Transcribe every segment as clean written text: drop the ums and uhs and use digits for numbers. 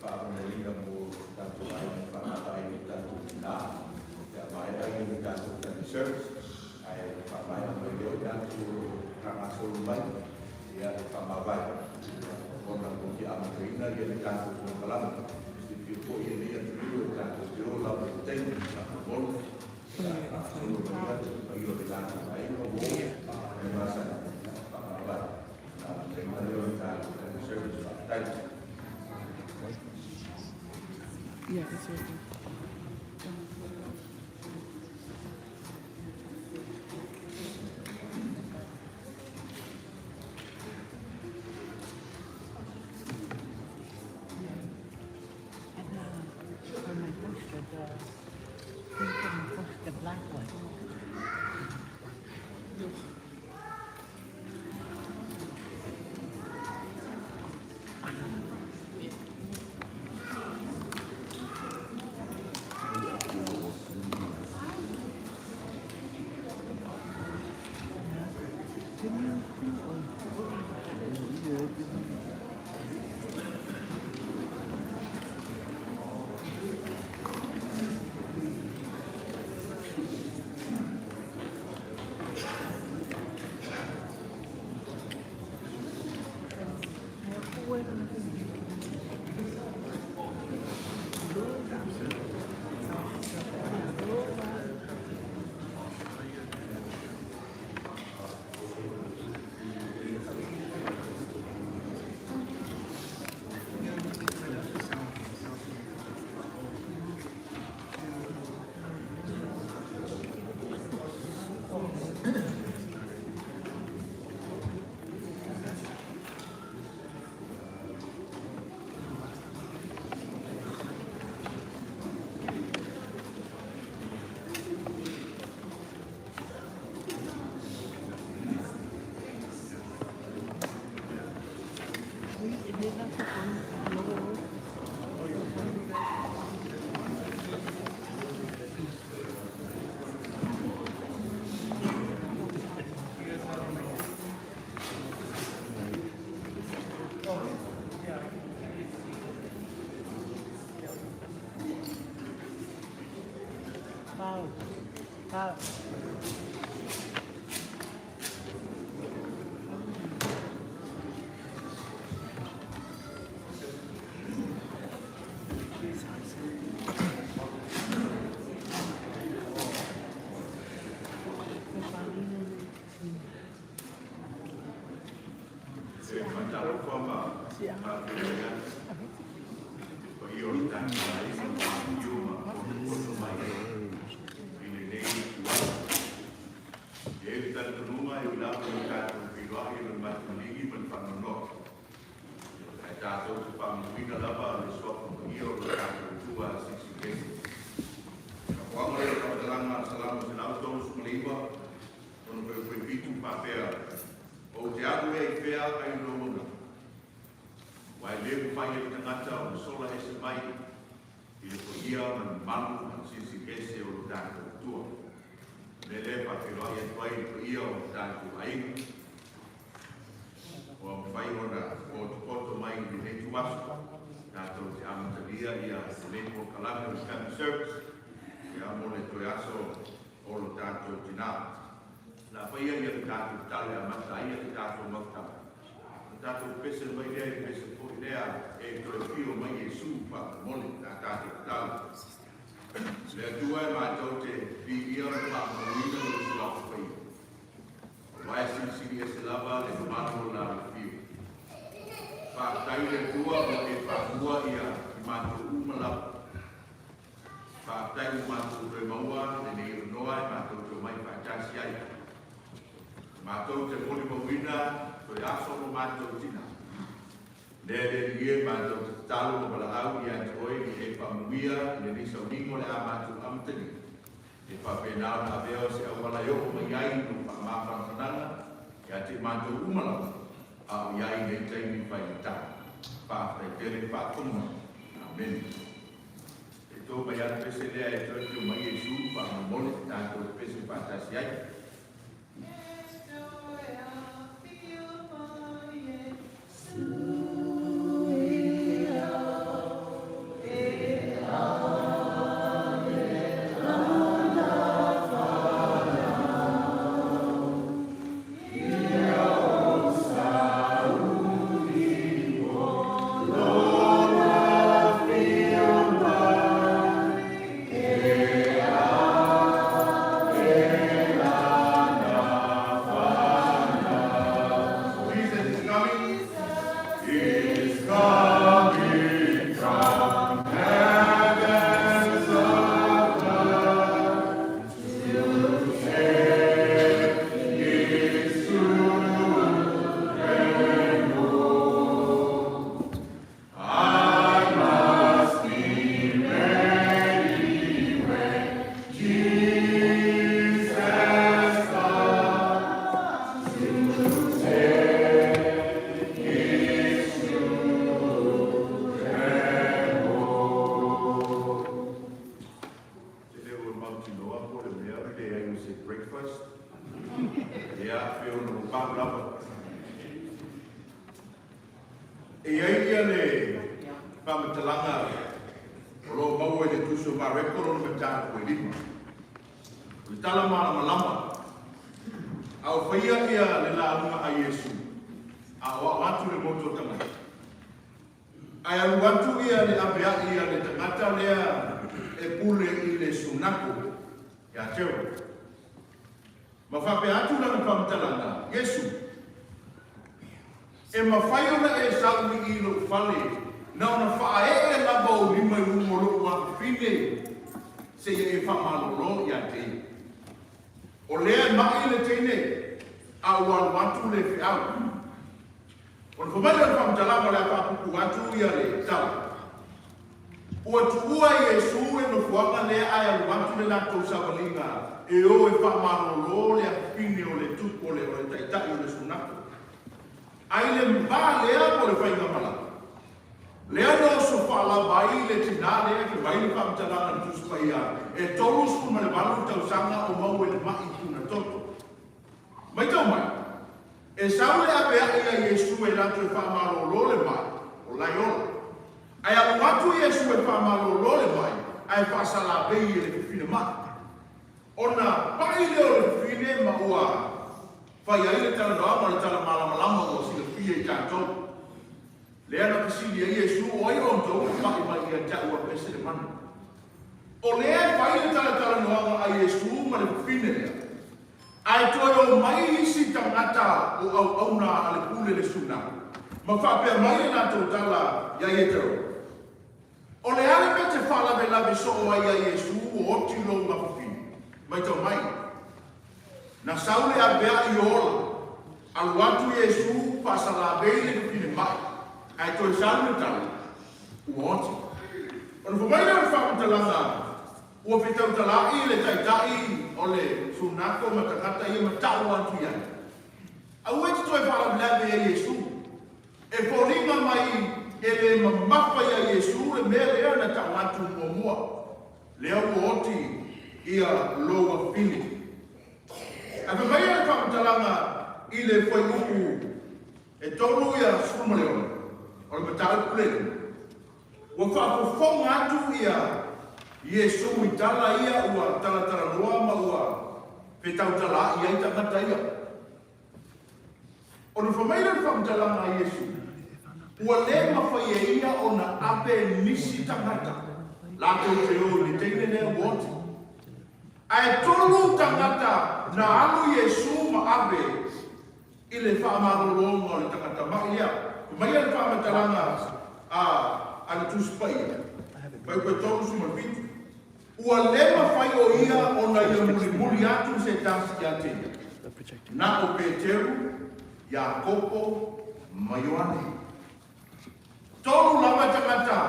Faamanuiaina mo tatou aiga e faamavae i o tatou tina pe a maea le tatou family service, ae faamaea mai lea i latou o lo o faagasolo mai ia e faamavae ona ua fia amataina le tatou polokalame. Silafia foi e lenei atunuu e tatou te o lava i le taimi faamolemole pe a faagasolo mai le paia o le tatou aiga ua o le masani faamavae ona amataina lea o le tatou family service. Faafetai. Yeah, it's working. And for my poster, the thing for my poster, the black one. Can you Pau. Pau. E faatalofa ma faafeiloai atu i le paia o le tatou aiga ma afifio ma potopoto mai i lenei ituaso. E i ai le talitonuga e ui lava ina tatou feiloai i le matou alii ma le faanoanoa, ae tatou te faamanuina lava le suafa paia o lo tatou Atua Silisili Ese. Tapuaga lea o le faamatalaga a Salamo 139 ona fuaifuaifitu faapea, Ou te alu ea i fea ai lou auauna? Aua e le mafai e le tagata ona sola ese mai i le paia ma le mamalu ma le silisili ese o lo tatou Atua. O le mea lea e faafeiloai atu ai i le paia o lo tatou aiga, ua mafai ona potopoto mai i lenei ituaso tatou te amatalia ia lenei polokalame o le Family Service ia mo le toe aso o lo tatou tina. Na faia ia le tatou tatalo e amata ai le tatou mafutaga. Ona tatou pese mai lea i le pese foi lea e toe afio mai Iesu faamolemole na tatou tatalo. Le Atua e matou te viia ma faamamaluina lou Suafa Paia. Aua e silisili ese lava le mamalu o la afio. Faafetai le Atua ua e faamua ia i matou uma lava. Faafetai ua matou toe maua lenei avanoa e matou te omai faatasi ai. E matou te molimauina toe aso lo matou tina. Lea le Alii e matou te tatalo ma valaau ia te oe i e faamanuia i lenei sauniga o le a matou amatalia. E faapena ona avea o se auala e oo mai ai i lou faamafanafanaga ia te matou uma lava a o i ai i nei taimi faigata. Faafetai tele faatomu mai. Amene. E tō mai a le pese lea e toe afio mai Iesu faamolemole tatou te pese faatasi ai. Ia, pe ona ua pau lava. E i ai ia le faamatalaga o lo o maua i le Tusi o Mareko lona mataupu e lima. O le tala malamalama, a o faia ia le lauga a Iesu, a o ao atu le motu o tagata. Ae alu atu ia le avea'i a le tagata lea e pule i le sunako ia Teo. Ma faapea atu lana faamatalaga, Iesu, e mafai ona e sau i i lou fale na ona faaee lava ou lima i luga o lo'u afafine seia e faamalolo ia te ia. O lea e ma'i le teine, a ua alu atu le feau. Ona fai mai lea o le faamatalaga o le a faapuupuu atu ia le tala. Ua tuua e Iesu le nofoaga lea ae alu atu le latou savaliga e o e faamalolo le afafine o le tupu o le o le taitai o le sunako. A i le va lea mo le faigamalaga, lea na oso faalava ai le tinā lea e fai mai le faamatalaga a le Tusi Paia e 38 tausaga o maua i le ma'i puna toto. Maitau mai, e sau le avea'i a Iesu e latou e faamalolo le mai, o lae ola. Ae alu atu Iesu e faamalolo le mai, ae faasalavei e le fifine mai. Ona pa'i lea o le fifine ma ua fai ai le talanoaga o le tala malamalama ua silafia i tatou. Lea na fesili ai Iesu, O ai outou e pa'i mai ia te a'u a ese le mana? O lea e fai le talatalanoaga a Iesu ma le fafine lea, ae toe o mai isi tagata o auauna a le pule le suna, ma faapea mai le latou tala iā Ietero, O le a le mea e te faalavelave soo ai iā Iesu ua oti lou mafafine? Maitau mai, na sau le avea'i ola, alu atu Iesu faasalavei le fafine ma'i, ae toe sau le tala, ua oti. Ona fai mai lea o le faamatalaga, ua fetautala'i le taitai o le sunako ma tagata ia ma ta'u atu i ai, Aua e te toe faalavelave iā Iesu. E foliga mai e le mamafa iā Iesu le mea lea na ta'u atu muamua, lea ua oti ia lou afafine. Ae fai mai le faamatalaga i le fuaiupu e 36 o le mataupu lenei, Ua faafofoga atu ia Iesu i tala ia ua talatalanoa ma ua fetautalaai ai tagata ia. Ona fai mai lea o le faamatalaga a Iesu, ua le mafai e ia ona ave nisi tagata latou te o i le teine lea ua oti. Ae tolu tagata na alu Iesu ma ave i le faamalologa o le tagata ma'i lea. Fai mai le faamatalaga a a le Tusi Paia, Fuaiupu e 37, Ua le mafai o ia ona ia mulimuli atu se tasi ia te ia, na o Peteru, Iakopo ma Ioane. Tolu lava tagata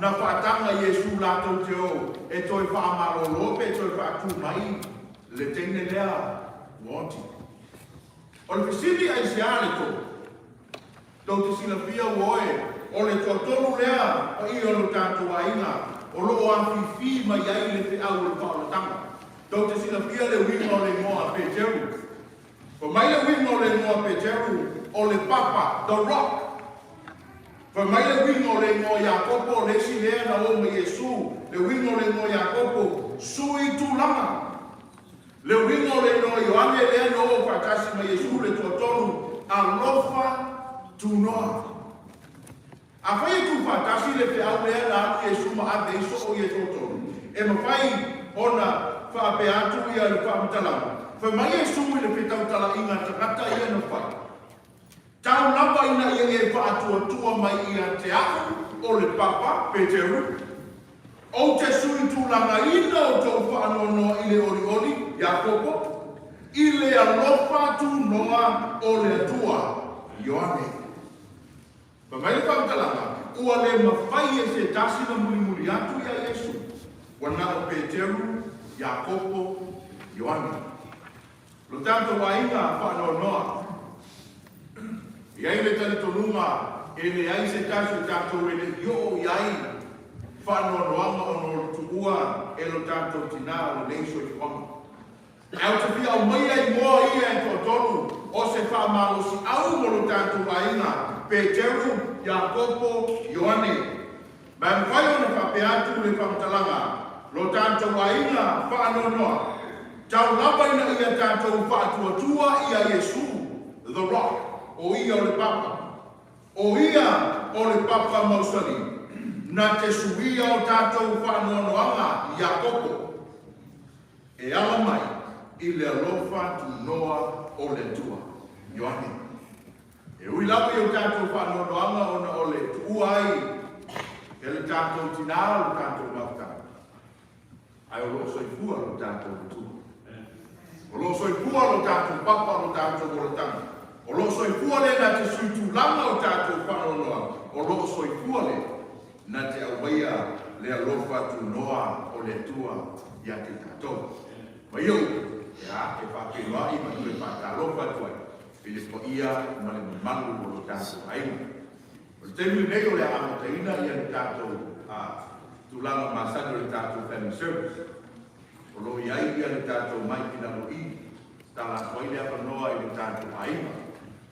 na faataga Iesu latou te o e toe faamalolo pe toe faatu mai le teine lea ua oti. O le fesili aisea le tolu? Tou te silafia ua oe o le toatolu lea paia o lo tatou aiga o lo o afifi mai ai le feau o le faaolataga. Tou te silafia le uiga o le igoa a Peteru. Fai mai le uiga o le igoa a Peteru o le papa, the rock. Fai mai le uiga o le igoa Iakopo o le isi lea na o ma Iesu, le uiga o le igoa Iakopo, sui tulaga. Le uiga o le igoa Ioane lea na oo faatasi ma Iesu le toatolu, alofa tunoa. Afai e tuufaatasi le feau lea na alu Iesu ma ave ai soo ia toatolu, e mafai ona faapea atu ia le faamatalaga, Fai mai Iesu i le fetautalaiga a tagata ia na fai, Tau lava ina ia e faatuatua mai ia te a'u o le Papa, Peteru, Ou te sui tulagaina outou faanoanoa i le olioli, Iakopo, i le alofa tunoa o le Atua, Ioane. Fai mai le faamatalaga, ua le mafai e se tasi na mulimuli atu iā Iesu, ua na o Peteru, Iakopo, Ioane. Lo tatou aiga faanoanoa, e i ai le talitonuga e leai se tasi o tatou e le i oo i ai faanoanoaga ona o le tuua e lo tatou tinā o lenei soifuaga. Ae ou te fia aumaia igoa ia e toatolu. faamalosiau mo lo tatou aiga, Peteru, Iakopo, Ioane. Ma e mafai ona faapea atu le faamatalaga, lo tatou aiga faanoanoa, tau lava ina ia tatou faatuatua ia Iesu, the Rock, o ia o le papa. O ia o le papa mausali, na te suia o tatou faanoanoaga, Iakopo, e ala mai i le alofa tunoa o le Atua. Ioane. E ui lava i o tatou faanoanoaga ona o le tuua ai e le tatou tinā o le tatou mafutaga, ae o lo o soifua lo tatou Atua. O lo o soifua lo tatou papa o lo tatou olataga. O lo o soifua le na te sui tulaga o tatou faanoanoaga. O lo o soifua le na te aumaia le alofa tunoa o le Atua ia te tatou. Ma ia upu, ia, e faafeiloai ma toe faatalofa atu ai i le paia ma le mamalu o lo tatou aiga. O le taimi lenei o le a amataina ia le tatou tulaga masani o le tatou family service. O lo o i ai ia le tatou mai i lalo i, tala atu ai le avanoa i lo tatou aiga.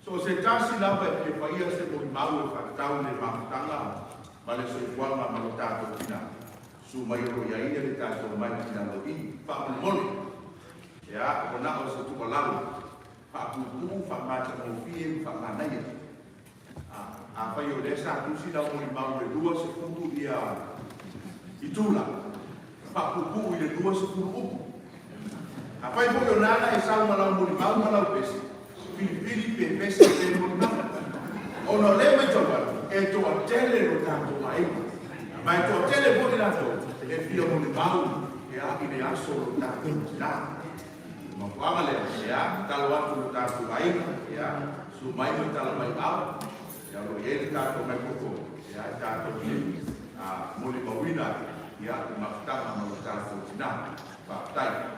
So o se tasi lava e fia faia se molimau e faatatau i le mafutaga ma le soifuaga ma lo tatou tina. Susu mai o lo o i ai ia le tatou mai i lalo i. Faamolemole, ia, ua na o se tuualalo, faapuupuu, faamatagofie ma faamanaia. Afai o lea sa tusi lau molimau i le 20 ia itula, faapuupuu i le 20 upu. Afai foi o nana e sau ma lau molimau ma lau pese, filifili pe pese pe molimau. Ona o lea matau atu, e toatele lo tatou aiga, ma e toatele foi latou e fia molimau ia i le aso o lo tatou tina. Mafuaaga lea, ia, tatalo atu i lo tatou aiga, ia, susu mai ma tala mai ao, ia, o lo o i ai le tatou microphone, ia, e tatou te molimauina, ia, le mafutaga ma lo tatou tina. Faafetai.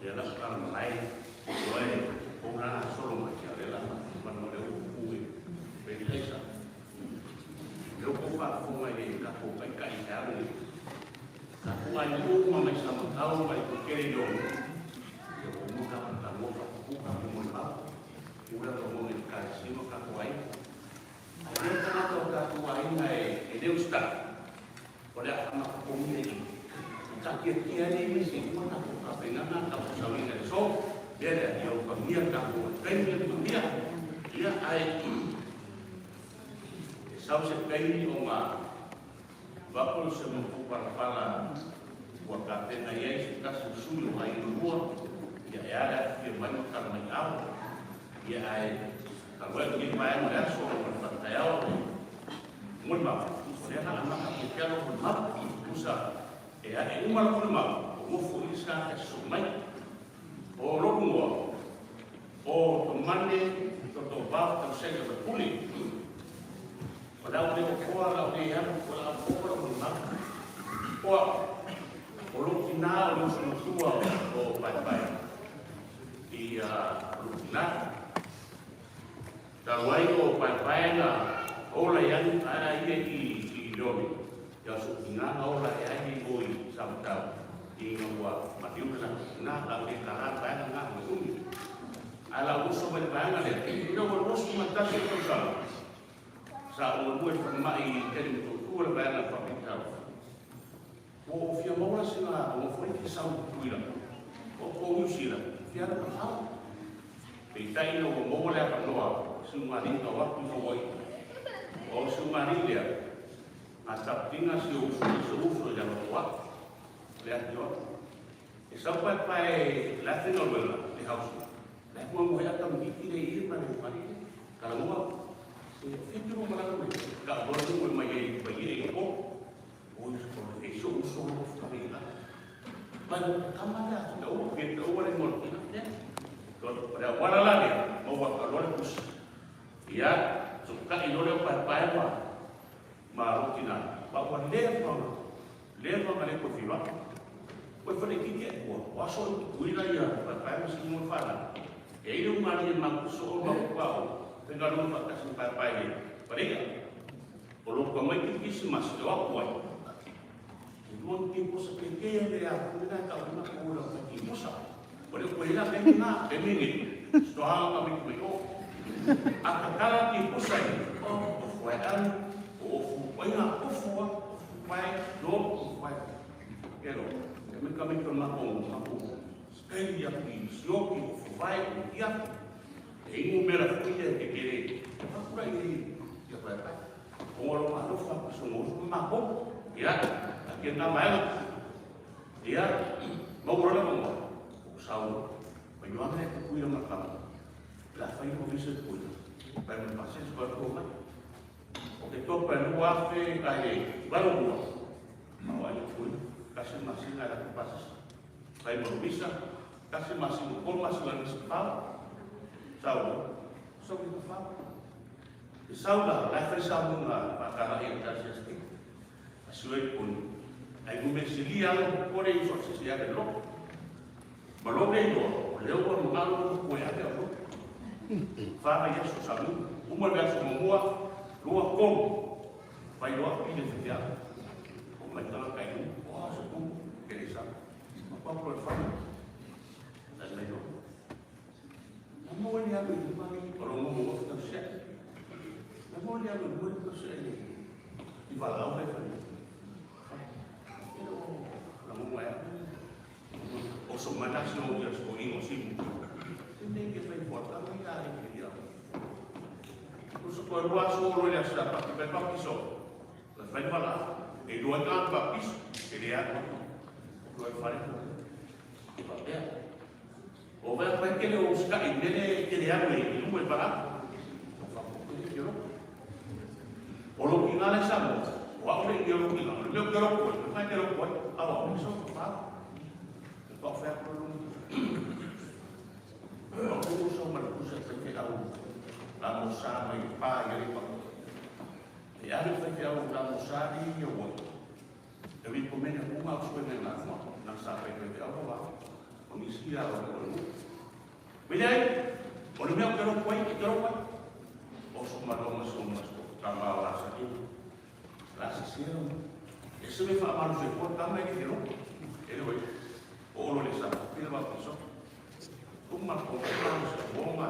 Ia lau tala malai, oe, ou lana solo mai kia le lana, mana o le upu e pe ni aisa. Le upu whaafonga i le kapo kai kai te alu. Ka ku ai u ma mai sama tau mai ku kere yo. Ia o muka ka mo ka ku ka ku mo pa. Ura to mo ni ka sima ka ku ai. Ai le tangata o ka ku ai na e e leu sta. O le a ma ko mi e. Ka kia kia nei me se uma ka ko ka penga na ka ko sauina le so. Lea lea ia o ka mia ka ko kai mia ka mia. Ia ai e sau se kaimi o ngā vapolo se mapu palapala ua ka tena iai se tasi o sui o ai lua ia e ale a fia mai ma kala mai ao ia ai ka loe ki mai le aso o le whakataiao mo le mau o lea na amaka ki te alo o le mau usa e a e uma lo le mau o mofo i sa e so mai o loku ngoa o to mane to to vau tau sega o puli o lau le o koa lau le alu o la o koa o mau oa o lo tina o le usu matua o pai pai i o lo tina talu ai o pai pai na ola i anu a ia i lomi ia so tina na ola e ai i oi sa matau i ngā ua maliu na na lau le kara pai na ngā mo umi a la uso mai pai na le ina ua rosu ma tasi o tausaga sa o mua i whanamai i tele mo tō le pai na whapitau. O o fia maua se ngā o ngā ki sau tuila. O ko New Zealand, fia na hau. Pe tai na ua maua le apanoa, su ngā ringa waku i Hawaii. O su ngā ringa, ngā tapinga si o usu i se usu i lalo wa, le ati o. E sau pai pai le ati no luela, le hausu. Le mua mua ata miki le i ma le mari. Kala mua, se fitu no malanga mai. Ka bora mo mai e pai e o. O e so usu o whakamira. Mai kama le atu te o ke te o le mo le ne. Ko ora wala la le mo wa ka lore kus. Ia so ka i lore pa pa ma ma rotina. Pa wa le pa le pa le ko fiwa. Ko whare ki ke kua. Wa so i tuila ia pa pa ma si mo whana. E i runga ni ma ku so ma ku pa o. Te nga runga pa kasi pa pa le. Pareia. O lo ka mai ki Christmas e wa kuai. Lua ni ke posa ke ke le a ku na ka una ko la ka ki posa. O le ko ila ke na ke ni ni. Sto ha ka mi ko o. A ka kala ki posa i. O o fu e an o fu o ina o fu o fu ai no o fu ai. Ke lo. Ke mi ka mi ko ma ko ma ko. Skei ya ki sio ki o fu vai o ia. E ingu mera fu ia ke ke le. Ka kura i ia pa pa. O lo ma lo fa so mo ma ko. Ia ke nā mai ia mau ro le mo o sau o yo ame ko kuia ma ka la fai ko vise ko pa mo pa se ko ko mai o ke to pa lu afe ka e ba lo mo ma wa le ko ka se ma se la ko pa fai mo visa ka se ma se ko ma se la ni pa sau sau ko fa sau la la fai sau na pa ka la e ta se se asue ko ai gume silia lo kore i so se sia ke lo ma lo ke lo le o mo ngalo ko ya ke lo fa ya so sa mu uma ga so mo lo ko vai lo pi de ya o mai ta kai u o so ku ke le sa ma pa pro fa la le lo na mo le ya lo ma ni o lo mo mo ta se na mo le ya lo mo ta se i va la o le fa o so mana so o so ni o si ne ke fai porta mo ya e ya o so ko ro so ro ya sa pa pe pa so la fai mala e do ka pa pis e le ya ko e fare e pa pe o va pa ke le o ska e ne ke le ya me e mo e para o fa ko ke ro o lo ki ngale sa mo o a le ke ro ki ngale me ke ro ko ka ke ro ko a o so pa pa fa ko lo o ko so ma ko sa ke au la mo sa mai pa ia le pa e ale fa ke au la mo sa ni yo wo e vi ko mena ko ma so ne na mo na sa pe ke au ba o ni si ya o ko me dai o le mea ke ro ko ke ro ko o so ma lo ma so ma so ta ma la sa ki la sa si e se me fa ma lo se ko ta mai ke ro e le o lo le sa pi ma ko so o ma ko ma so o ma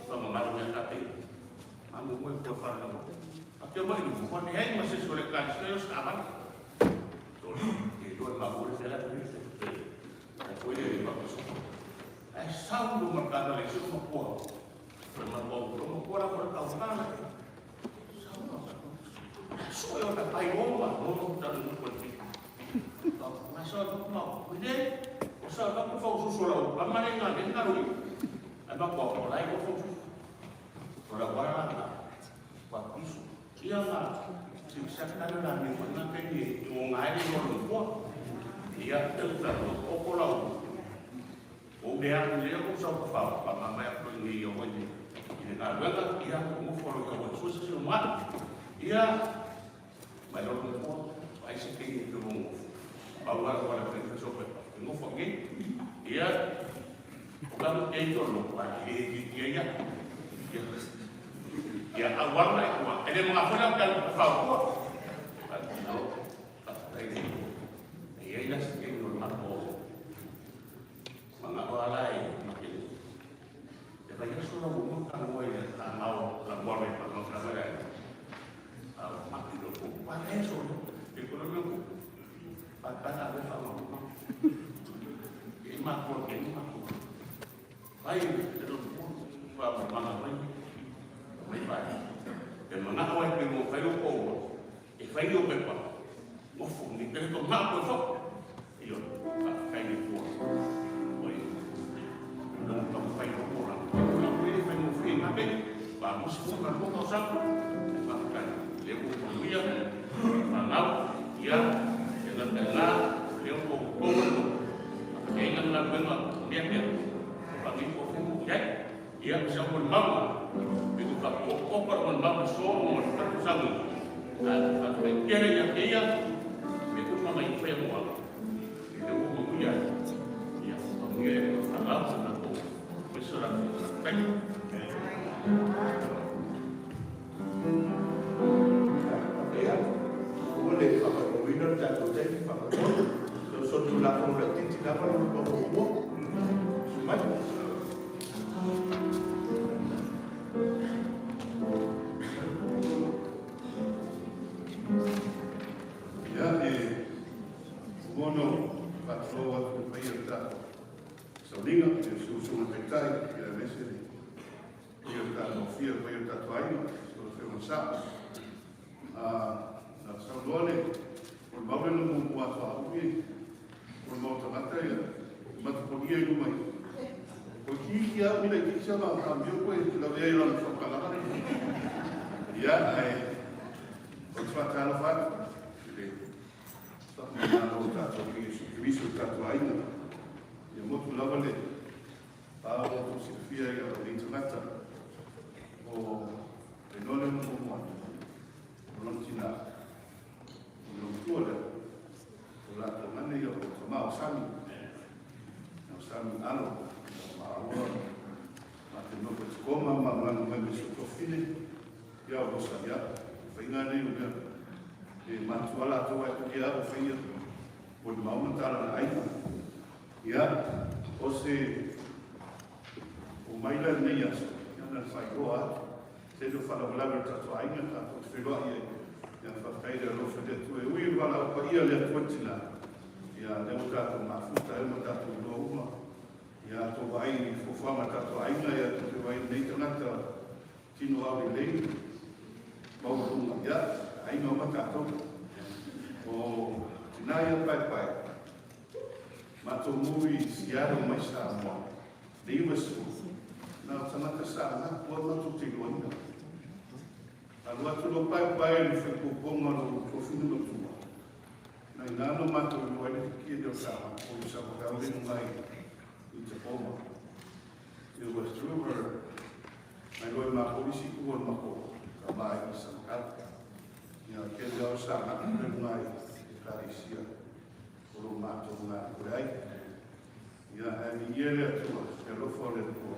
sa ma ma lo ta pe ma mo mo ko fa la mo a ke ma ni ko ni ai ma se so le ka se yo sa ma to e do ma mo le la ni se e ko le ma ko so e sa lo ma ka le so ma ko ma ko ko ma ko la ko ta sa sa ma so yo ta pai o ma no no ta no ko ni ma so no ma ne o sa ka ko fa so la o ma ne nga ne nga ro ai ba ko o lai ko fo o la wa la wa piso ia nga si sa ka la ni ko na ke ni o nga ni no lo ko ia te ta no o ko la o o me a le ko sa ko fa pa ma ma ko ni o ni i nga lo ka ia ko mo fo lo ko so se ma ia ma lo ko ai se ke ni ko mo pa wa ko la pe so pe mo fo ngi ia o ka mo e to lo pa i ia ia ia a wa la ko e le mo fa ka fa ko pa no pa ta i ia ia se ke no ma ko ma nga wa la e ma ke e pa ia so la mo ka mo ia ta ma o la mo me pa no ka ma a ma ki lo ko pa e so e ko lo ko pa ka na le fa ma e ma ko ke ma ko ai e lo ko pa ma ma mai mai pa e ma na wa ke mo fa yo ko e fa yo pe pa mo fu ni te ko ma ko fo yo pa kai ni ko oi no to fa yo ko la no ko le fa mo fi ma be pa mo se ko ko ko sa pa kai le ko ko ia pa ngau ia e na na le ko ko ko ke ngan la ko ma mia mia pa mi ko fu ya ia sa mo ma e tu ka ko ko ko ma ma so mo ta sa mo a a ke ya ke ya me ko ma mai fe mo e ko mo ya ya mo ya a la na ko so la thank you. Ia, ua le faamauina le tatou taimi faamolemole. So so Tulafono laitiiti lava le molimau muamua. Susu mai. Ia, e muamua ona ou faatulou atu i le paia o le tatou sauniga, i le usuga taitai, ia aemaise le paia o le tatou afia, le paia o le tatou aiga, so le afioga i le Sao. Na saunoa le molimau lea na muamua atu a au i molimau a tagata ia matapolia i luma i o ki au ina ki sa ma ka mio koe lavea i lana whakalaga. Ia, ae o te whakatalofa atu i le whakamana o tātou ki Iesu Keriso o tātou aiga. Ia motu lava le pā o tou silafia i au nei tagata o le noa lea na muamua atu, o lona tinā, o le matua lea, o latou gane ia o tama o Sami, o Sami alo, o maua, ma te nofo i Tacoma, ma malaga mai ma si ou toafine, ia o Rosa, ia, faiga nei o mea, e matua latou ae tulia au faia, o le mau ma tala na aiga. Ia, o se o mai la lenei aso, ia na faailoa atu, tele o faalavelave o le tatou aiga, tatou te feiloai ai, ia faafetai le alofa i le Atua. E ui i le valaau paia a le Atua tina, ia lea ua tatou mafuta ai ma tatou iloa uma, ia tou vaai i fuafuaga a le tatou aiga, ia tou te vaai i lenei tagata tino aulelei, maualuga, ia aiga uma tatou. O tina ia paepae, matou mu i Seattle mai Samoa, le 90, na o tagata sa latou a matou te iloaina. Alu atu loa paepae i le faikokoga o lou tuafine matua, na ina na matou iloa ai le tikia lea o Samoa, o le Samoa le nunga i Tacoma. It was through her, na iloa i matou isi itu o le matou tama i Samatau. Ia, kele lava sa agai le nunga i Ekalesia o lo matou galulue ai. Ia, ae viia le Atua, le alofa o le Atua,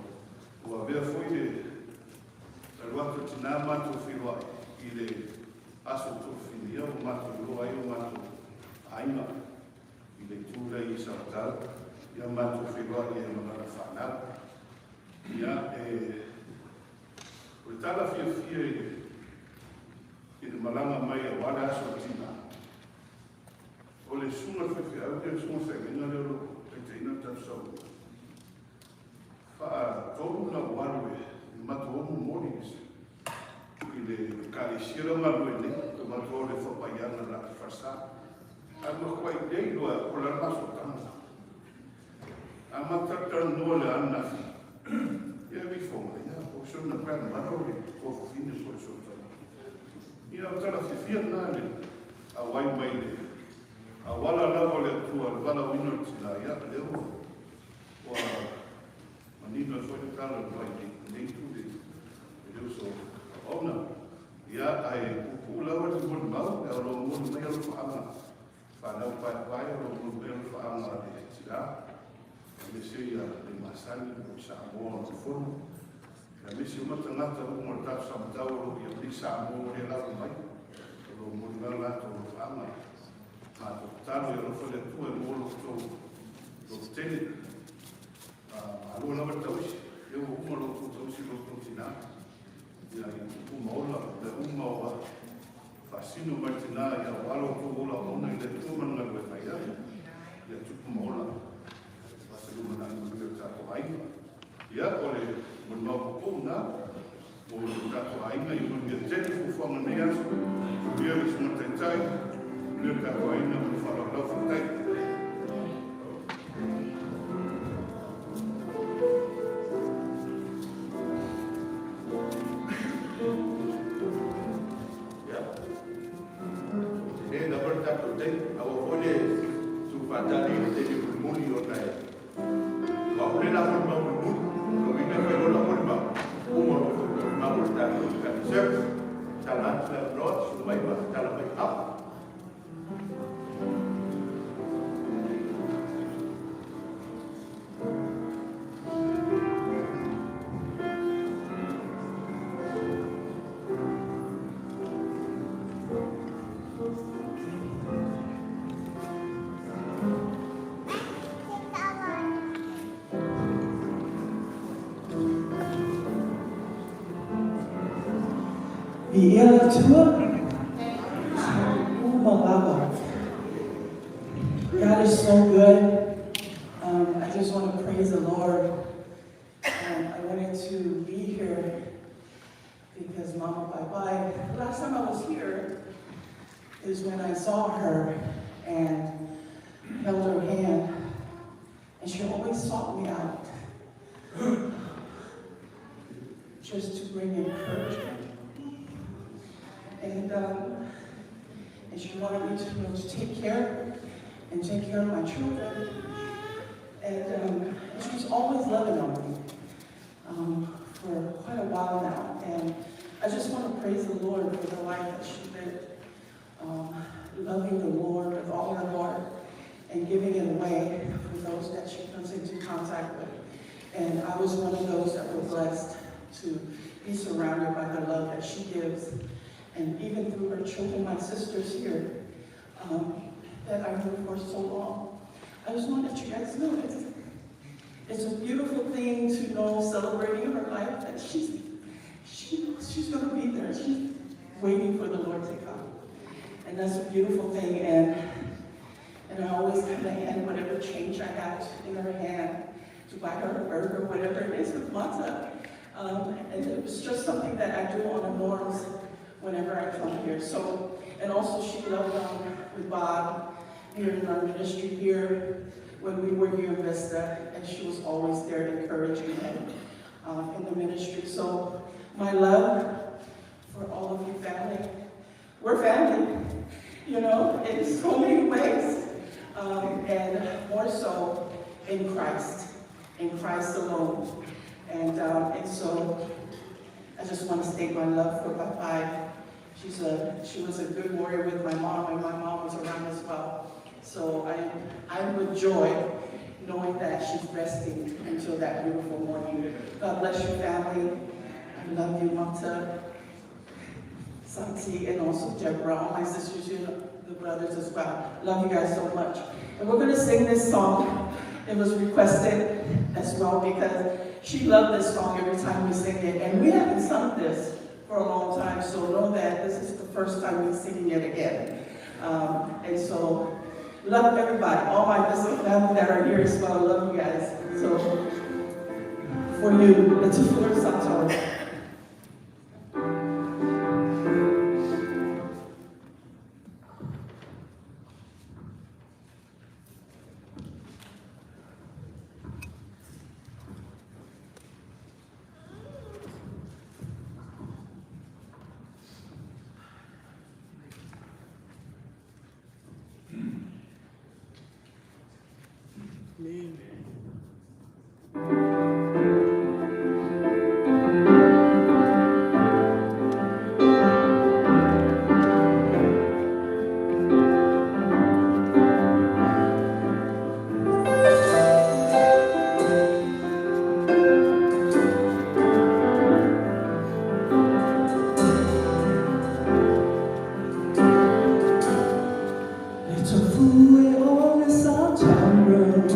ua avea foi le alu atu o tina matou feiloai i le aso tofine, ia ua matou iloa ai o matou aiga i le itu lea i Samatau, ia matou feiloai ai ma lana fanau. Ia, e, o le tala fiafia i le malaga mai aua le aso o tina, O le susuga i le faifeau lea, le susuga i le feagaiga lea o lo o taitaiina le tatou saunoaga, faatolu ona ou alu e matou o momoli i le Ekalesia la o galulue nei, o matou o le faapaiana na te falesa. Ae matuai lei loa o le a le mafuataga. A matou talanoa le ananafi, ia vifoga, ia o se ona grandmother o le tuafafine po o le soifua. Ia o tala fiafia lena le auai mai le auala lava o le Atua, le valaauina o le tina, ia lea ua ua manino ai foi le tala o le vai nei, nei itu le le uso auauna. Ia ae puupuu lava le molimau, e o lo o moli mai alofaaga fanau paepae o lo o moli mai alofaaga a le tina, aemaise ia le masani o Samoa o le fono. Aemaise uma tagata uma o le tatou Samatau o lo o ia nei Samoa ua le lava mai, o lo o moli mai lo latou alofaaga. Matou tatalo ia alofa le Atua e maua lo outou lototele. Malo lava le tausi, lea ua uma lo outou tausi i lo outou tina. Ia ia tupu ma ola mea uma ua faasino mai le tina ia aua lo outou ola ona i le Atua ma le galuega ia. Ia tupu ma ola. Aua se lumanai manuia o le tatou aiga. Ia, o le molimau puupuu lena mo le tatou aiga. Ia manuia tele fuafuaga o lenei aso. Manuia le Susuga Taitai, manuia le tatou aiga ma le faaaloalo lava. Faafetai. Ia, tele lava le tatou taimi, aua foi le tuufaatali i le taimi mulimuli ona e o au le la molimau mulimuli. O lona uiga e fai loa lau molimau, uma loa foi le molimau o le tatou family service. Tala atu le avanoa, susu mai ma tala mai au. Viia le Atua. Uma lava. God is so good. I just want to praise the Lord. I wanted to be here because Mama Paepae, the last time I was here is when I saw her and held her hand, and she always sought me out just to bring encouragement. And she wanted me to take care and take care of my children. And she was always loving on me for quite a while now. And I just want to praise the Lord for the life that she lived, loving the Lord with all her heart and giving it away for those that she comes into contact with. And I was one of those that were blessed to be surrounded by the love that she gives. And even through her children, my sisters here, that I knew for so long. I just want to let you guys know it's a beautiful thing to know, celebrating her life, that she's going to be there. She's waiting for the Lord to come. And that's a beautiful thing. And I always kind of hand whatever change I have in her hand to buy her a burger, whatever it is, with matzah. And it was just something that I do on the norms whenever I come here. And also she loved on with Bob here in our ministry here when we were here in Vista, and she was always there encouraging him in the ministry. So my love for all of you family, we're family, in so many ways, and more so in Christ, in Christ alone. And so I just want to state my love for Paepae. She was a good warrior with my mom, and my mom was around as well. So I'm with joy knowing that she's resting until that beautiful morning. God bless you, family. I love you, Mata, Santi, and also Deborah, all my sisters, the brothers as well. Love you guys so much. And we're going to sing this song. It was requested as well because she loved this song every time we sing it. And we haven't sung this for a long time, so know that this is the first time we're singing it again. And so, love everybody, all my Vista family that are here as well. Love you guys. So, for you, it's a Fuller Sato. Amen. It's a fool on the Southtown Road.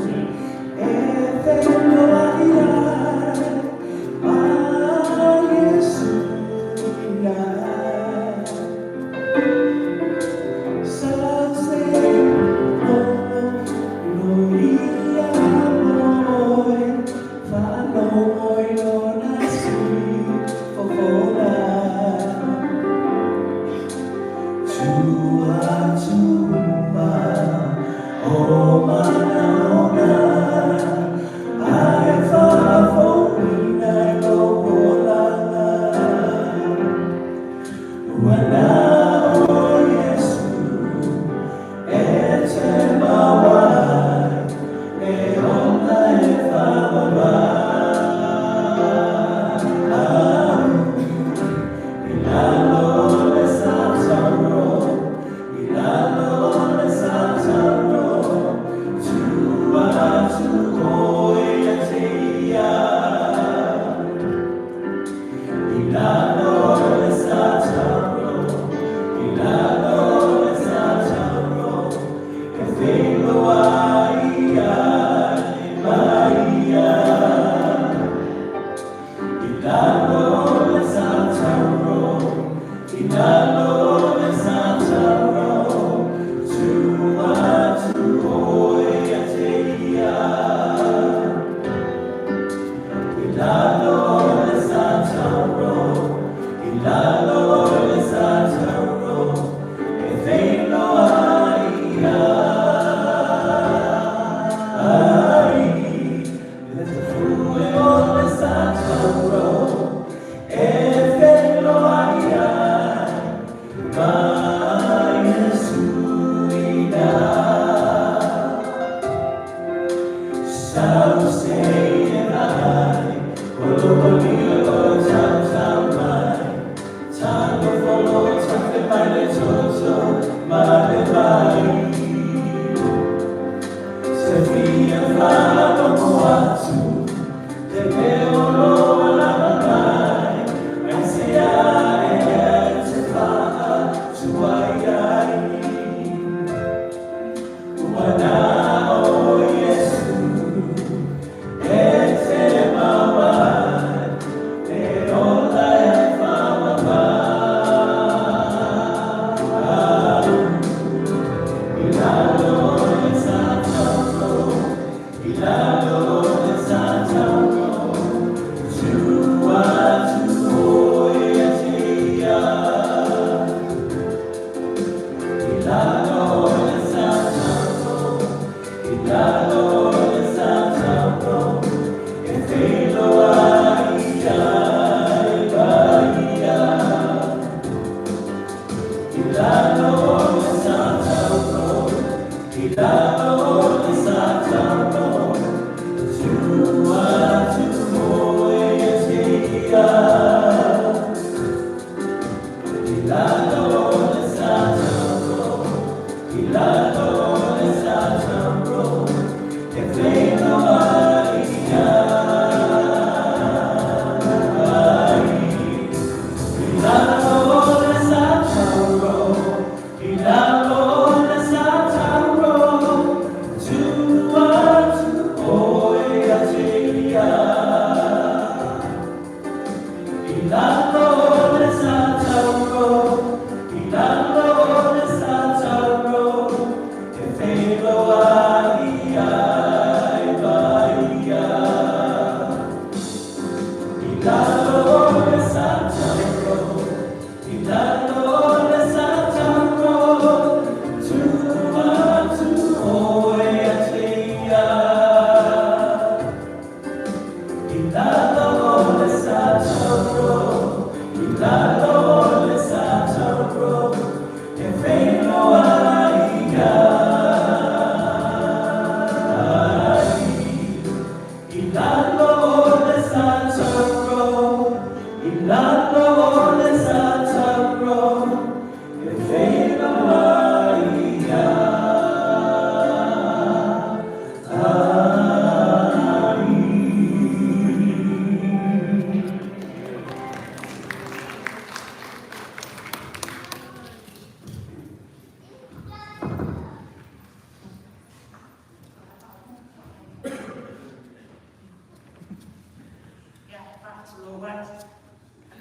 Ia, faatulou atu i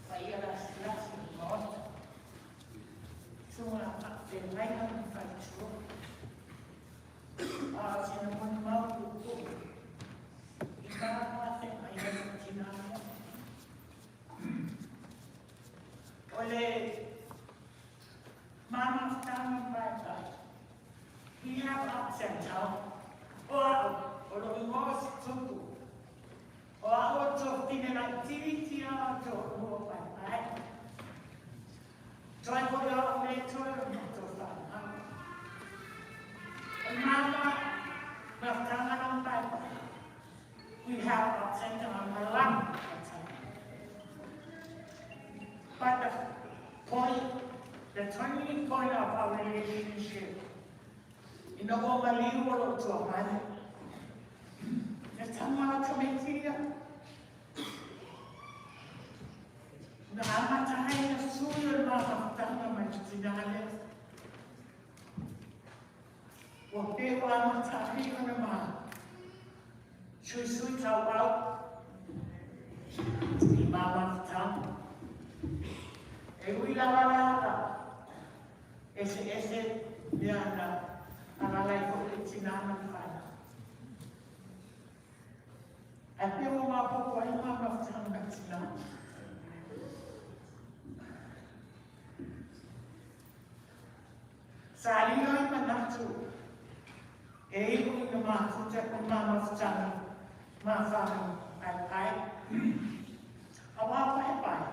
paia lasilasi o le Maota, susuga faafeagaiga ma faletua, a o sina molimau puupuu i ma feagai ai ma tina lea. O le ma mafutaga paepae, we have ups and downs. O a'u, o lou igoa o Situpu. O a'u o le tofine laitiiti lava o toalua o Paepae. Tuai foi o a'u lea toe o le matou fanau. O le mama mafutaga la ma Paepae, we have ups and downs, a lot of times. But the point, the turning point of our relationship, ina ua maliu o lou tuamale, le tama a tamaiti ia, na amata ai na sui o le ma mafutaga ma le tina lea. Ua pe ua amata ai ona ma suisui tauau i ma mafutaga. E ui lava le ala, eseese mea na alaala ai foi le tina ma le fanau. Ae pei ua maopoopo ai ma mafutaga ma le tina. Sa lilo ai manatu e iu ina mafuta ko ma mafutaga ma fanau paepae. Auā paepae,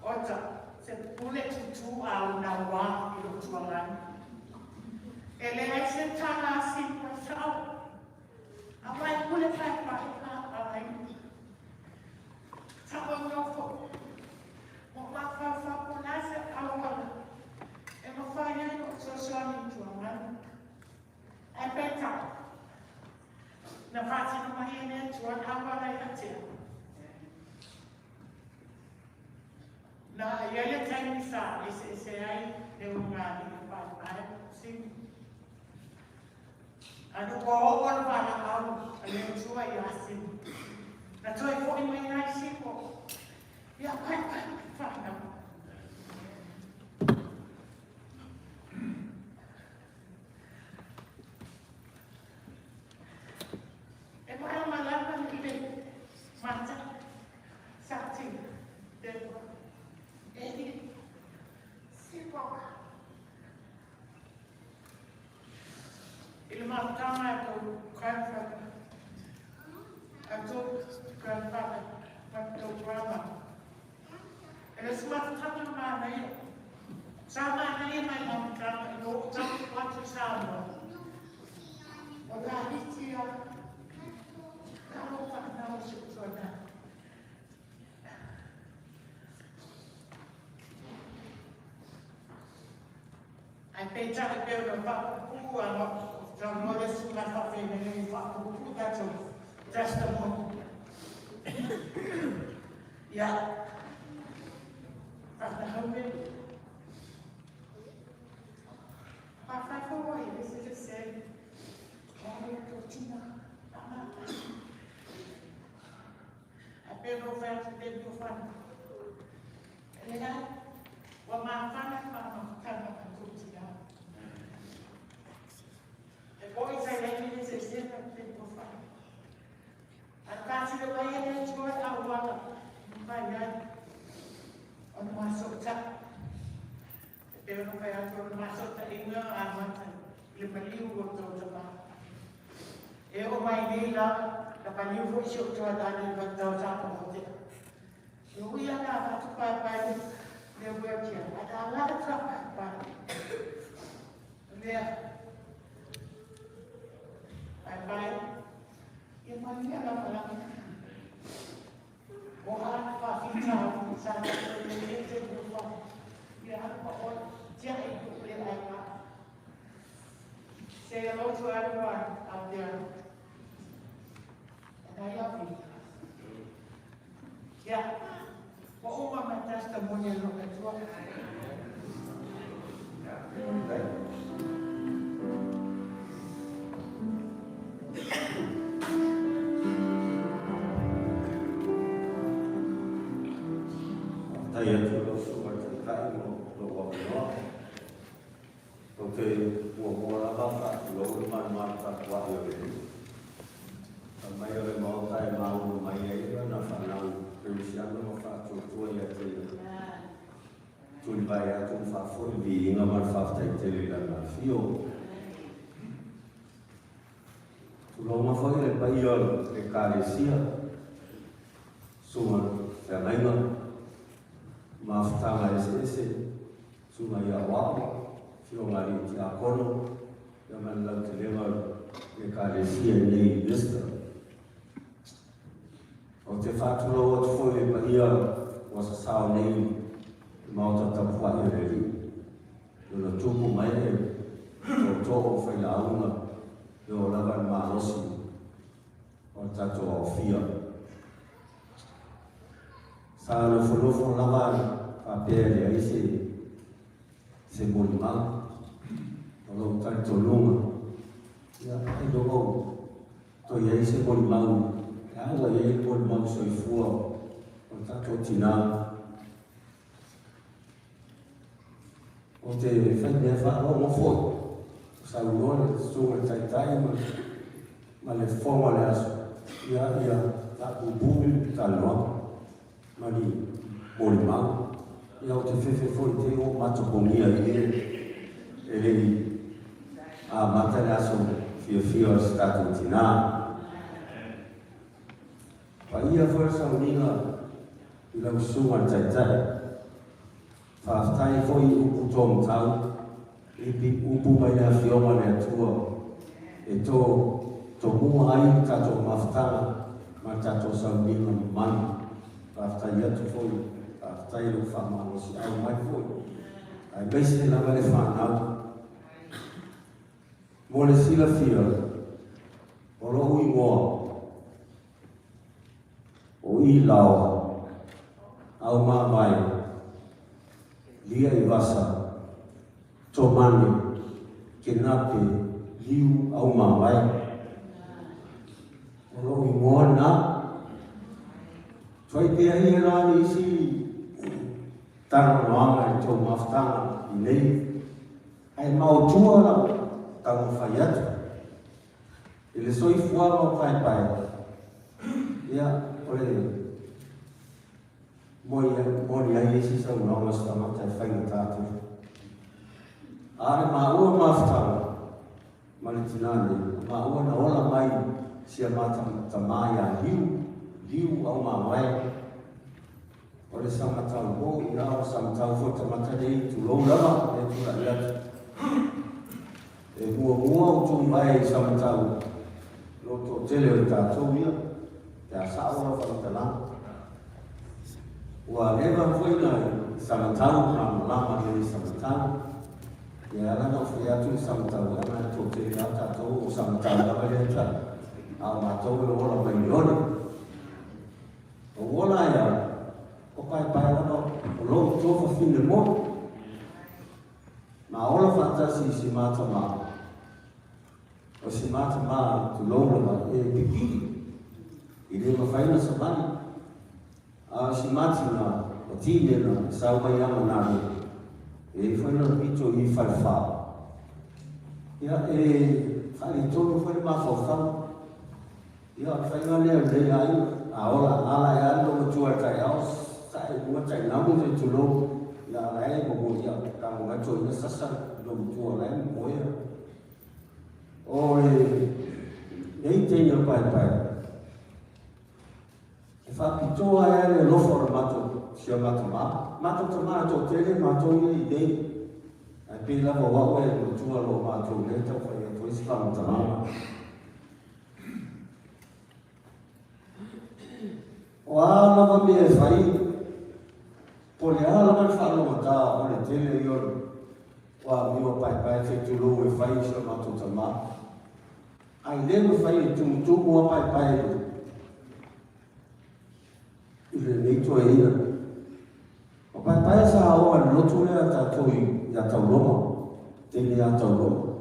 ota se pule tūtū a u nauā i lou tualani. E leai se tala a Simo e sao, auā e pule paepae la a aiga. Sao e nofo, ua mafaufau po o le a se auala e mafai ai ona fesoasoani i tualani. Ae peitai, na faatino mai e le Atua le auala ia te au. Na i ai le taimi sa eseese ai le ugaali o Paepae ma Simi. Ae ua oo le valaau a le Atua ia Simi, na toe foi mai ai Simo ia Paepae ma le fanau. E malamalama le mata Sati, Deborah, Eddie, Simo. I le mafutaga a tou grandfather, a tou grandfather ma tou grandma. E le o se mafutaga manaia. Sa manaia mai mafutaga i lou tapu atu Samoa, o Tahiti a, talo whanau se tuana. Ai peitai e pei ona faapuupuu a saunoa le susuga faafeagaiga i faapuupuu tatou testimony. Ia, faafetai. Faafetai for what you just said. Ai pei ona ou fai atu i le taimi ua fano. E leai, ua mafana le faamafutaga a tou tina. E moni sa i ai le eseesega i le taimi ua fano. Ae patino mai e le Atua i auala mafai ai ona masootau. E pei ona fai atu o le masootaiga amata i le maliu o tou tama. E oo mai nei la, na maliu foi si ou tuanane i le vaitau sa maotea. E ui lava na avatu paepae le wheelchair, ae na ala atu lava paepae. O lea, paepae, ia manuia lava lava. O a faafitauli sa tatou i ai te lua, ia alu pa oe, tiai i ku le aiga. Say hello to everyone out there. And I love you. Yeah. Ua uma ma testimony a lou Atua. Faafetai atu i lau Susuga i le Taitai mo lou avanoa. Ou te muamua lava faatulou le malumalu tapuai o le Alii. Fai mai o le Maota e maunu mai ai lana fanau kerisiano ma faatuatua ia te ia. Tulivae atu ma faafoi le viiga ma le faafetai tele i lana afio. Tulou foi le paia o le Ekalesia, Susuga Feagaiga, mafutaga eseese, Susuga i Aoao, Afioga Alii Tiakono, ia ma le lautelega o le Ekalesia i nei i Vista. Ou te faatulou atu foi i le paia ua sasao nei i le Maota tapuai o le Alii. I ona tupu mai e tootoo o failauga e oo lava i le malosi o le tatou aofia. Sa nofonofo lava faapea e leai se se molimau o lou talitonuga. Ia, ailoga o toe i ai se molimau, e a ua i ai le molimau soifua o le tatou tinā. Ou te fai mea faalogo foi, o saunoa le susuga i le taitai ma, ma le fofoga o le aso, ia, ia faapuupuu le talanoaga ma ni molimau. Ia ou te fefe foi te i ua matapogia i e, e le i amata le aso fiafia o se tatou tinā. Paia foi le sauniga i lau susuga i le taitai. Faafetai foi i upu tōmatau, i upu mai le Afioga a le Atua e tō tomua ai le tatou mafutaga ma le tatou sauniga mamalu. Faafetai atu foi, faafetai i lou faamalosiau mai foi, aemaise lava le fanau. Mo le silafia, o lou igoa o Ilaoa Aumavae Liaivasa Tomane Kenape Liu Aumavae. O lou igoa lena. Tuai pea ia la nisi talanoaga i le tou mafutaga i nei. Ae maotua lau taumafai atu i le soifuaga o paepae, ia, o le moni ai isi saunoaga a se tagata e faigata tele. A o le maua mafutaga ma le tinā nei, o maua na ola mai si a mata tamā iā Liu, Liu Aumavae, O le samatau o ia o le samatau foi tagata nei, tulou lava, e tulai atu. E muamua o tuvae i Samatau lo toatele o tatou ia, pe a sao lau faamatalaga. Ua leva foi na Samatau malamalama lelei i Samatau. Ia ala na ou fai atu i Samatau ana e toatele lava tatou o Samatau lava lea tala. A o matou e ola mai Leone. O ola ia, o paepae lava o lou tuafafine moni. Ma ola faatasi i si ma tamā. O si ma tamā tulou lava e pipii. I le mafai ona savali. A o si ma tinā, o Timena, e sau mai ia Manane, e i ai foi lona pito i Falefā. Ia, e faaletonu foi le mafaufau. Ia, o le faiga lea o lenei aiga, a ola ala e alu lou matua i le taeao, sae i luga tainamu se i tulou, ia a la e momoe, ia, tago mai toeaina sasa lou matua o la e momoe ia. O lenei teine o Paepae, e faapitoa ai lava le alofa o le matou, si o matou tama. Matou tama e toatele matou ia i nei, ae pei lava o au e matua loa matou lea e tau fai atu ai se faamatalaga. O a lava mea e fai, po o le a lava le faalogogata o le tele ia o amio a Paepae se tulou e fai i si o matou tama, ae le mafai e tumutumu a Paepae i lenei toeaina. O Paepae sa oo i le lotu lea a tatou ia Tauloma, teine ia Tauloma.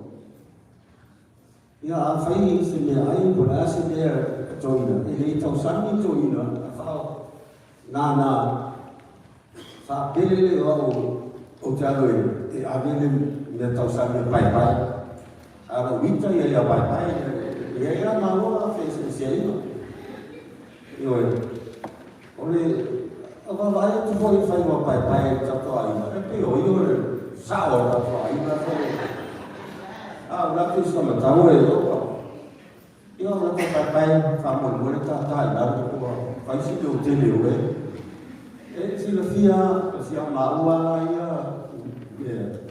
Ia, afai se meaai po o le a se mea e toina, e le tausami ni toina, a fao nānā faapele le o au ou te alo e ave le mea tausami a Paepae. A o lau ita ia ia Paepae, e i ai lava malo a feeseeseaiga. Ioe, o le vaavaai atu foi i le faiga o Paepae i le tatou aiga, e pei o ia o le sao o le tatou aiga foi. A o latou i Samatau e oka. Ia o latou Paepae faamolemole tata i lalo ua fai si leo tele o e. E silafia o si a maua la ia,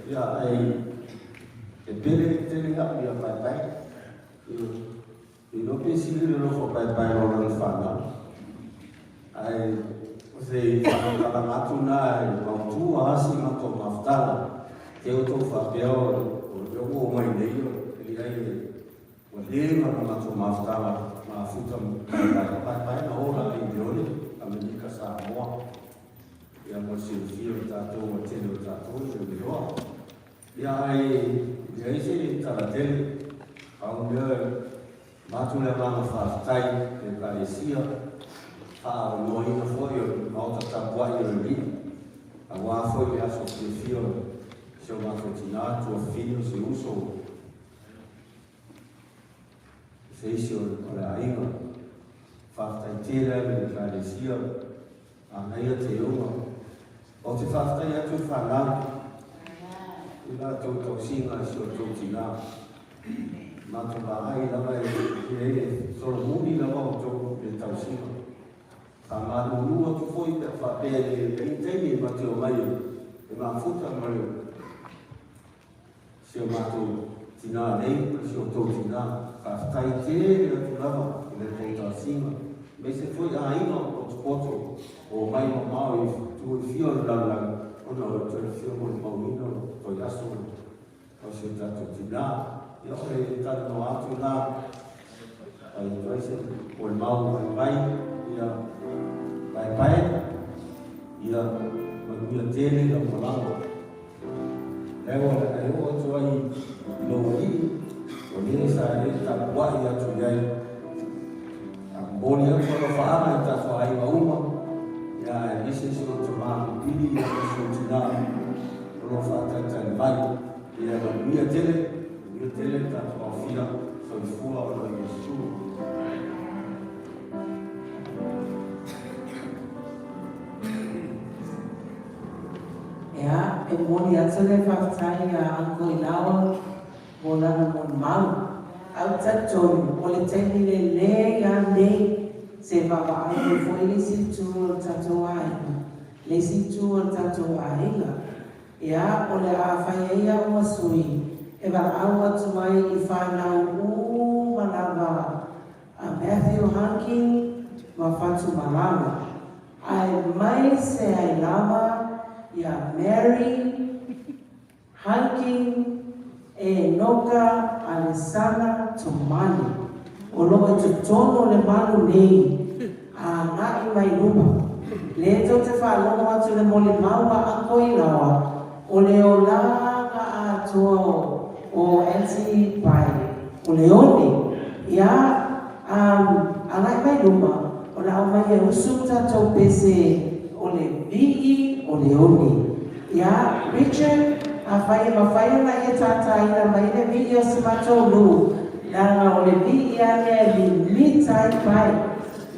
ia, ai e pele tele au ia Paepae. Ioe. Iloa pe sili le nofo paepae o lana fanau. Ae o se faamatalaga atu na e mautu a si matou mafutaga. Te o tou faapea o lea ua omai nei o leai ua leva na matou mafutaga mafuta paepae. O paepae na ola ai i Leone, Amerika, Samoa. Ia mo le silafia o tatou ua tele o tatou i le iloa. Ia ae leai se tala tele, pau mea e avatu le agaga faafetai i le Ekalesia, faaaunoaina foi o le Maota tapuai o le Alii, aua foi le aso fiafia o si o matou tina, tuafafine o se uso, se isi o le aiga. Faafetai tele lava i le Ekalesia, Manaia te uga. Ou te faafetai atu i fanau i la tou tausiga i si o tou tina. Matou vaai lava e e solomuli lava outou i le tausiga. Faamalulu atu foi pe a faapea e le i ai taimi e matou omai e mafuta ma le si o matou tina nei ma si o tou tina. Faafetai tele atu lava i le tou tausiga, aemaise foi aiga o potopoto o omai mamao i itu e fia o le lalolagi ona o le toe fia molimauina o toe aso o si o tatou tina. Ia o le talanoa atu la, fai atu ai se molimau vaivai, ia paepae, ia manuia tele lau malaga. Lea ua e oo atu ai i lou alii, o le sa e tapuai atu i ai. A momoli atu alofaaga i tatou aiga uma, ia aemaise si ou tama pipili ma si ou tina o lo o faatalitali mai. Ia manuia tele, manuia tele le tatou aofia, soifua ona Iesu. Ea, e moni atu le faafetai ia Uncle Ilaoa mo lana molimau. Ae ou te talitonu, o le taimi lelei lava lenei se vaavaai ai foi le isi itu o le tatou aiga, le isi itu o le tatou aiga. Ea, o le a fai ai au ma sui e valaau atu ai i fanau uma lava a Matthew Hunkin ma Fatumalala, aemaise ai lava iā Mary Hunkin Enoka Alesana Tomani, o lo o i totonu o le malu nei, agai mai luma. Lea tou te faalogo atu i le molimau a Uncle Ilaoa, o le olaga atoa o Aunty Pai, o Leone, ia, agai mai luma, o le a omai e usu le tatou pese o le vii o Leone. Ia, Richard, afai e mafai ona ia tātāina mai le vii o si matou nuu, leaga o le vii lava lea e mimita ai Pai.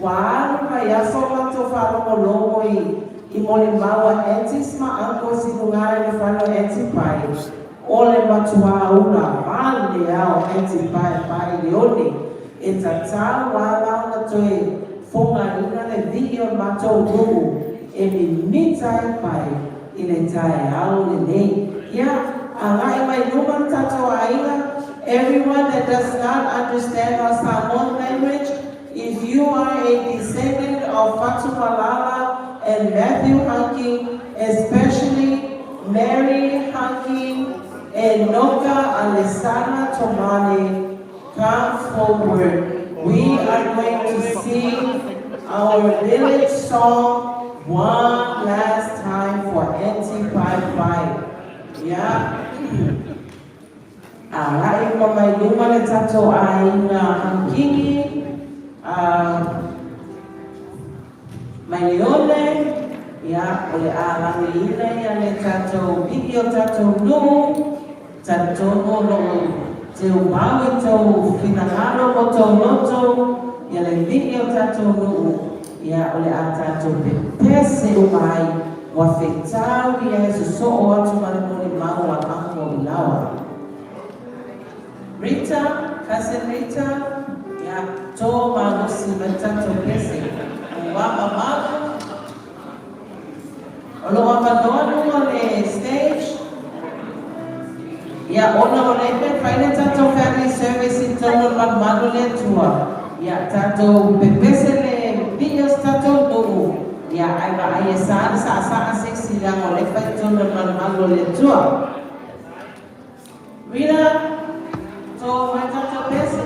Ua alu vaiaso o matou faalogologo i i molimau a aunties ma uncles i luga i le fale o Aunty Pai, o le matuā ula vale lava o Aunty Pai Pai Leone, e tatau lava la ona toe fogaina le vii o le matou nuu e mimita ai Pai i le taeao lenei. Ia, agai mai luma le tatou aiga, everyone that does not understand our Samoan language, if you are a descendant of Fatumalala and Matthew Hunking, especially Mary Hunking and Noka Alesana Tomane, come forward. We are going to sing our village song one last time for Auntie Pai Pai. Yeah. Agai uma mai luma le tatou aiga Hankingi, mai Leone, ia, o le a laweina ia le tatou pili o tatou nuu, talitonu o lo o teumau i tou finagalo ma tou loto ia le vili o tatou nuu, ia, o le a tatou pepese uma ai ua fetau ia e sosoo atu ma le molimau a Uncle Ilaoa. Rita, Cousin Rita, ia, tō malosi mai le tatou pese ua mamalu. O lo o avanoa luga o le stage. Ia, ona o lea e fai le tatou family service i totonu o le malumalu o le Atua, ia, tatou pepese le pii o se tatou nuu, ia, ae vaai e sa le saasaa se isi leaga o lea e fai i totonu o le malumalu o le Atua. Rita, tō mai tatou pese.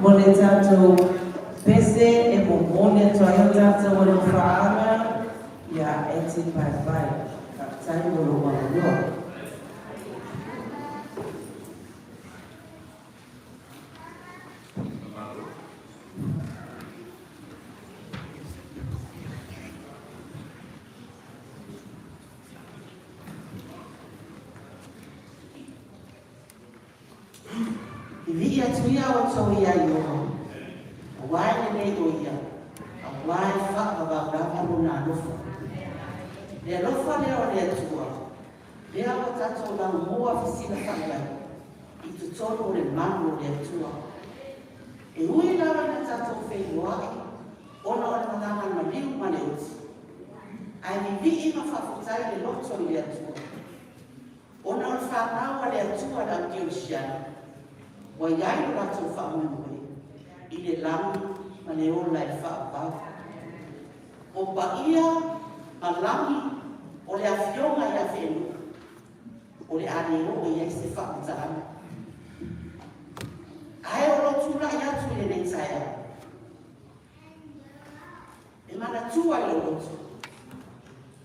Mo le tatou pese e momoli atu ai o tatou alofaaga ia Eti Paepae. Faafetai mo lou avanoa. Vivii atu ia outou iā Ieova, auā e lelei ʻo ia, auā e faavavau lava lona alofa. Le alofa lea o le Atua, lea ua tatou laumua fesilafai ai i totonu o le malu o le Atua. E ui lava ina tatou feiloai ona o le malaga maliu ma le oti, ae vivii ma faafetai le loto i le Atua, Ona o le fanau a le Atua le au kerisiano, ua i ai lo latou faamoemoe i le lagi ma le ola e faavavau. O paia ma lagi o le Afioga ia Whenua, o le a le oo i ai se faamatalaga. Ae o lou tulai atu i lenei taeao, e manatua i lou loto,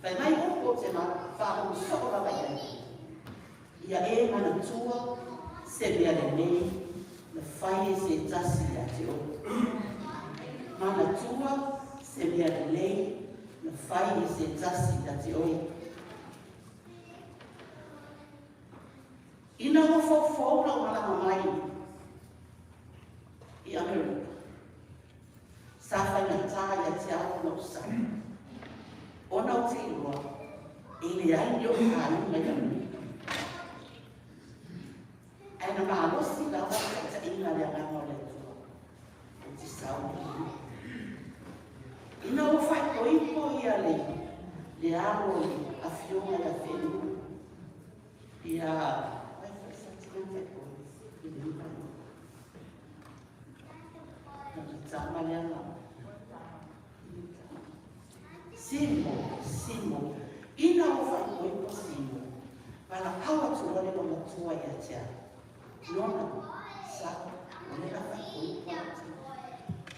fai mai upu ou te faalogo soo lava i ai, ia e manatua se mea lelei na fai e se tasi ia te oe. Manatua se mea lelei na fai e se tasi ia te oe. Ina ua foufou lou malaga mai i Amerika, sa faigata ia te au ona ou sau, ona ou te iloa e leai ni ou aiga i Amerika. Ae na malosi lava le taitaiga a le Agaga o le Atua, ou te sau i Amerika. Ina ua faaipoipo ia le alo o le afioga ia Whenua, ia, ai foi sa tina faaipoipo, i le lima. Tama lea na Simo, Simo. Ina ua faaipoipo Simo, valaau atu loa le loomatua ia te au. Nona, sau, o lea la faaipoipo lau tama.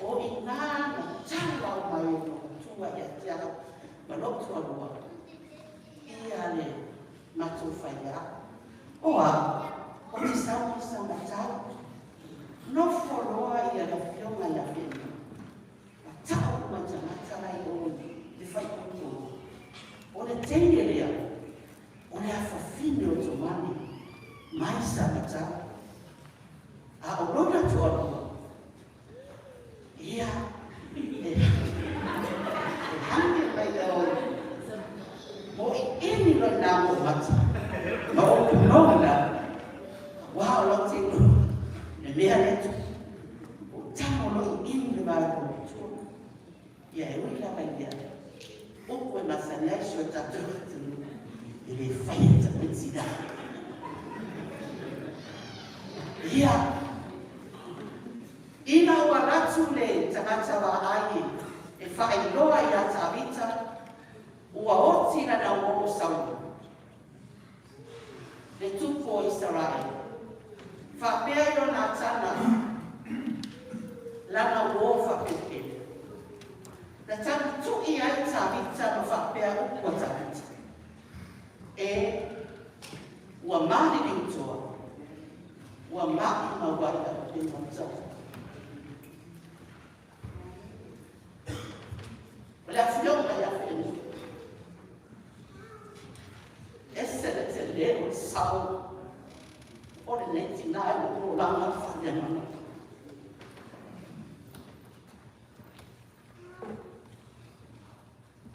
O i ina na talau mai e le loomatua ia te au ma lou toalua ia le matou faiā. O au, ou te sau mai Samatau. Nofo loa ia le afioga ia Whenua, ma tau uma i tagata la i o i le faaipoipoga. O le teine lea, o le afafine o Tomane mai Samatau. A o lona toalua, ia, e hange mai ia oe, mo i emi loa i nā mo mata, ma o punona, auā o lau te iloa, le mea lea tupu, o tamo loa i emi le vaega o le tua. Ia e ui lava i lea, upu e masani ai si o tatou atunuu, e le fai e tamaiti la. Ia, ina ua alu atu le tagata vaai e faailoa iā Tavita, ua oti lana uo o Saulo, le tupu o Isaraele. Faapea Ionatana lana uo faapelepele. Na tagituʻi ai Tavita ma faapea upu a Tavita, E, ua maliliutoa, ua maʻimau ai lau upega o taua. O le afioga ia Whenua, ese le tele o le sao o lenei tinā i lou olaga faaleagaga.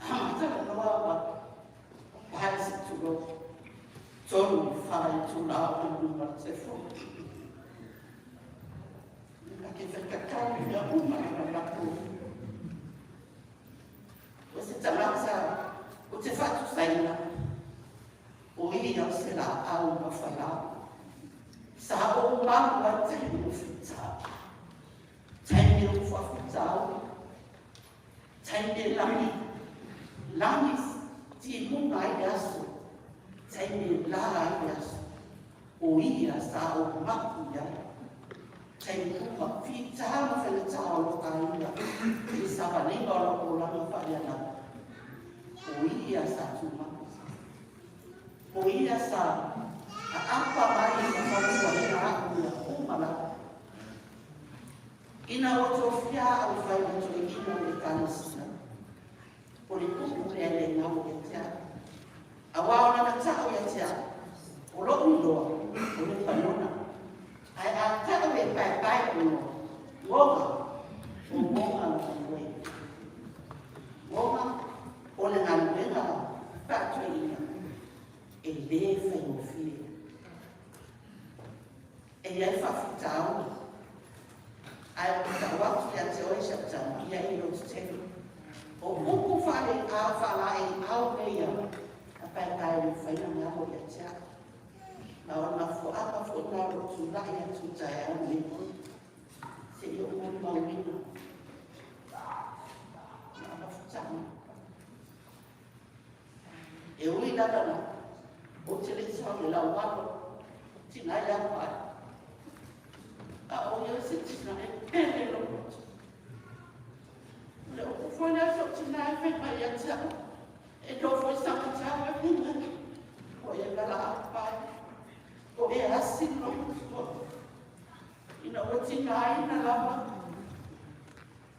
Amata loa ma pae se tulou, tonu i fala i tula o le luma o le telefoni. Na ke whakakau i mea uma i ngā lako. O se tagata o te whatusaina, o ia o se laau mawhalau. Sa o malu ai taimi o whitau. Taimi o whawhitau. Taimi e lagi, lagi timuga ai le aso. Taimi e la ai le aso. O ia sa o maku i ai. Taimi uma, fita ma faigata o lou aiga i le savaliga o lau olaga faaleagaga. O ia sa tumau. O ia sa aapa mai ma fautuaina a'u i mea uma lava. Ina ua tofia a'u e fai ma toeaina o le Ekalesia, o le upu lea e le galo ia te a'u, auā o lana ta'u ia te a'u, o lo'u igoa o Lepanona, ae a ta'u e paepae lo'u igoa, Goga, o Goga lona ioe. Goga, o le galuega faatoeaina e lē faigofie. E i ai faafitauli, ae ou te tau atu ia te oe si au tama, ia e loto tele. O upu faalaeiau nei a Paepae e le mafai ona galo ia te a'u. Ma o le mafuaaga foi lena o lou tula'i atu i le taeao lenei, seia ou molimauina le alofataga. E ui lava na ou te le i sao i le laualo, tina ia mai. A o ia se tina e pele lou loto. O le upu foi lea si ou tina e fai mai ia te a'u, e nofo i Samatau e fai mai, o e valaau pai, o e asi lou matua. Ina ua tigaina lava,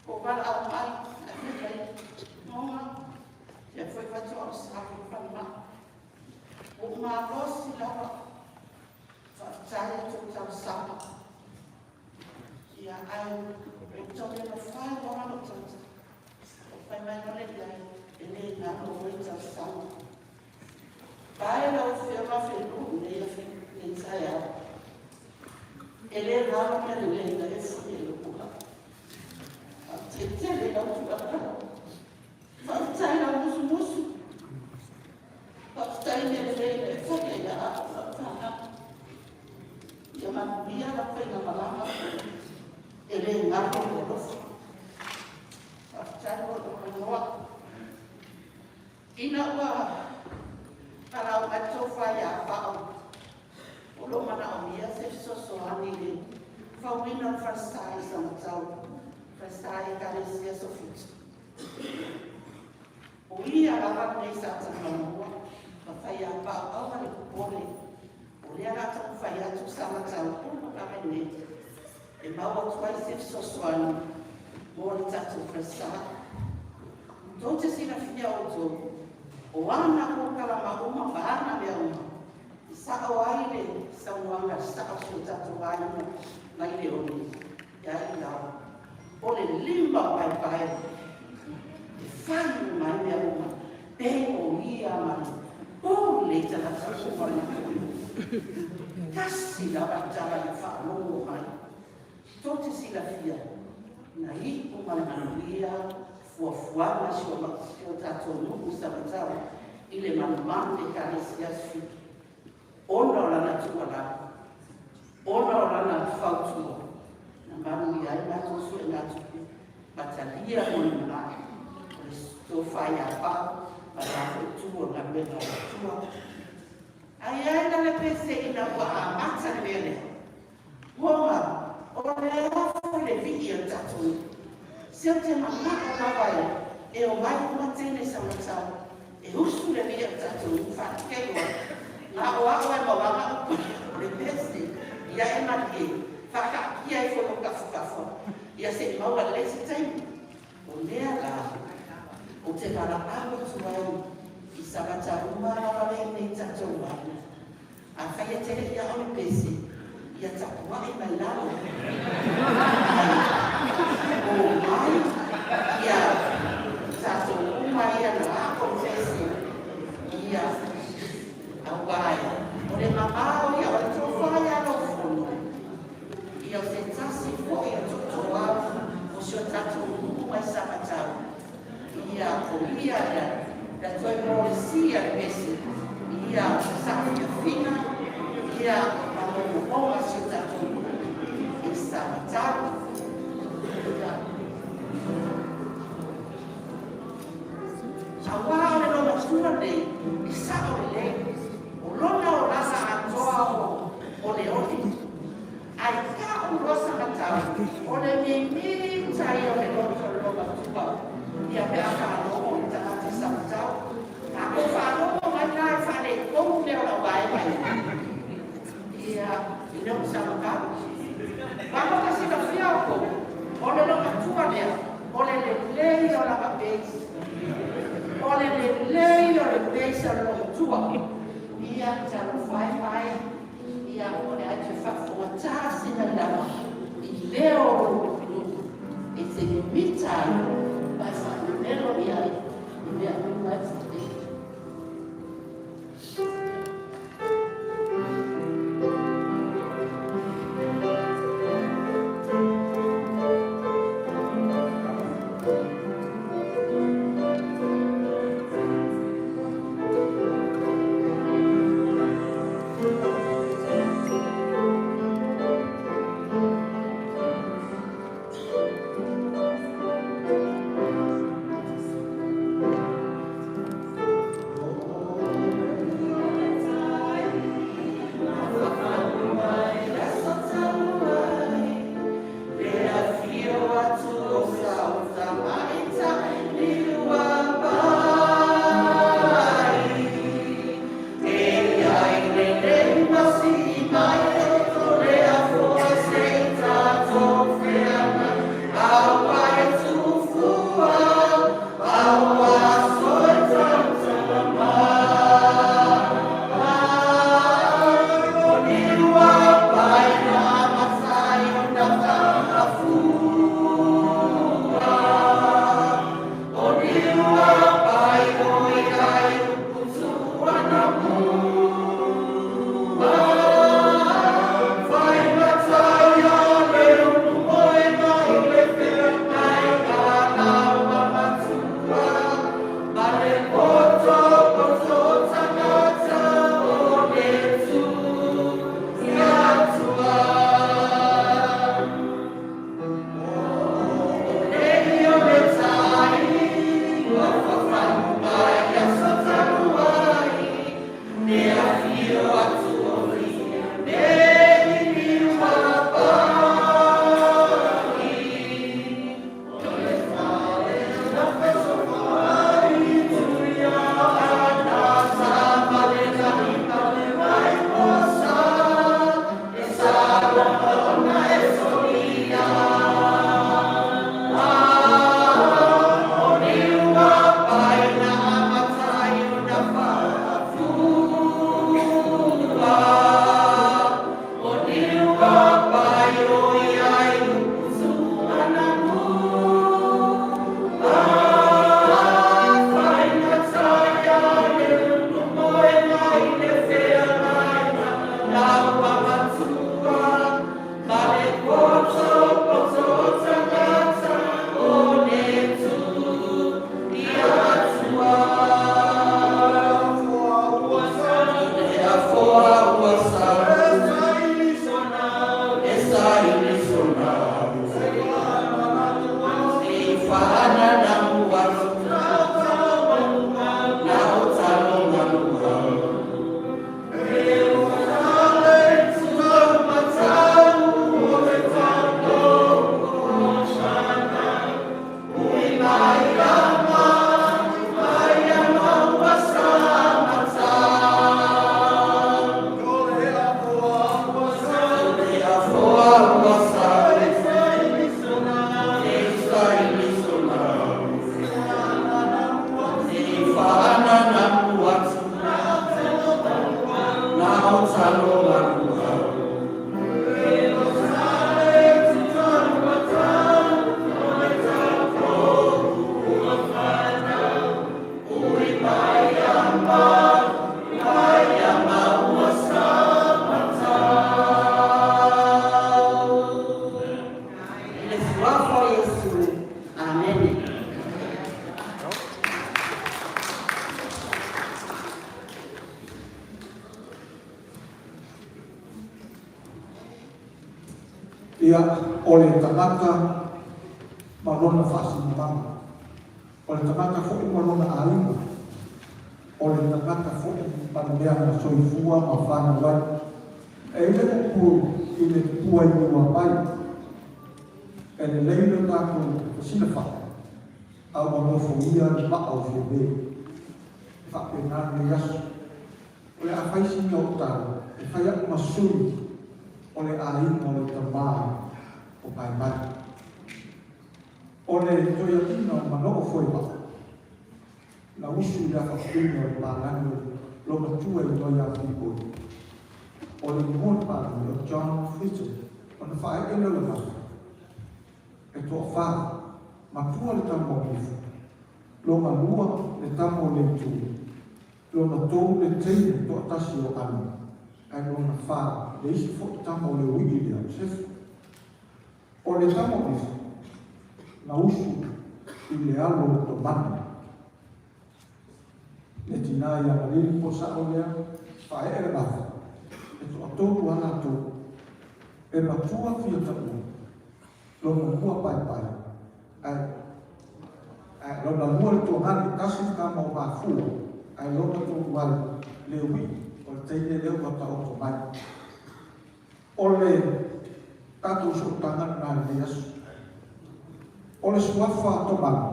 o valaau mai, ae fai mai, Goga, ia foi faatoa ou sau i le falemai. Ua ou malosi lava, faafetai i tou talosaga. Ia, ae ua ou tau le mafai lava lou tagata. O fai mai loa lea i ai, e le galo oe i talosaga. Pae lau Afioga Felu i lenei taeao. E le galo mea lelei na e fai e lou a'u. Faafetai tele i lau tuualalo. Faafetai i lau musumusu. Faafetai i mea lelei na e faia ia a'u ma a'u fanau. Ia manuia lau faigamalaga. E le galo le alofa. Faafetai mo lou avanoa. Ina ua valaau mai le tofa ia Pa'u, o lo o manaomia se fesoasoani i le fauina o le falesa i Samatau, falesa i Ekalesia Sofitu. O ia lava lenei sa talanoa ma fai ia Pa'u, aua le popole, o lea o le a taumafai atu Samatau uma lava i nei e maua atu ai se fesoasoani mo le tatou falesa. Tou te silafia outou, o ana polokalama uma ma ana mea uma, e sa'o ai le saunoaga a le sa'o o si o tatou aiga mai Leone ia Ilao, o le lima o Paepae e fai uma ai mea uma, pe o ia ma le pule i tagata uma o le atunuu. Tasi lava le tala i le faalogo mai. Tou te silafia, na iu ma le manuia fuafuaga si o tatou nuu i Samatau i le manumanu i Ekalesia Aso Fitu, ona o lana tuualalo, ona o lana fautua, na manuia ai matou suegatupe ma talia mo le lumanai o le tofa ia Pa'u ma le la foi itu o le galuega a le Atua. Ai ai la le pese ina ua amata le mea lea. Uaga, o le a foi le vii o le tatou nuu. Se ou te manao lava e omai uma teine Samatau e usu le vii o le tatou nuu faakelo ai. Na o a'u e mauaga upu o le pese ia e malie faakaatia ifo i lou tafatafa ia se i maua lelei se taimi. O lea la ou te valaau atu ai i Samatau uma lava lea i nei tatou aiga. Afai e te le i a'o le pese, ia tapua'i mai lalo, ae omai ia tatou uma ia na a'o le pese, ia auā o le mamao ia o le tofa ia Laufono, ia o se tasi foi o tootooau o si o tatou nuu mai Samatau, ia o ia ia na toe molisī le pese ia saafiafiga ia ma momomoga si o tatou nuu i Samatau. Ia auā o le loomatua nei e sa'o lelei o lona olaga atoa o le oli ae ta'o. Faaloa samatau, o le mimita ia o le loto o le loomatua ia pe a faalogo i tagata samatau. A tou faalogo mai la e faaletonu mea o lau vaega ia, ia, e le o ni samatau. Aua mo te silafia outou, o le loomatua lea, o le lelei o lana bass. O le lelei o le bass o le loomatua. Ia, talofa e pae, ia, o le a e toe faafofogatā sina lava i leo o lou lotonuu e te mimita ai ma e faamemelo i ai i mea uma e faapea. I le Suafa o Iesu. Amene. Ia, o le tagata ma lona faasinomaga, o le tagata foi ma lona aiga, o le tagata foi ma le mea na soifua ma fanau ai. E i ai le upu i le tupua i Niuapai. E lelei lo tatou fesilafai, a ua nofoia le maa o Fiame. E faapena lenei aso. O le a fai sina ou tala, e fai a'u ma sui o le aiga o le tamā o Paepae. O le toeaina o Manoo Foemaa, na usu i le afafuina o le palagi o lo matua i igoa ia Filipoi. O le igoa o le palagi o John Fritton, ona faaee lea o le gafa. E toafa, matua le tama o Gifu, lona lua le tama o Leitu, lona tolu le teine toatasi o Anu, ae lona fa le isi foi tama o le uii lea o Sefu. O le tama o Gifu, na usu i le alo o Tomane, le tinā ia Malili po sao lea, faaee le gafa, e toatolu lava latou, e matua fia taua, lona lua Paepae, ae ae lona lua le Tuagani, tasi le tama o Mafua, ae lona tolu ai le uii o le teine lea ua taoto mai. O le tatou sootaga lena i lenei aso. O le suafa Tomani,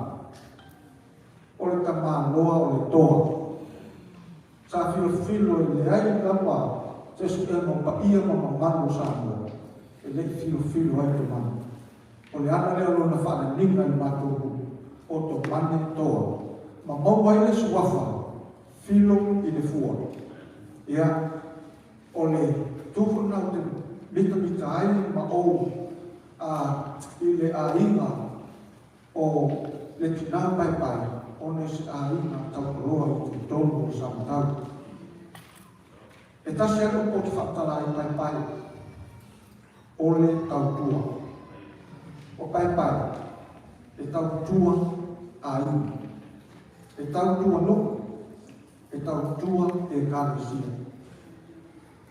o le tamaloa o le toa. Sa filofilo e leai lava se suega o paia ma mamalu o Samoa e le i filofilo ai Tomani. O le ala lea o lona faalaniga i le matou nuu o Tomane Toa, ma maua ai le suafa Filo i le fua. Ia, o le itu foi lena ou te mitamita ai ma ou a i le aiga o le tinā paepae ona o se aiga taualoa i totonu o Samatau. E tasi lava le upu ou te faamatala ai paepae, o le tautua. O paepae, e tautua aiga, e tautua nuu, e tautua Ekalesia.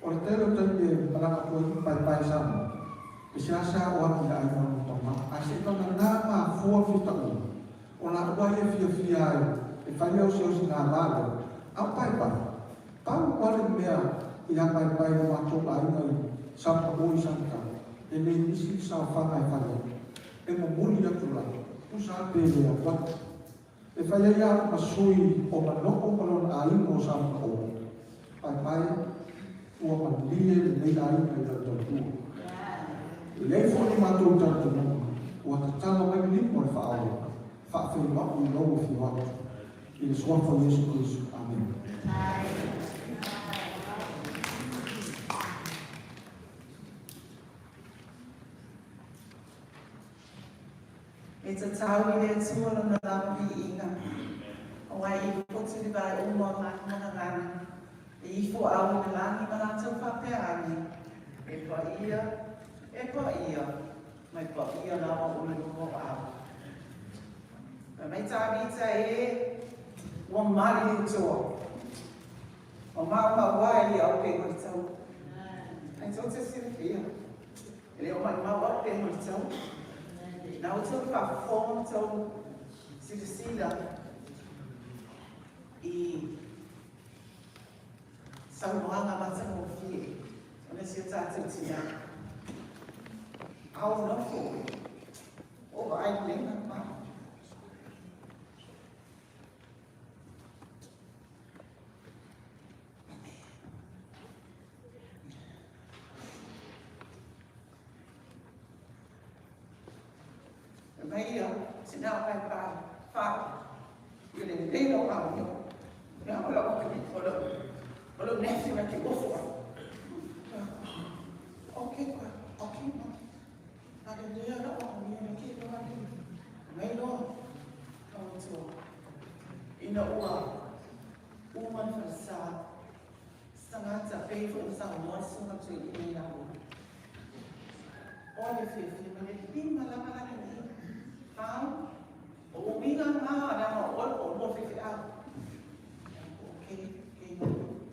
O le tele o taimi e malaga atu ai paepae Samoa, e seasea oo atu i le aiga o lona tama, ae se i vagana mafua fitaua, o laua ia e fiafia ai e fai le osiosi gava lea, a o paepae, pau lava le mea ia paepae i lo matou aiga i Samoa i Samatau, e le misi le saofaga e fai ai, e momoli atu lava, tusa lava pe le alu atu. E fai ai au ma sui o Manoo ma lona aiga o Samoa. Paepae, ua malie lenei aiga i lau tautua. E leai foi ni matou talitonuga, ua tatala mai lima o le faaola, faafeiloai i lou afio atu. I le Suafa o Iesu Keriso. Amene. E tatau i le Atua lona lava viiga, Aua e ifotu le vae uma o matou gagana, E ifo au i le lagi ma latou faapea ane, E paia, e paia, mai paia lava o le lua o au. Fai mai Tavita e, ua mali le Atua, Ua maumau ai au pe o le tau. Ai tou te silafia, e le o maumau au pe o le tau. Na outou faafofoga ma tou silasila i saunoaga matagofie o le si o tatou tinā. A ou nofo, o vaai lelei ma Mai ia, tina o kai pa, fa, i le lei lau au, ia o lau o lau nephew e te ofo ai. Okay, kwa, okay, ma. A le lea lau au, ia le ke loa le, mai loa, au tua. Ina ua uma le falesa, Tagata, pei foi ona saunoa le Susuga Toeaina ia Rona. O le fiafia ma le lima lava la lenei. Au, o uiga na leaga o oe po o lua faifeau. Okay, okay,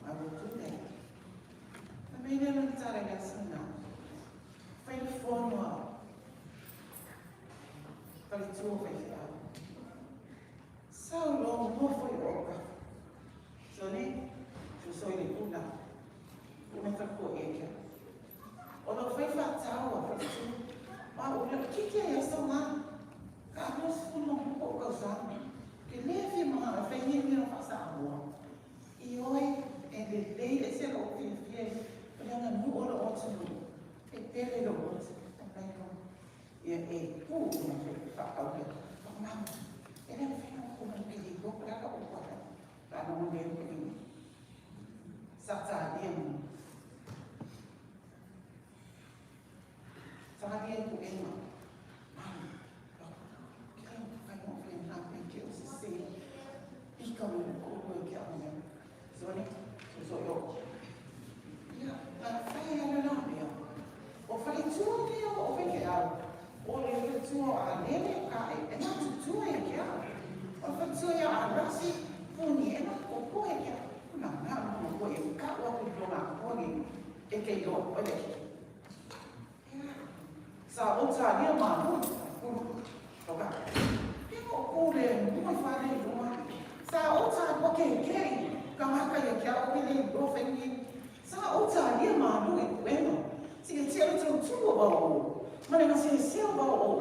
I will do that. Fai mai lea lona tala i le aso lena. Fai le fono a faletua faifeau. Sau loa nofo i o ka. Johnny, so i le puna. Puna ka ko e kia. O lo fai sa. Ke le fia maga e fai ni mea faa-Samoa. Ioe, e lelei ese lou fiafia o le aganuu o lou atunuu, e pele lou ota, fai mai loa. Ia e pu ma faapau lea. Mama, e le mafai ona ou mai ke le iloa po o le a lau upu a fai. Faalogo lea i le sa talia mai. Talia i puega. Mama, ke le mafai ona ou fai na me ke o se se. Pika mai le koʻu e ke au mea. Sone, so so yo. Ia, na fai ala la mea. O faletua lea o faifeau. O le faletua o Alele ka e, e na tutua e ke au. O le faletua ia Arasi, puni e na koko e ke au. Na na na ko e ka o ku lo na ko ni e ke yo o le. Ia, sa o ta lia ma no. O ka. Ke o ko le mo fa le lo ma. Sa o ta ko ke ke ka ma ka ye ke au ke le lo fe ni. Sa o ta lia ma no e kuena. Si ke tia le tu o ba o. Ma le se se o ba o.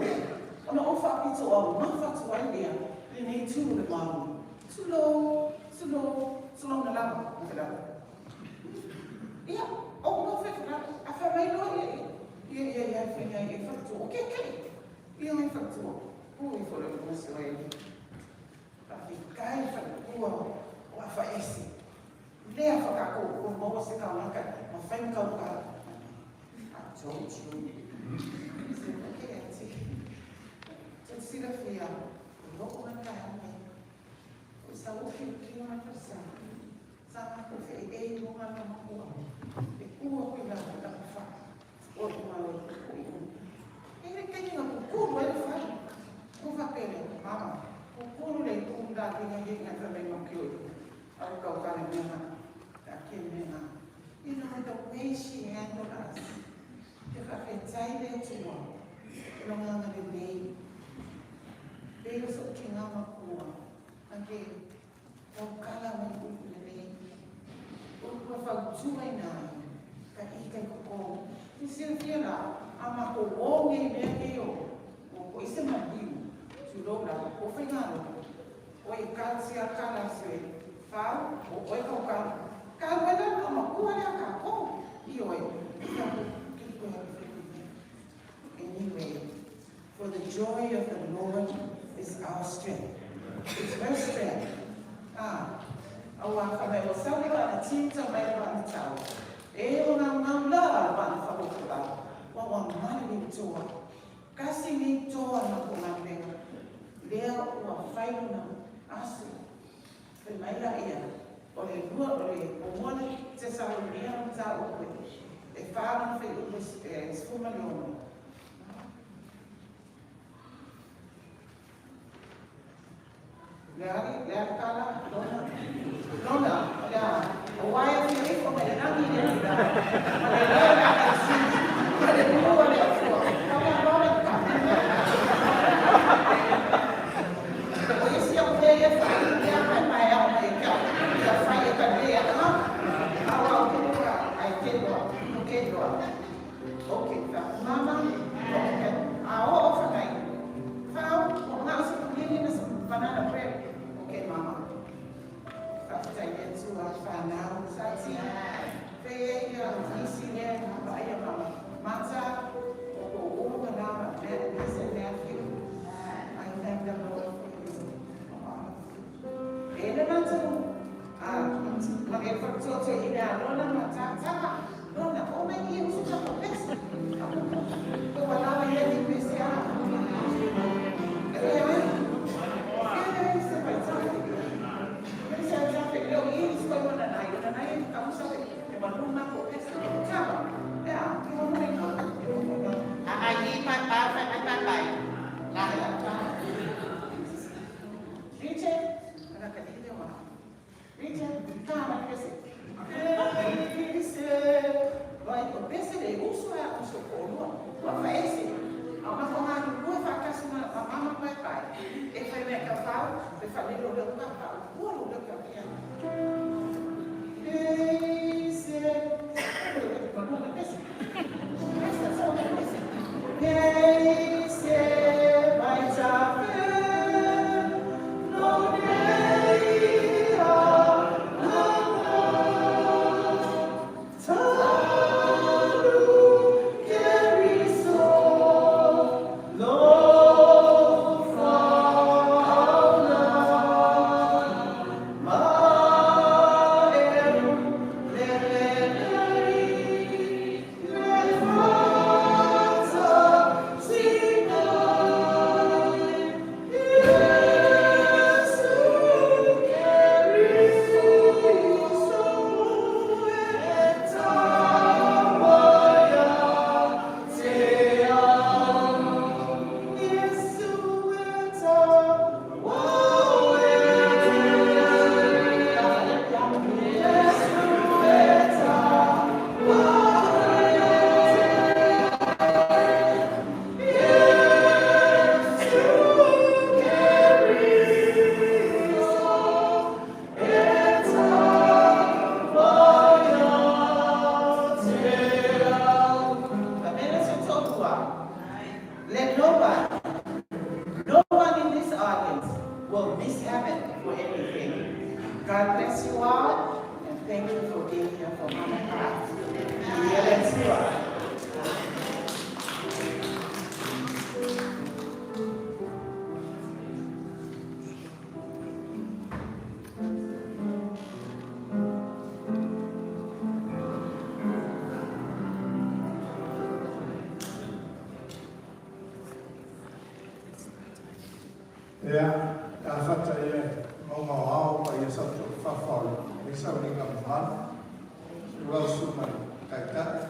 Ona o fa pito o ma fa tu ai lea. Le nei tu le ma. Tu lo, tu lo, tu lo na la. Na la. Ia, o no fe fa a fa mai lo ia ia ia ia fa ia ia fa tu. O ke ke. Ia mai fa tu. O i fo le mo se ai. Fa fi kai fa tu o a fa esi. Lea fa ka ko ko mo se ka na ka ma fa ka ka. I told you. Said, okay, auntie. Te silafia, o loo na ka mai. O sa o ki ki na fa sa. Sa ma ko fe e mo ma na mo. E ku o ku na ka fa. O ma o ku i. E le ke ni ko ku ro e fa. Ko fa pele, mama. Ko ku le ku nda ti nga ye nga fa me mo ki o. Au ka ka le me na. Ka ke me na. You know the way she handled us. Te fa fe tai le tua. Lo nga nga le nei. Pelo so ki ngā makua. Ake, tau kala mai upu le nei. Upu a whautua i nā, ka i kai koko. Te silafia la, a mako o ngei mea kei o, o ko ise maliu, tu lo la, o whai ngā ro. O e kātia kala se, whau, o oe kau kala. Ka wena ka makua lea ka ko, i oe. Anyway, for the joy of the Lord is our strength. It's her strength. Ah, au a whamai o sauri wa na tīta mai wa na tau. E o ngā ngau la wa na whakoko la. Wa wa mare ni toa. Kasi ni toa na ko ngā mea. Lea ua whairuna asu. Whai mai la ia. O le lua o le o moana te sauri mea o tā o koe. E whāna whai upu e sfuma leono. Le ali, le ali kala, lona, lona, lea, o waia fia ifo mai le rangi le la. Ma le lea le aka si, ma le lua le afua. Ka wea lona ka. O isi au mea ia whai, lea mai mai au mai e kia, kia whai e ka lea, ha? Au au ke loa, ai ke loa, no ke loa. Okay, fa, mama, okay, a o o whakai. Whau, o ngā o se pulini na sa banana bread. Okay, mama. Whakawhitai le atua whanau, sati, whea ia, isi lea, ngā paia mama. Mata, o ko o ngā nama, Liz and Matthew. I thank the Lord for you. E le mātou, ma e whakatoto i mea lona ma tātaka, lona, o mai i usu ka ko pesi. Ko wa lawa ia ni pesi a. E ai, e se pai tāke. E se tāke, leo i i skoe wana nai, wana nai e ka usa e maluna ko pesi. Tama, e a, ki wana nei ka. A ai i pai pai pai pai pai pai. La. Richard, ana ka ile wa. Richard, ka ma pesi. Pesi. Vai ko pesi le usu a usu ko lua. Ua faese. A ma ko ngā kua whakasi ma mama pai pai. E whai mea ka whau, e whalelo leo ka whau. Ua lo leo ka pia. Pesi. Pesi. Pesi, pesi. Pesi, vai ta fe. that nobody, no one in this audience will miss heaven for anything. God bless you all, and thank you for being here for Mama Pat. Ia, a fata ia mauga o ao pa ia sa to fafa o le sauniga mamalu, lau susuga i le Taitai,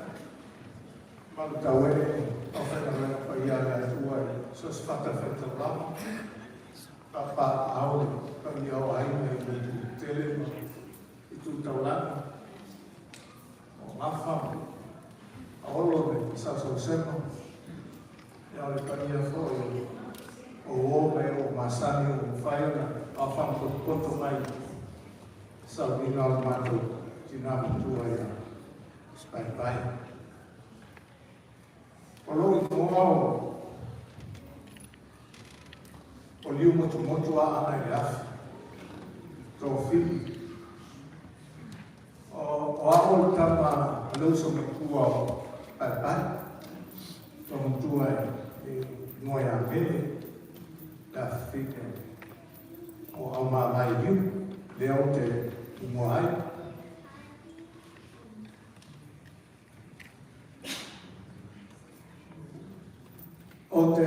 ma le tauee aufaigaluega paia a le Atua i so o se fatafaitaulaga, papaaao le paia o aiga i motu tele ma itu taulagi, o Gafa ma Olo le Sausausega, ia o le paia foi o uo ma e ua masani ua mafai ona aofaga potopoto mai i sauniga o le matou tina matua ia Paepae. O lou igoa o o liu motumotu a ana i le afi, Tofili. O, o au o le tama a le uso matua o Paepae, tō matua e, e ingoa ia Mele, le afifine o Aumāmai Liu, lea ou te ingoa ai. O te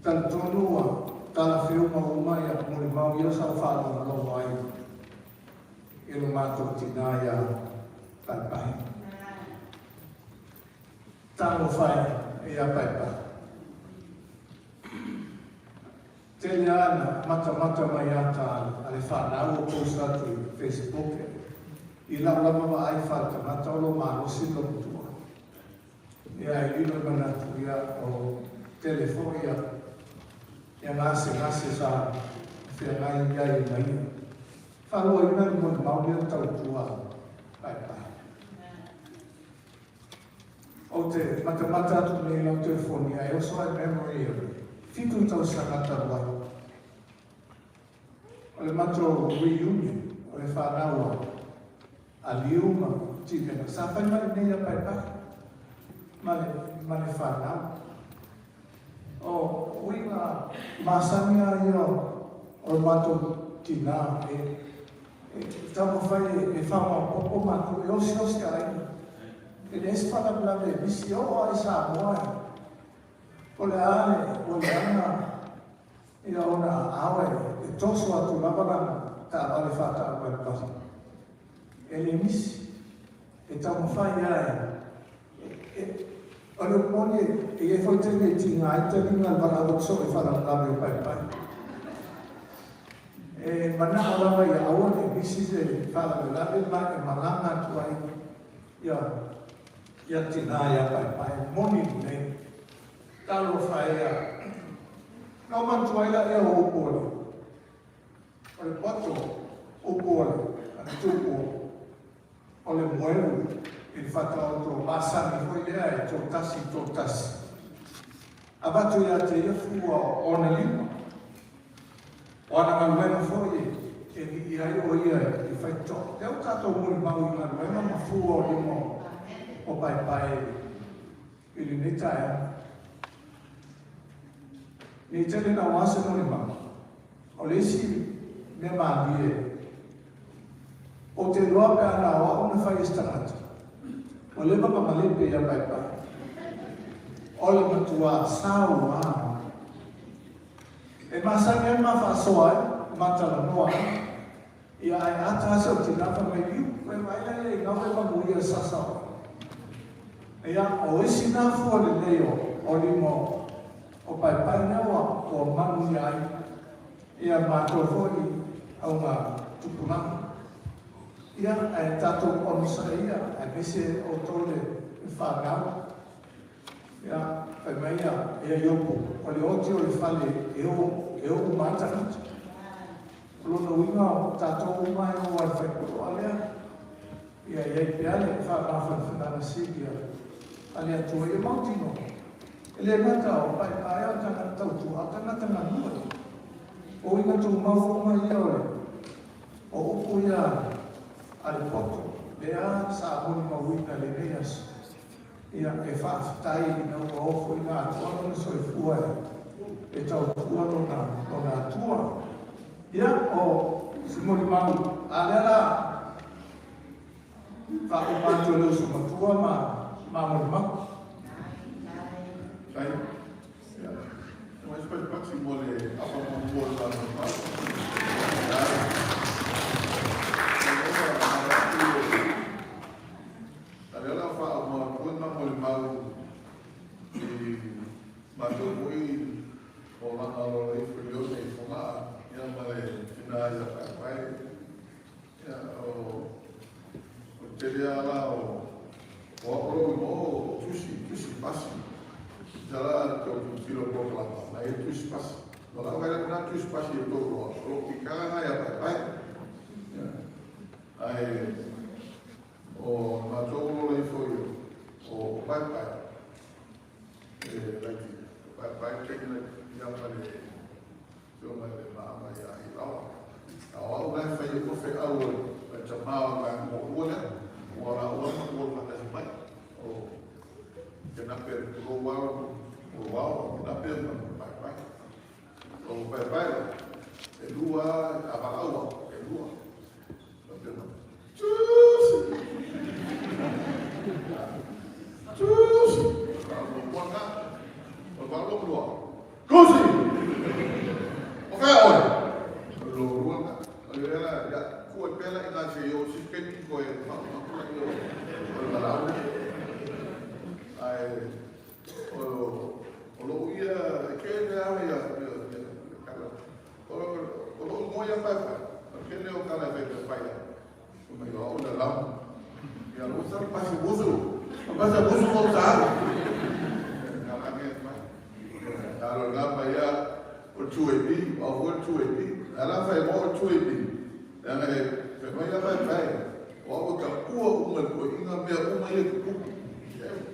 talitonu ua talafeuma uma ia molimau ia sa ou faalogologo ai i lo matou tinā iā Paepae. Talofa e ia Paepae. Tele lava na matamata mai ata a le fanau o post atu i Facebook i lau lava vaai faletagata o lo malosi lo matua. Ia e lilo i manatu ia o tele foi ia ia gasegase sa feagai iai ma ia. Faaluaina le molimau lea tautua paepae. Ou te matamata atu nei i lau telefoni ae oso ai memory o le 7 tausaga talu ai. O le matou reunion o le fanau a a Liu ma Timena sa fai mai nei ia Paepae ma le ma le fanau. O uiga masani a ia o le matou tina e e taumafai e faamaopopo matou e osiosi aiga. E leai se faalavelave e misi, e oo lava i Samoa e po o le a le ua leaga ia ona aao e toso atu lava lana taavale faataua e le pasi. E le misi, e taumafai lava e, e, o le upu moni e i ai foi taimi e tiga ai taliga le valaau atu soo i faalavelave o Paepae. E manao lava ia aua ne i misi se faalavelave ma e malaga atu ai ia ia tinā iā Paepae moni lenei. Talofa e ia. Na ou manatua ai laia o upu o le o le poto, upu o le a le tupu o le moelu i le faataoto masani foi lea e toatasi toatasi. Avatu ia te ia fua o ona lima. O ana galuega foi e lii ai o ia i faitotoa. Lea ua tatou molimau i galuega ma fua o lima o Paepae i lenei taeao. Nei tele naua se molimau. O le isi mea malie, ou te iloa pe ana o au na fai e se tagata, ua leva ona malepe ia Paepae. O le matua sao lava. E masani ai ma faasoa ai, ma talanoa ai. Ia ae ata lava si ou tina fai mai, Liu, koe vaai la ia i gau e manuia le sasa o. Ia, o isi na fua lelei o, o lima o, o Paepae lea ua, ua manuia ai. Ia matou foi auga tupulaga. Ia, ae tatou onosai ia, aemaise outou le fanau. Ia, fai mai ia, ia Iopo, o le oti o le fale e o, e o uma ai tagata. O lona uiga o tatou uma e o ai le faipoloa lea. Ia i ai pea le faamafanafanaga sili a le Atua ia mautinoa. E le gata o paepae o tagata tautua, a o tagata galue. O uiga tumau uma ia o le o upu ia a le poto, lea sa molimauina i lenei aso. Ia, e faafetai ina ua oo foi ina atoa lona soifua e tautua lona, lona Atua. Ia, o si molimau, a lea la faauma atu e le uso matua ma, ma molimau. Sai. Ia. Mai se pasi mo le apa mo mo le ma. A lea la fa mo ko na mo le mau i matou foi o lana lo le ifo i o nei fonga ia ma le tina ia paepae ia o tele ala o o lo mo tusi tusi pasi tala to kilo ko la na e tusi pasi o la vai na tusi pasi e to lo o ki kala na ia paepae ai o matou lo le ifo i o paepae e like paepae ke le ia ma le so ma le ma ma ia i lawa a o au lai fai ko fe au e ta ma o ka mo ua le o la ua ma ua ma ta mai o ke na pe ko wa o wa o na pe ma paepae o paepae e lua a va au e lua na pe ma tusi tusi o wa o va lo lua tusi o fe oi lo lua na o le la ya ku e pela ina se yo si ke ni ko e fa ma ku la yo o la la ai o o lo ia ke le a ia ia kala o o lo mo ia pa pa o ke le o kala fe pa ya o me o la la ia lo sa pa se buzu pa se buzu ko sa kala ke pa kala la pa ya o tu e pi o o tu e pi ala fa mo o tu e pi ya me fe mai la pa pa o o ka ua uma ko inga mea uma ia ku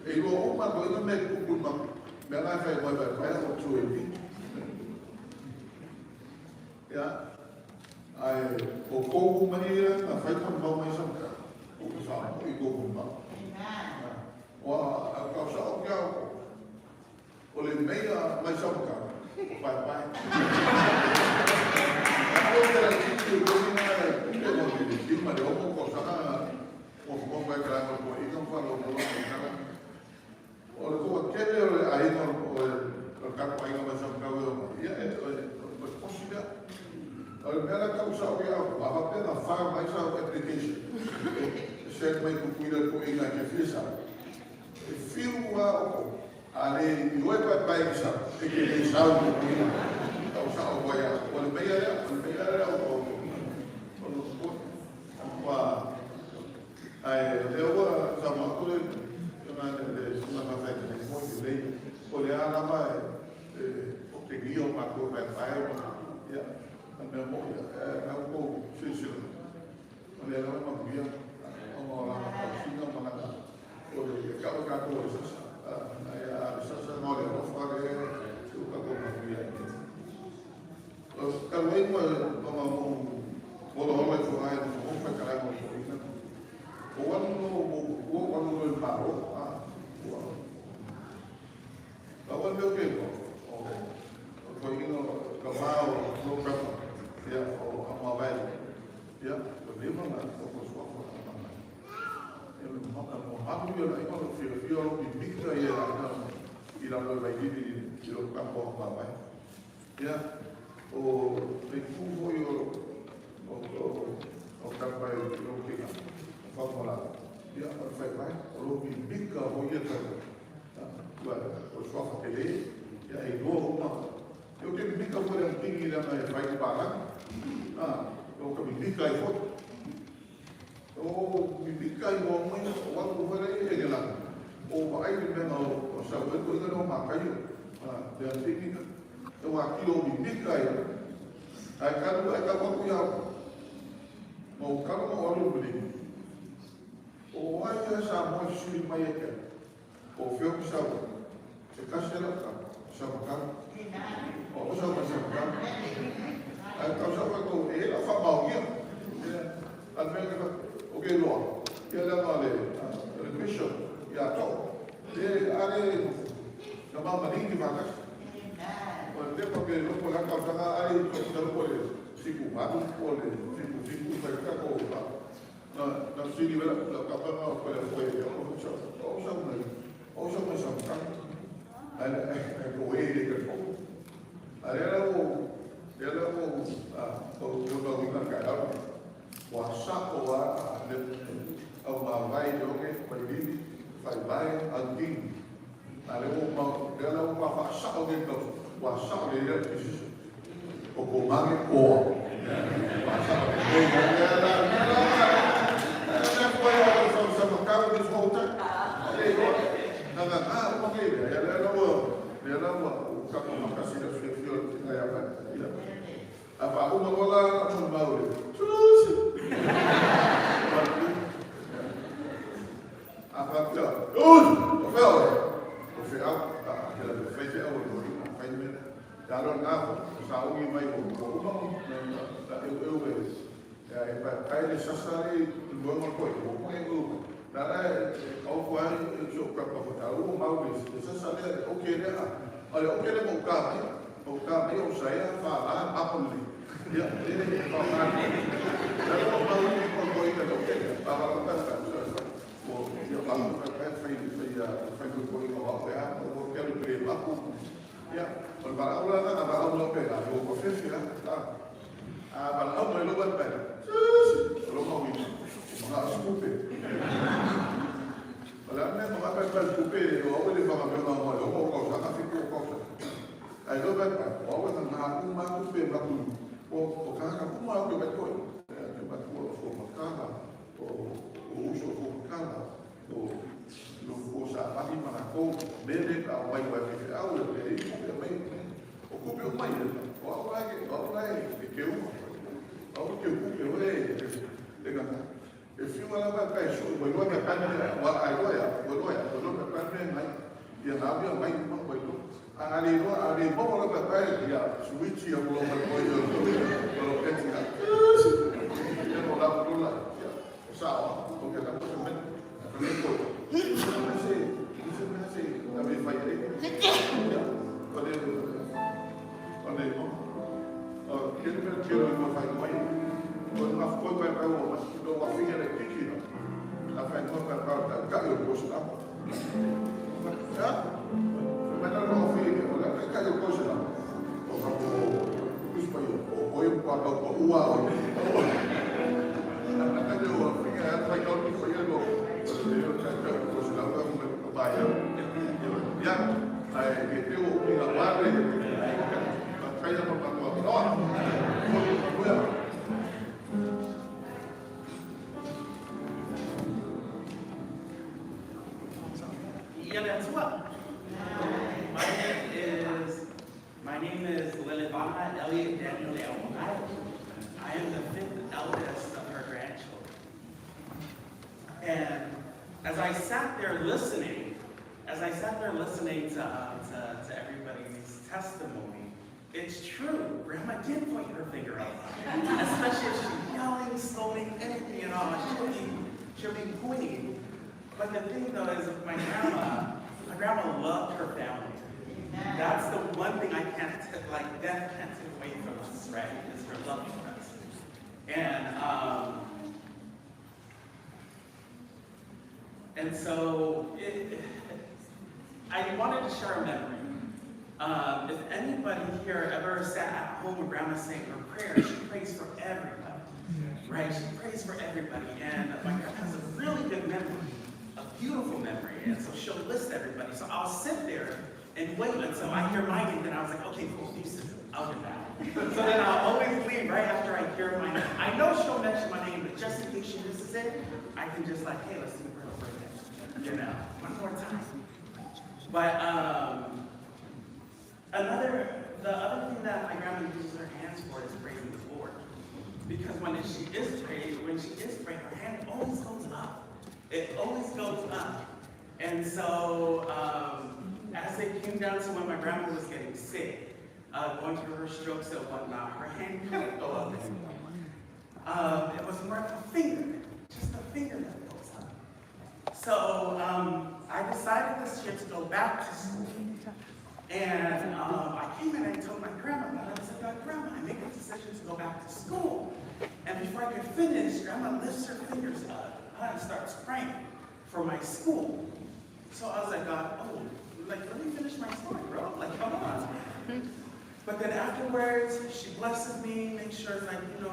e lo uma ko inga mea ku ma mea la fa mo pa pa o tu e pi ya ai o ko uma ia na fai ko mau mai sa ka o ka sa i ko ma wa a ka sa o ka o le meia mai sa ka pai pai o te la ki ko ni na le ko ko ni ti ma le o ko sa na o ko ko ka ko ko i ka fa lo ko ka o le ko ke le o ai no o o ka ko ai mai sa ka o ia e o o si mea o le mea la kau sa o ia a va pe na fa mai sa application se mai ku kuila ko inga ke fisa e fiu a o a le i oe pai pai i sa e ke le sa o ku kuila kau sa o ia o le mea lea o le mea lea o o lo ko wa ai le ua sa ma ku le na le le suna ka fai le mo i le o le ala ma e o te ni o ma ko pai pai ia a mea mo ia e na ko si si o le ala ma ia o mo la ma sina ma na o le ka o ka ko sa sa ai a sa sa mo le o fa le tu ka ko ma ia o ka wei mo o ma mo o lo lo fo ai mo fa ka la mo ko ina o wa no mo o wa no le pa o a o la wa me ke ko o o ko ina ka ma o no ka ia o a ma vai ia o le ma na o ko so ko ma ma e le ma mo ha ku ia la ina fio fio lo mi mika ia la ina i la lo vai di di lo ka ko ma vai ia o le ku ho yo o o o ka pai lo ke ka fa mo la ia o fai vai o lo mi mika ho ia ka ua o so fa ke le ia e lo ma eu te mika fo le tingi le mai fai pa la ah o ka mi mika i fo o mi mika i mo mai o wa ko fara i e la o va ai le mea o sa o ko ina no ma kai ah le tingi o wa ki o mi mika i ai ka lu ai ka ko ia mo ka mo o lu bli o ai ia sa mo sui mai e ke o feo ki sa Se tasi ala ka sa makau. O o sa ma sa makau. Ai kau sa ko e la fa mau ia. A me ka o ke loa. Ia le ma le le bishop ia to. E are na ma ma ni ma ka. O le pa ke lo ko la ka sa ai ko sa ko le siku ma ko le siku siku sa ka ko pa. Na na sini wala la ka pa na ko le ko e o sa o sa ma o sa ma sa ka. Ai ai ko e le ka ko. Ai la o le la o a o o na o ka ka wa sa o wa le au ma vai le oke mai vivi fai vai al king a le o ma le la o ma fa sa o ke ko wa sa o le le ki o ko mange ko wa sa o le le la la la la ko ya o sa sa ma ka o so ta le o na na na o ke le ya le la o le la o ka ko ma ka si la fi fi o ya ya ya a fa o ma la mo ma o le Susi. A fa pia. Us, o fe o. O fe au, a ke la fe fe au o ni fai me. Ya lo na sa o mai o o uma na na eu eu e. Ya e pa kai le sasa le mo mo ko o ko e o. Na la au ko ai so ka pa ko ta o mau le sasa le o ke le a. O le o ke le mo ka mai. O ka mai o sa ya fa la pa ko le. Ya, le fa fa. Ya lo mau ni ko ko i ka o ke. Pa pa pa pa. O ia pa pa pa fai fai fai ko ko i ka wa ya o ke le pre ma ku. Ya, o le bara ula na bara ula pe la o ko fe fe la. A bara au mai lo ba pa. O lo mau i. Ma skupe. O le ane ma pa pa skupe o o le fa ma ma ma o ko ko sa ka fi ko ko sa. Ai lo ba pa o o na na u ma ku pe ma ku. O o ka ka ku ma ku ba ko. Te ba ku o fo ma ka o o uso fo ma ka o lo ko sa pa ni ma ko me le ka o mai wa ke au le le i ku mai o ku pe o mai le o au la ke o la e ke u au ke ku ke o e le ka e fi wa la ka so wa wa ka ka wa ai wa ya wa wa ya wa ka ka me mai ia na bia mai ma wa lo a le lo a le mo la ka ka ia switch ia lo ma ko ia lo lo ke ti ya lo la lo la ya o sa o ke la ko me me ko se se me se la me fai le ya o le o le o ke le ke lo ma fai mai o na ko pa pa o ma lo wa fi le ki ki la fai ko pa pa ta ka yo ko sa ya me la lo fi o la ka yo ko sa o ka ko kus pa yo o o yo pa pa ko ua o na ka yo fi ka fai ko ko yo lo yo ka ka ko sa la ko pa ya ya ai ke te o ni la madre ka ka ya pa pa ko no ko ya. My name is Lilivana Elliot Daniel Leongai. I am the fifth eldest of her grandchildren. And as I sat there listening, to everybody's testimony, it's true, Grandma did point her finger out. Especially if she's yelling, scolding, anything at all, she'll be pointing. But the thing though is, my grandma loved her family. That's the one thing I can't, like death can't take away from us, right? Is her love for us. And so I wanted to share a memory. If anybody here ever sat at home with Grandma saying her prayer, she prays for everybody, right? She prays for everybody. And my grandma has a really good memory, a beautiful memory. And so she'll list everybody. So I'll sit there and wait until I hear my name. Then I was like, okay, cool, I'll get that. So then I'll always leave right after I hear my name. I know she'll mention my name, but just in case she misses it, I can just like, hey, let's do the prayer for again. You know, one more time. But the other thing that my grandma uses her hands for is praising the Lord. Because when she is praying, her hand always goes up. It always goes up. And so as they came came down to when my grandma was getting sick, going through her strokes and whatnot, her hand couldn't go up anymore. It was more of a finger, just a finger that goes up. So I decided this year to go back to school. And I came in and I told my grandma about it. I said, like, Grandma, I made a decision to go back to school. And before I could finish, Grandma lifts her fingers up and starts praying for my school. So I was like, God, oh, like, let me finish my story, bro. Like, come on. But then afterwards, she blesses me, makes sure it's like, you know,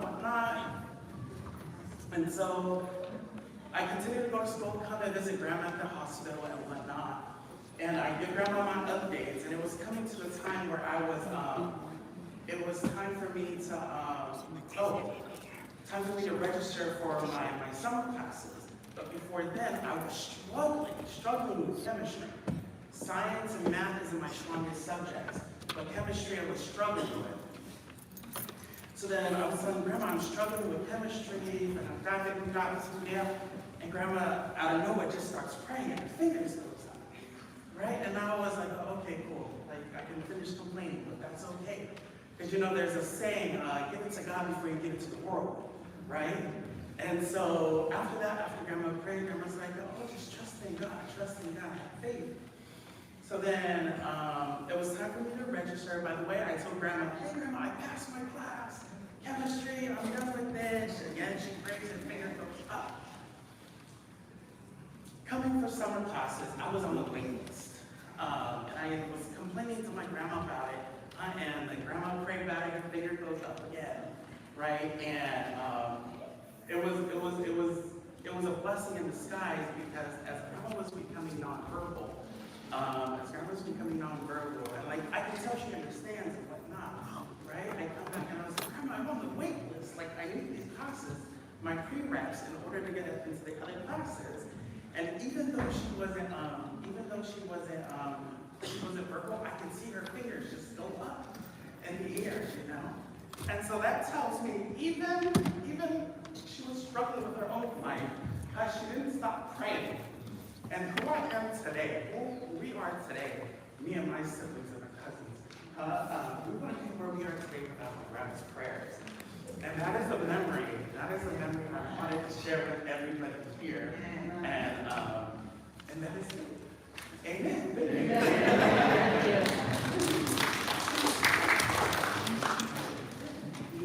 whatnot. And so I continue to go to school, come and visit Grandma at the hospital and whatnot. And I give Grandma my updates, and it was coming to the time where I was, it was time for me to, time for me to register for my summer classes. But before then, I was struggling with chemistry. Science and math isn't my strongest subjects, but chemistry I was struggling with. So then I was telling Grandma, I'm struggling with chemistry, and I'm diving, and Grandma, out of nowhere, just starts praying, and her fingers goes up, right? And I was like, oh, okay, cool. Like, I can finish complaining, but that's okay. Because, you know, there's a saying, give it to God before you give it to the world, right? And so after that, after Grandma prayed, Grandma's like, oh, just trust in God, have faith. So then it was time for me to register. By the way, I told Grandma, hey, Grandma, I passed my class. Chemistry, I'm done with this. Again, she prays and finger goes up. Coming for summer classes, I was on the wait list. And I was complaining to my grandma about it. And the grandma prayed about it, her finger goes up again, right? And it was a blessing in disguise because as Grandma was becoming nonverbal, and like I can tell she understands and whatnot, right? I come back and I was like, Grandma, I'm on the wait list. Like I need these classes, my prereqs, in order to get into the other classes. And even though she wasn't, verbal, I can see her fingers just go up in the air, you know? And so that tells me even she was struggling with her own life, she didn't stop praying. And who I am today, who we are today, me and my siblings and my cousins, we wouldn't be where we are today without my grandma's prayers. And that is a memory, I wanted to share with everybody here. And that is it. Amen.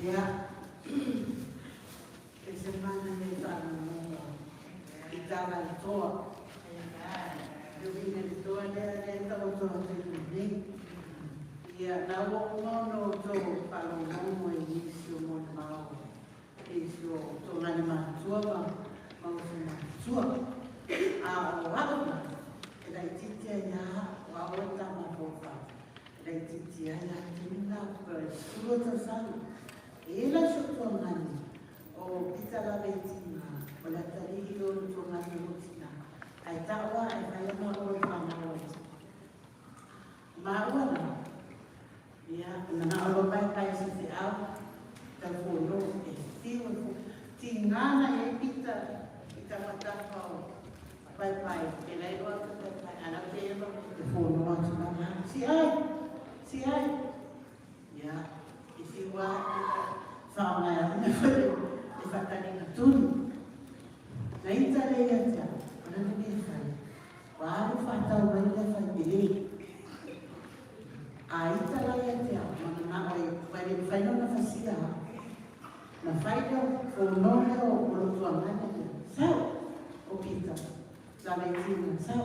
Yeah. It's a man in the Ia na o mono tō whalomomo e nisi o mona mao. E isi o tō ngani mātua ma mauso mātua. A o aona, e dai titia ia o ao e tama pōwha. E dai titia ia tēnā kua e sua tausanga. E la so tō ngani o pita lawe tina, o la tarihi o tō ngani o tina. Ai taua e whaia o e whanau e. Maua ia, na alo pai pai se te au, ta fono e whiu e fo. Ti ngana e pita, i ta matafa o pai pai, e lai roa te pai pai, ana te ero te fono atu na maha. Si ai, si ai. Ia, i whiu a e whaongai a me whare, e whataringa tunu. Na ita le ia te au, ana ne me whai. Wa aru whatau mai le whai pere. A ita lai e te au, mana nā oi, wai le whai nona whasia ha. Na whai leo, whōno leo o lotua ngana ia. Sau, o pita, la lei tina, sau.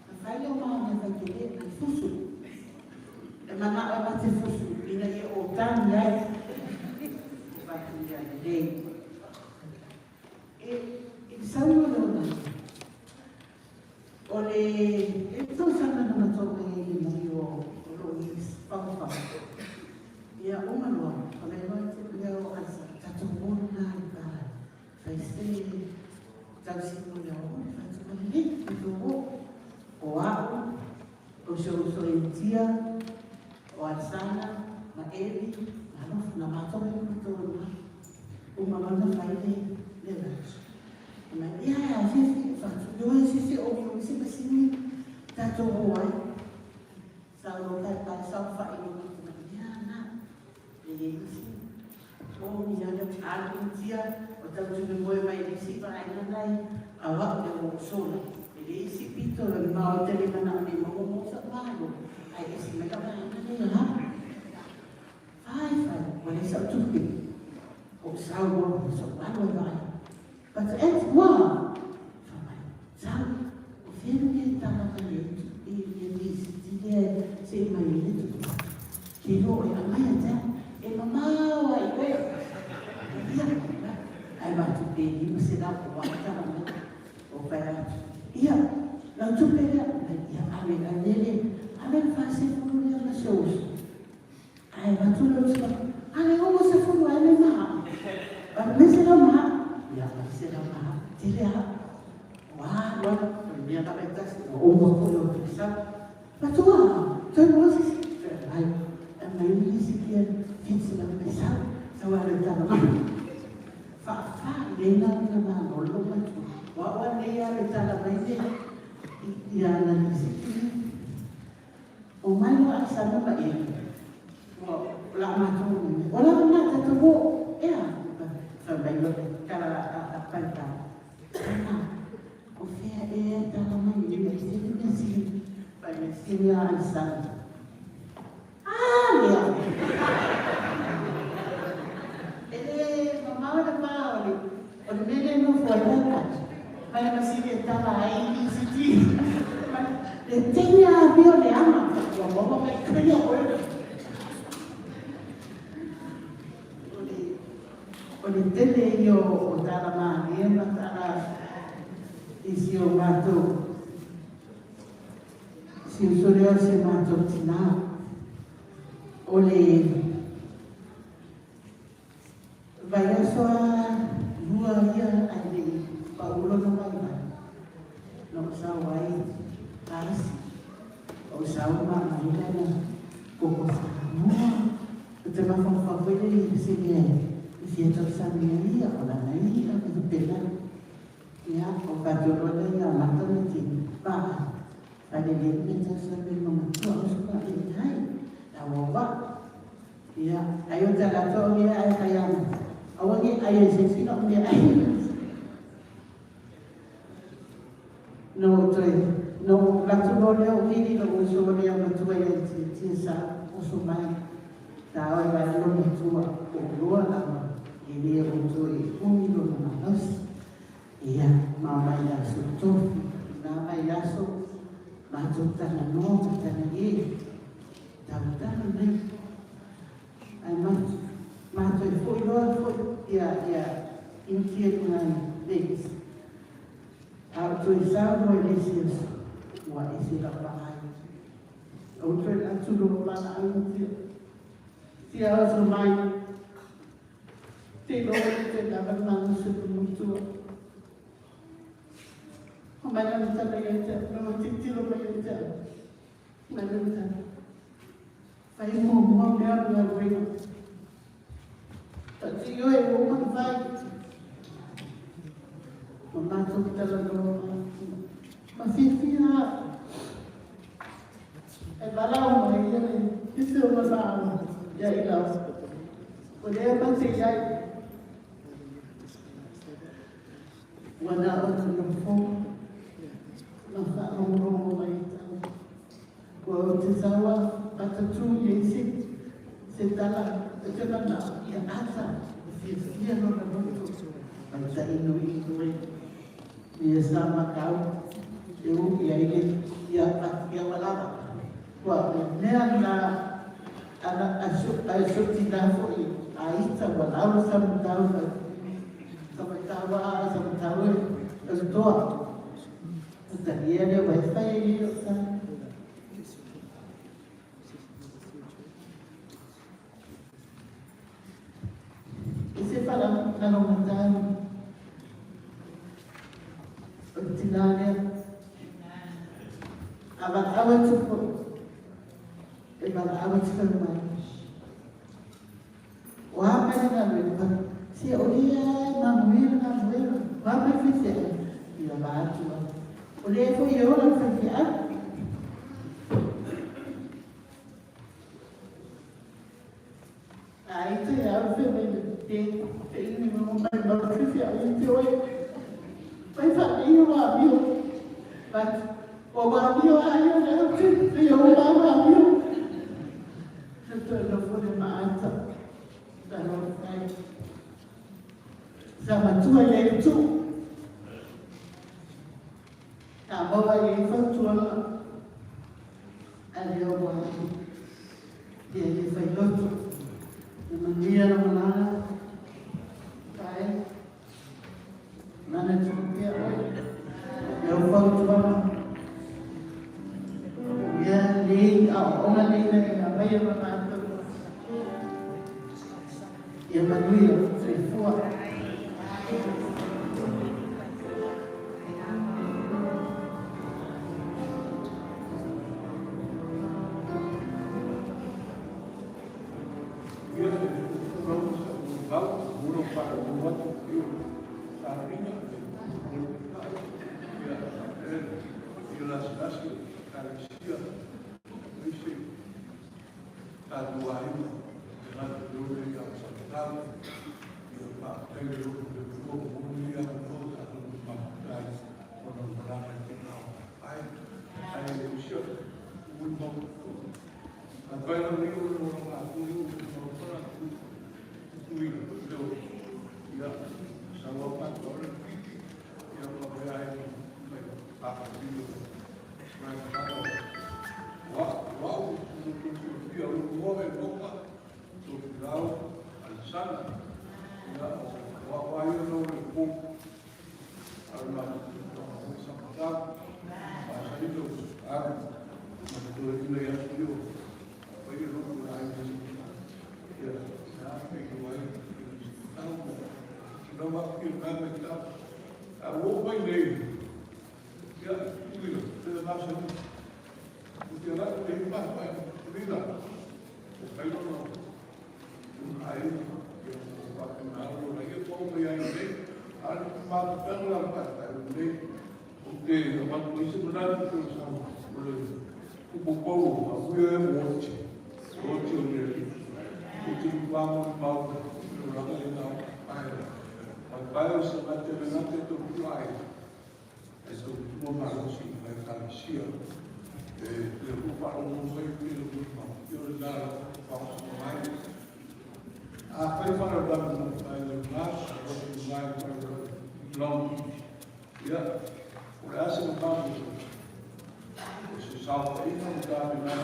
Na whai leo maa mea whai te le, na fusu. E mana oi ma te fusu, ina ia o tani ai. O whatu ia lei. E, i sau o leo nā. O le, e tō sana na matonga e le mai o Ia uma loa, o le loa te leo asa, tatou mona i para. Fai se tausi mo leo o le whatu mai le, i tō o au, o se o so e tia, o alsana, ma evi, ma alofa, na mātou e matou na. Uma loa na fai le, le rato. Ma ia a fifi, whatu, leo e sisi o mi o se masini, Tatou o ai. Sa o paepae saofai ma matou mai, ia na, e le isi. O ni ana alu Initia, o tau tunu moe mai le isi vaega nai, a o au lea ua ou sola. E le isi pito le ma o te le manao nei maua mo sa malo, ai ese mai la vaega lea ha. Fai fai, ua le sau tupe. O sau o sa malo e vai. But at ua, fa mai, sau, o fea le mea e tala mai ai i le lisiti lea se i mai ai le tupe. Ke lo e aumai ia te au, e mamao lava i oe. Ia, ae matou pe 500 o au tala mai. Ou fai atu, ia, lau tupe lea, ia ave, ave le, ave le 40 lea ma si ou uso. Ae avatu le uso, ave 60 ae le ma au. Ave mai se lau ma au. Ia, ave se lau ma au. Tele au. Ua alu alu, o le mea lava e tasi, ua uma foi lou tulisau. Matua, toe maua se isi. Ai, aumai le isi kia 700 mai sau, sau alu e tala mai. Faafa lena na malolo matua. Ua au anei alu e tala mai le ia ana lisiti nei. O mai loa Aisana ma Eli, ua o la matou nei, o la na tatou o, ea, fai mai loa le tala a Paepae, Ana, o fea ea e tala mai ai le tele mea sili, fai mai sili a Aisana. A lea! E le mamao le va o le o le mea lea e nofo ai Paepae, mai le masini e tala ai i lisiti. Le teine a o le ama, ua maua mai kai a oe. O le tele ia o tala malie ma tala i si o matou si uso lea o si o matou tinā. O le vaiaso a lua ia ae le i pau lona vaivai, na ou sau ai asi, ou sau ma aumai lana koko Samoa. Ou te mafaufau foi lea i se mea e fia tausami ai ia, o lana i'a ma faapena. Ia, o tatou loa lea ia amata ona te vaai, falelei le mea tausami ai ma matua uso ma e ai, la wawa. Ia, ai o te latou au ia ai fai ana. Aua ne i ai e se isi lau mea ai. No toe, no latu loa lea o vili lou uso lea matua ia i Tiatia sa oso mai. Ta oe vai lo matua o loa lava e le o toe umi lona malosi. Ia, ma mai aso tofi, na mai aso matou talanoa ma talage, tautala mai. Ae matou e foi loa foi ia ia Initia i luga i Vegas. A o toe sau loa i le isi aso, ua ese lau vaai. Ou toe atu loa valaau Initia. Tia oso mai. Te iloa e te lava le malosi o le matua. O mai lana tala ia te au, na tilotilo mai ia te au. Mai lana tala. Fai muamua mea o le galuega. Tati oe ua uma ona fai. Ma matou talanoa ma fiafia au. E valaau mai ia le isi o manaʻo ia i lau. O lea ma te iai. Ua na o te nofo ma whaalongolongo mai i tau. Ua o te saua matatū i se, se tala o te manao ia ata e fiafia lona loto mai taino i inoe. Ia sa makau e u i ai le ia ia walava. Ua le mea na ana a so tina foi a ita ua lau sa matau mai sa matau a sa matau e o toa. O talia lea ua e fai ai o sa. I se wharangaromata o te tinā lea. A whakaau atu foi, e whakaau atu kau mai. O a mai le galuega, se o ia e manuia le galuega, o a mai faifeau, ia va atu au. O lea foi e ola le faifeau. Ai te au fe me te te ini mo mai mau te fi ai te oe. Mai fa ni o wa mio. But o wa mio ai o le au te te o wa wa mio. Te te lo fo le maata. Ta lo fai. Sa matua le tu. Ta maua i fautuaga a le ua ia le failoto. E manuia la malaga, tae, mana tuku pea oe, lau fautuaga. Ia lei aoaoga nei na e aumaia ma matou. Ia manuia, soifua. Ia e tulaga sa molimau, mula o faauau atu i o sauniga o le tai, ia faapea i lasilasi o Ekalesia, aemaise tatou aiga e galulue ia Samatau, ia faafetai le loto le Atua ua maua lenei avanoa tatou te mafuta ai ona o le malaga i tena o paepae. Ae o si au molimau paepae lau nei o le loga atu i o le maopala tutuila leo ia saua pato le piki ia ma mea ai mai pāpapilo grandfather wa wa u tu tu o mo e moka to lau alisana ia wa wa ia no le po ala o sa ta pa sa ni to a ma to le ia su yo pa ia no ai ia sa pe ko ai tau no ma ki na me ta a wo mai nei ia tu te la sa ni o te la te pa pa ni la o kai no ai ia o pa na ro la ia po mai ai nei al ma te la pa pa nei o te ma ko se na te sa o le o po po a fu e o te o te o le o te pa mo ma o la le na ai pa pa o se ma te na te to ku ai e so mo ma lo si mai ka sia e le ku pa o mo mai ku le ku ma yo le la pa o mai a fai fa la mo mai le ma o mai pa long ia o le ase mo pa o se sa pa ina mo ta me na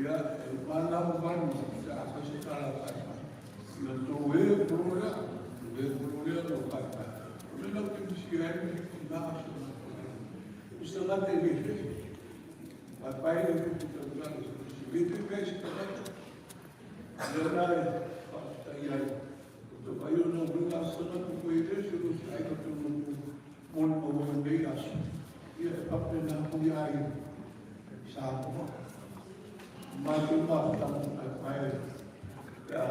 ia e ma na mo ma mo sa fa se ta la pa ia to e pro la e pro la no pa pa o le lau te misi ai me ki na so o se la te le pa pa e le ku ta la se le te pe se ta ia na e pa ta ia o te vai o no brinca se na ku e le se lo se ai ka te mo mo mo mo nei aso ia e pa pe na ku ia ai sa mo ma te ma ta mo pa pa e ia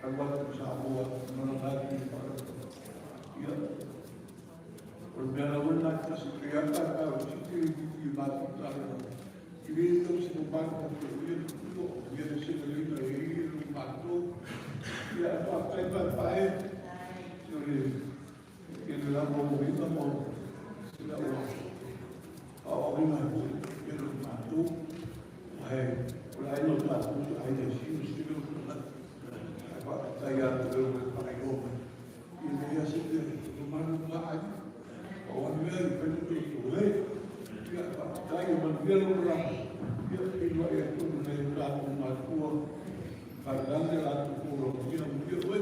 a wa tu sa mo no na na ki pa ia o le mea la na ka se ke ia ka ka o si te i ma tu ta la i le to se mo pa ka te ia tu o ia se le le e i lo ma tu ia pa pa pa pa e o le ke le la mo mo ina mo la o a o ina mo ia lo ma tu he o la ino ta tu ai le si si lo la pa ta ia te lo pa i o i le ia se te lo ma no ma ai o a mea i pe tu tu e ia pa ta ia ma ia lo la ia i lo ia tu le ta tu ma tu pa grande la tu ko lo ia ia o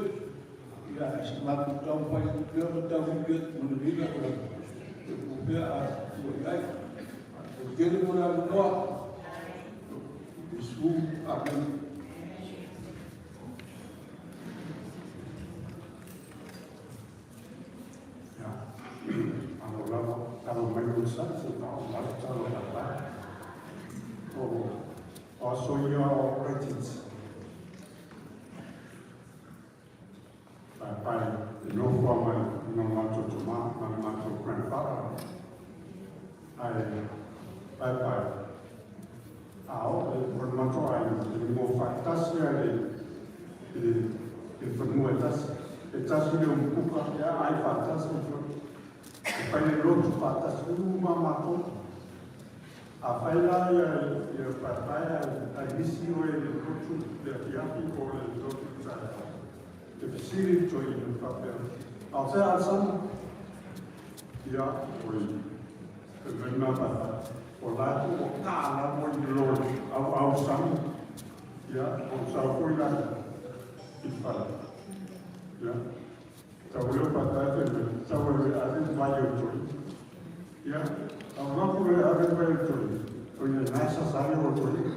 ia se ma tu tau pa ia ma tau ia mo le la ko ko pe a tu ai o te le mo la no Jesu amen. Ia, alo lava, talo mai o sa, se tao mai talo la pa. O, o aso ia o Reddit. Pai pai, e nofo mai i no mātou tama, ma le mātou grandfather. Ai, pai pai, a o, e o le mātou ai, e mo whaitasi ai le E tasi le umukuka, ia ai faatasi foi. E fai le lotu faatasi uma matou. Afai la ia ia paepae ae misi oe i le lotu le afiafi po o le lotu i le taeao, e fesili le toeaina faapea, A o fea Alesana? Ia, oi, fai mai lena paepae, O la e po ua kaa lava i le loli auau sami. Ia, ou sau foi la i le fale. Ia, tau lea o paepae fai mai, Sau e ave le vai o le toeaina. Ia, a o atu le ave le vai o le toeaina, o ia na sasa ai o toeaina.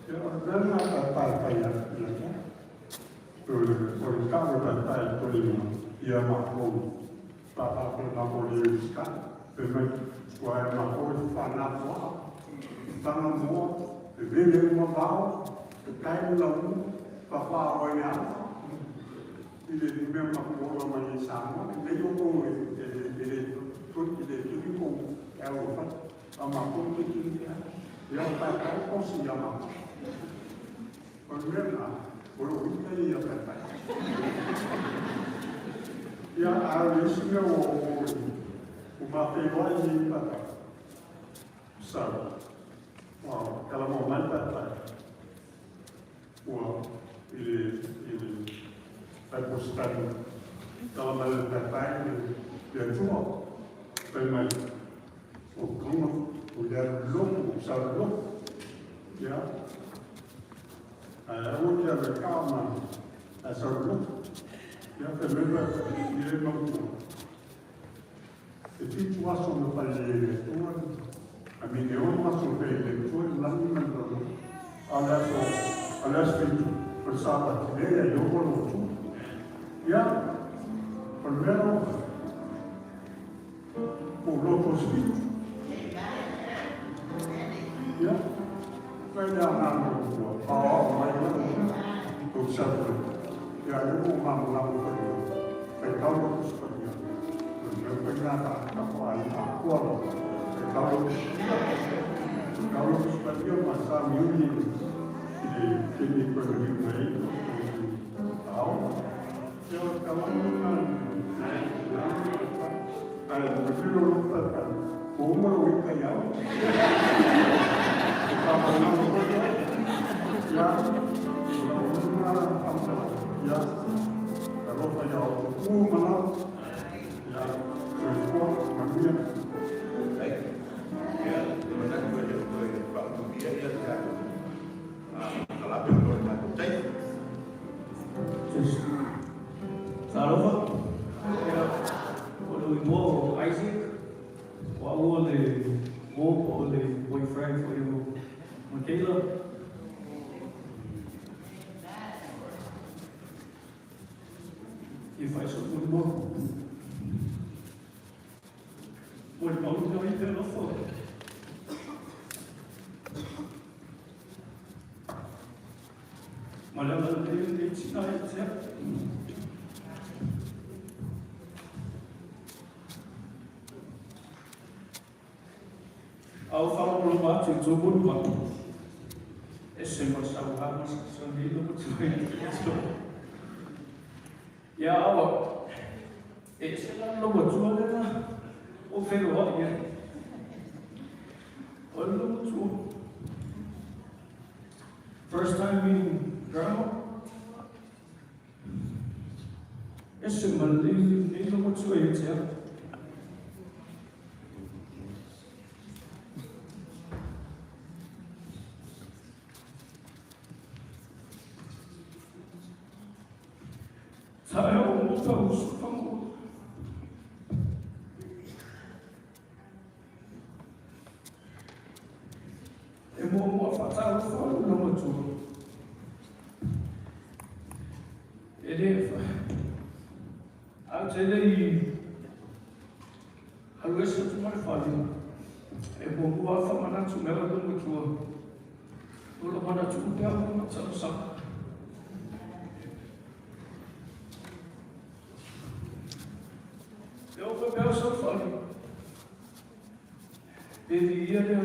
Ia, o le mea lena a paepae fai ia te au. O le tau o paepae i toeaina ia matou papa pe matou le usitai. Fai mai, ua e matou e whana toa, tanga moa, e vele uma vao, e tae le laumu, papa o ai ala. I le mea matou ola mai i Samoa, nei o kou e le tuli kou e au fai, a matou te tuli te au. Ia o paepae kosi ia matou. O le mea lena, o lou ita ia paepae. Ia, a o le isi mea ua mafeiloai i paepae, sau, ua talanoa mai paepae, ua i le i le fai-positani tala mai le paepae le le Atua fai mai o tonga o le alu lotu o sau lotu ia ae aua te alu e kaa ma ae sau lotu ia fai mai paepae i le mautua e 7 aso na fai ai e le Atua a me le 6 aso na fai ai e le Atua le lagi ma le lalolagi. A o le aso, a o le aso 7, o le Sapati, lea ia Iopa lo Atua. Ia, o le mea o, o loto o Spirit. Ia, mai le agaga o le Atua, aoao mai ia, o sau ia, ia o malamalama foi, faitau lo Tusi Paia. O le mea foi lena ta faaina atoa lava. Faitau lo Tusi Paia. Faitau lo Tusi Paia ma sa miuli i le taimi e toe maliu mai ai ao. Ia o le taulagi lena ae matilo lo paepae. Ua uma lou ita ia au. E faamalamalam foi ia. Ia, o lau lena faamatalaga. Ia, alofa ia outou uma lava. Ia, soifua, manuia. Ia, e manatu e le o toe faaumia ia le tatou polokalame ona o le tatou taimi. Talofa. Ia, o lou igoa o Isaac, o au o le uō po o le boyfriend foi o Michaela. Ia fai so'u molimau. Molimau lea i le alofa. Ma le agalelei o lenei tina ia te au. A ou faalogologo atu i tou molimau, ese ma le sauaga ma sa nei lou matua i le aso. Ia aua, e ese la le lou matua lea na ou feiloai ai. O le lou matua. First time meeting grandma. Ese ma lenei lou matua ia te au. Taea o mota usu whango. E muamua whaatalofa au lou matua. E le au te le i alu ese atu ma le fale. E muamua lava faamanatu mai au lou matua. O lou manatu pea ma masalosalo. E oo foi pea o sau fale. E viia le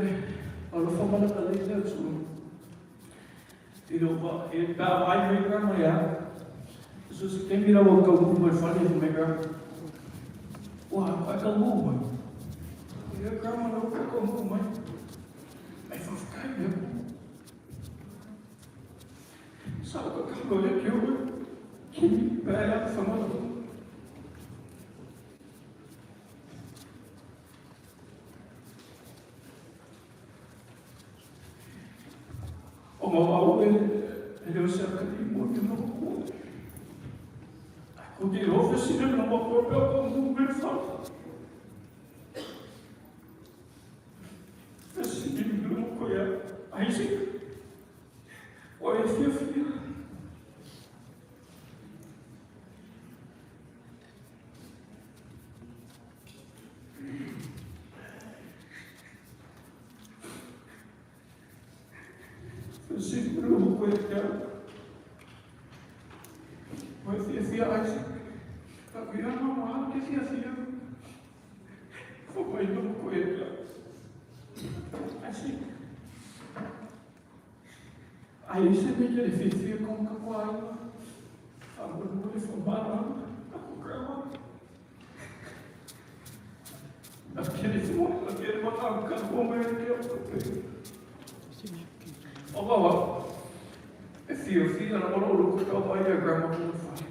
alofa ma le agalelei le Atua. I lou va, e pe a vaai mai grandma ia au, So se taimi la ua taunuu mai le fale fai mai grandma, ua a e taunuu mai. Ia grandma la ua taunuu mai. Ai faafetai le Atua. Sa ou tatalo ia te oe, Kenny, pe a e alu Fagalii. Ona o au e le o se atalii mo le matua. Ai ko te ofisi le na matua pea ko mu me whare. Fesili le mo ia Isaac. O e fiafia. Fesili le mo koe te au. O e fiafia Isaac. Ka kuia mama a ke fiafia. Fo mai le mo koe te au. Isaac. Ai se me ke le fiafia kong ka kwa aiga. Faamolemole faamala aku grandma. A ke le mo a ke le mata ka ko me ke o te. O wa e fiafia na olo olo ko tau mai a grandma ko whai.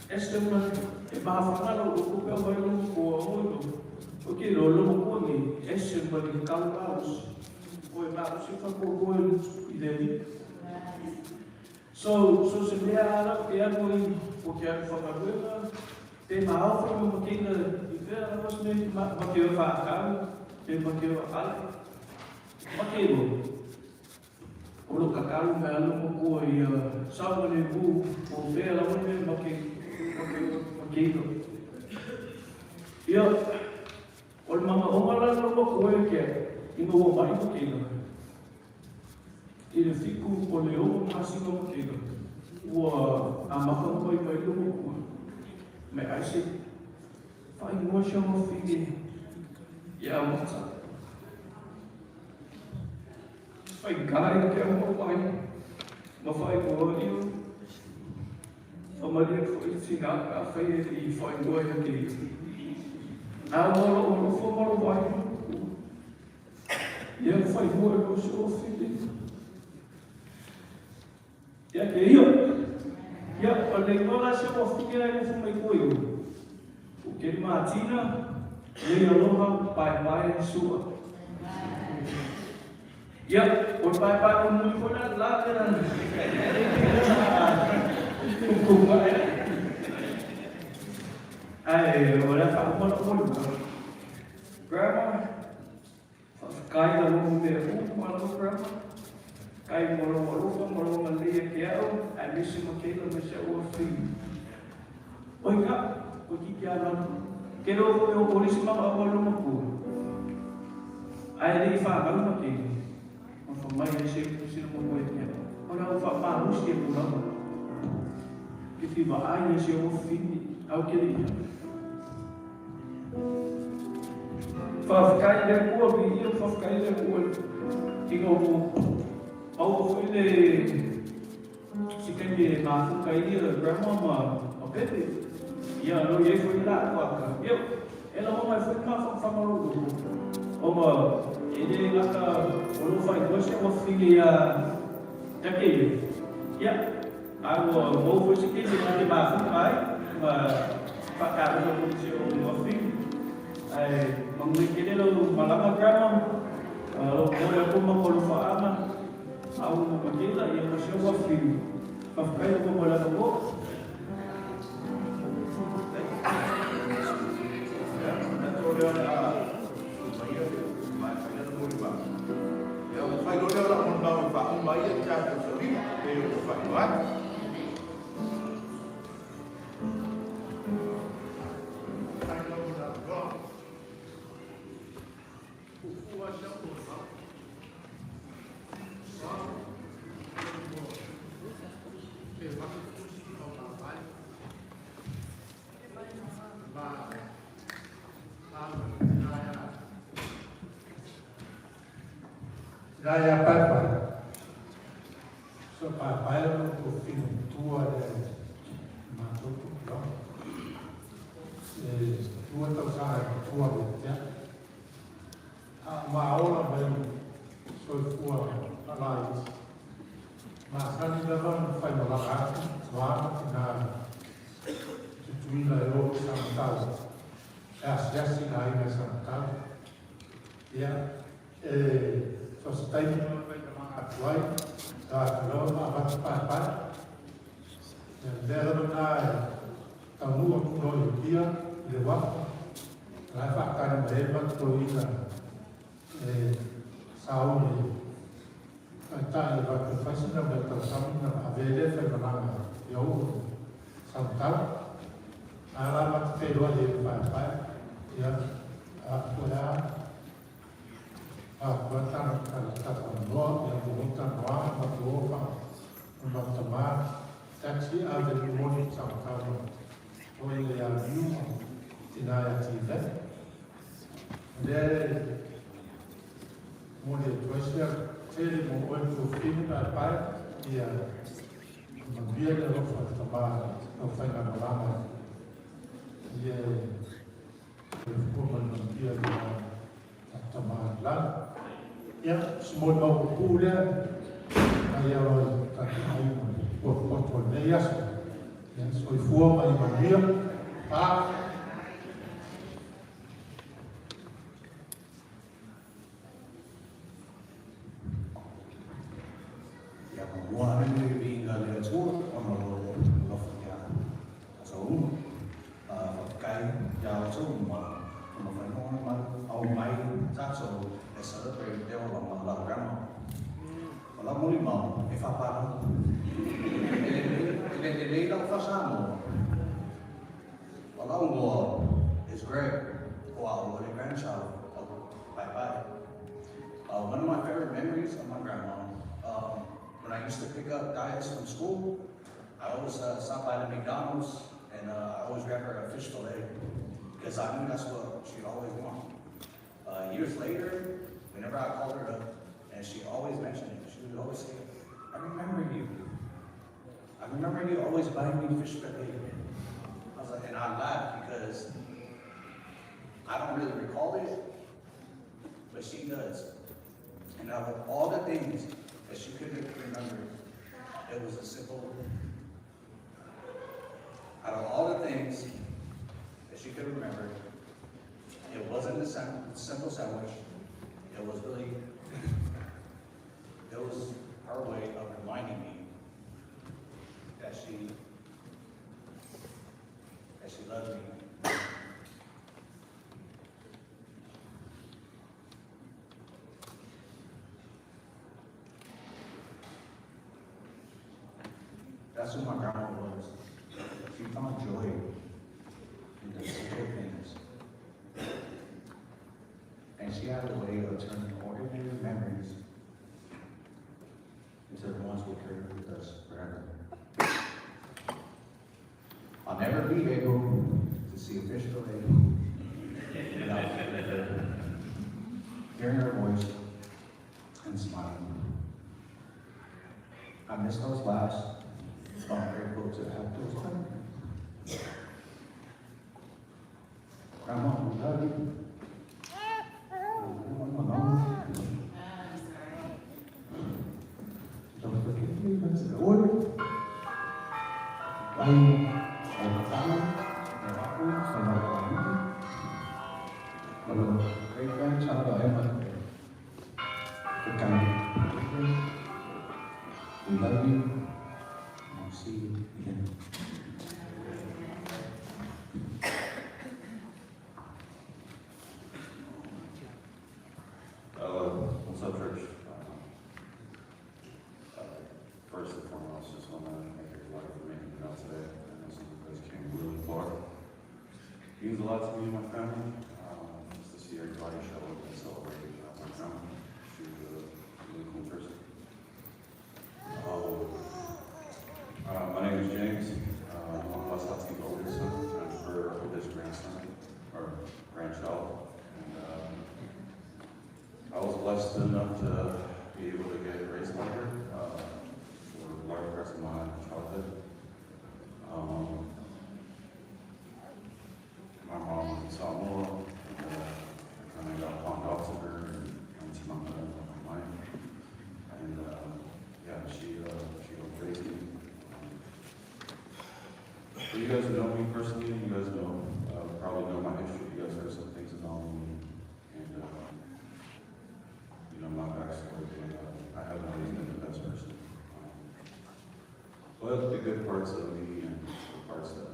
Este una e mahawhangana o ko pea mai lo ko a oi no. O ke lo lo ko ni ese ma ni kau aus. O e ma si fa ko ko i le ni. So se mea ara ke anu i o ke anu whakaruenga, te ma au whai mo keina i whea na mas me ma ke o whaakau, te ma ke o ale. Ma ke lo. O lo kakalu me alo mo kua i a sawa le mu o whea la me ma ke ma ke ma ke ino. Ia, o le mama o ngala lo mo kua e ke i mo o mai mo keina. I le fiku o le o masina mo keina. Ua a maka mai mai lo mo kua. Me ai se whai mua sia mo whige ia mata. Whai kai ke mo whai. Ma whai ko iu. Whamaria fo i tina ka whai e i whai mua ia ke iu. Nā molo o rofo malo wai. Ia whai mua e ko se o whige. Ia ke ia. Ia, o le ngola se o whige ai mo mai ko iu. O ke mātina, lei aloha, pai pai, sua. Ia, o pai pai o muli ko na la le na. Kum ai. Ai, o la fa mo mo mo. Grandma, whakakai la mo me u mo lo grandma. Kai mo lo alofa mo lo ngalia ke au, ai misi mo ke me se o fi. Oi ka, o ki ke ala. Ke lo ko o polisi ma o lo mo ku. Ai le fa ma mo ke. Ma fa mai e se se mo ko e ke. Ora o fa ma o se mo la. Ke fi va ai e se o fi au ke le. Whawhakai le kua, bi ia whawhakai le kua. Inga o au o le si kai e mafuka ia grandma ma Pepe. Ia no ie foi la kua ka. Ia e la mai foi ma fa fa malo. O ma e le ngaka o lo fai ko se o fili ia take. Ia a o mo foi se ke se ma te mafuka ai ma fa ka o ko se o mo fili. Ai mangui kele lo malama grandma. Lo ko le ko ma ko lo fa ama. Au mo makela ia mo se o fili. Whawhakai o mo la ko. Ia, o whai lore ora mo nau i whauma ia te tātou saurima, pe o whai no atu. Nā ia pai pai. So pai pai o ko whina matua lea i le matou tupulaga. E 2 tausaga e matua ia te a'u. A o ma ola mai soifua faalaiti, masani lava ona faimalaga atu tuā ma tinā i Tutuila e o i Samatau, e asiasi i aiga i Samatau. Ia, e so o se taimi lava e faimalaga atu ai, e o atu lava ma avatu paepae. Ia, le mea lava lena e taunuu atu loa i Apia i le uafu, o la e faatali mai ai le matou toeaina e sauni taitai e avatu e fai sina mea tausami ona ave ai lea e faimalaga ia oo i Samatau. A la ma te feiloai ai i le paepae, ia, a toe a, a toe tana talanoa, ia mo talanoaga ma te o fa ma tamā, taxi ave i moni i Samatau ma toeaina ia Niu ma tinā ia Tiveta. O lea e momoli atu ai se tele mo oe Tuafine Paepae, ia manuia le alofa o le tama i lau faigamalaga ia e soifua ma le manuia i le tama i lagi. Ia, se molimau pupuu lea mai alo i tatou aiga potopoto o lenei aso. Ia, soifua ma ia manuia. Pa. Ia muamua ane le viiga i le Atua ona o lona alofa ia tatou uma. Faafetai ia outou uma ua mafai ona aumai tatou e celebrate le olaga o lau grandma. O lau molimau e faapalagi. E le lelei lau faa-Samoa. O lau igoa is Greg, o a'u o le grandchild o Paepae. One of my favorite memories of my grandma, when I used to pick up Dias from school, I always stop by the McDonald's and I always grab her a fish fillet because I knew that's what she'd always want. Years later, whenever I called her up, and she always mentioned it, she would always say, I remember you. I remember you always buying me fish fillet. I was like, and I laughed because I don't really recall it, but she does. And out of all the things that she couldn't remember, it was a simple, out of all the things that she could remember, it wasn't a simple sandwich. It was really, it was her way of reminding me that she loved me. That's who my grandma was. She found joy in the simple things. And she had a way of turning ordinary memories into the ones we carry with us forever. I'll never be able to see a fish fillet without her, hearing her voice and smiling. I miss those laughs, but I'm grateful to have those memories. Grandma, we love you. Don't forget me, that's the order. Vai o tatalo, o aku, o lau alii, o lou great grandchild o Emma. Faafetai. We love you. And we'll see you again. What's up, church? First and foremost, just want to thank everybody for making it out today. I know some of you guys came really far. It means a lot to me and my family. Just to see everybody show up and celebrate my grandma. She was a really cool person. My name is James. I'm Lasati's oldest son. I'm her oldest grandson, or grandchild. And I was blessed enough to be able to get raised by her for large parts of my childhood. My mom was in Samoa, and I kind of got pawned off to her and went to my mother my life. And yeah, she helped raise me. For you guys who know me personally, you guys know probably know my history. You guys heard some things about me, and you know my backstory. And, I haven't always been the best person. But the good parts of me and the parts that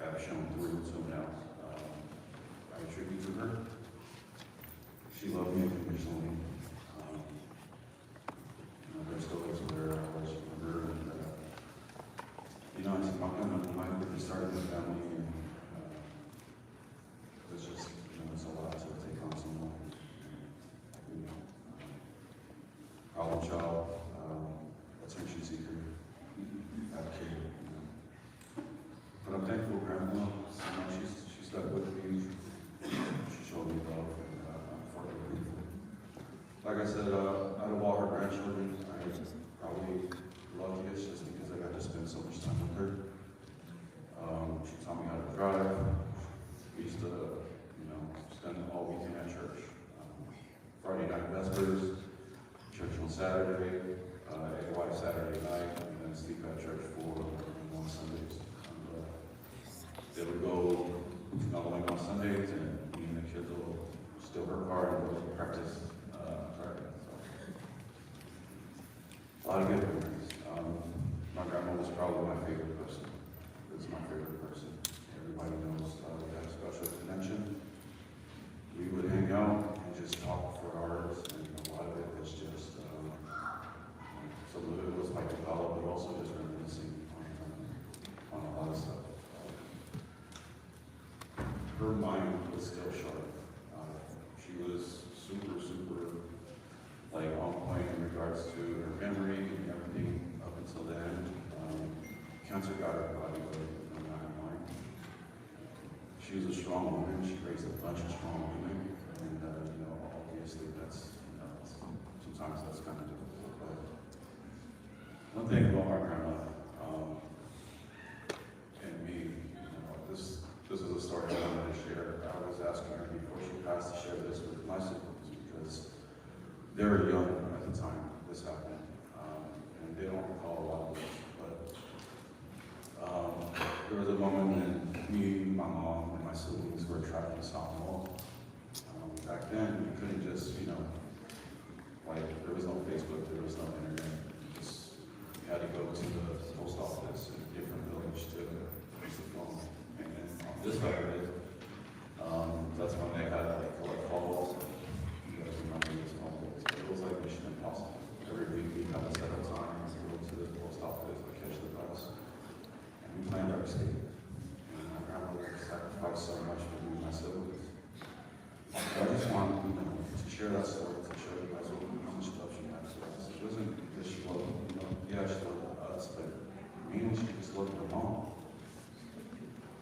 have shown through till now, I attribute to her. She loved me unconditionally. You know, there's stories where I was younger, and you know, I my my we started the family, and it's just, you know, it's a lot to take on someone. You know, problem child, attention seeker, that kid. You know. But I'm thankful, Grandma. You know, she stuck with me. She showed me love, and I'm forever grateful. Like I said, out of all her grandchildren, I'm probably luckiest just because I got to spend so much time with her. She taught me how to drive. We used to, you know, spend all weekend at church. Friday night vespers, church on Saturday, AY Saturday night, and then sleep at church for on Sundays. And, they would go to Melling on Sundays, and me and the kids will steal her car and go to practice driving. So, a lot of good memories. My grandma was probably my favorite person. It's my favorite person. Everybody knows we had a special connection. We would hang out and just talk for hours, and a lot of it was just, some of it was like developed, but also just reminiscing on a lot of stuff. Her mind was still sharp. She was super, super on point in regards to her memory and everything up until the end. Cancer got her body, but not her mind. She was a strong woman. She raised a bunch of strong women, and you know, obviously that's, you know, sometimes that's kind of difficult. But one thing about my grandma and me, you know, this is a story I wanted to share. I was asking her before she passed to share this with my siblings because they were young at the time this happened, and they don't recall a lot of this. But there was a moment when me, my mom, and my siblings were traveling to Samoa. Back then, you couldn't just, you know, like, there was no Facebook, there was no internet. You had to go to the post office in a different village to use the phone. And then on this side of it, that's when they had like collect calls. And you guys remember these phone books. It was like Mission Impossible. Every week we'd have a set of time to go to the post office to catch the bus. And we planned our escape. And my grandmother sacrificed so much for me and my siblings. So I just want, you know, to share that story, to show you guys how much love she had for us. It wasn't because she loved, you know, yeah, she loved us, but mainly she just loved her mom.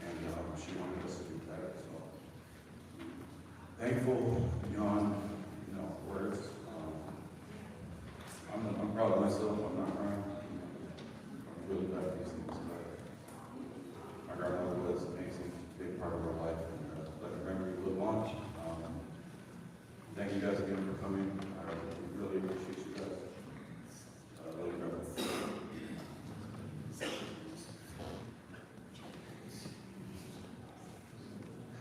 And she wanted us to do better. So thankful beyond, you know, words. I'm proud of myself. I'm not crying. I'm really proud of these things. But my grandmother was amazing, big part of our life, and let her memory live on. Thank you guys again for coming. I really appreciate you guys. Really grandma.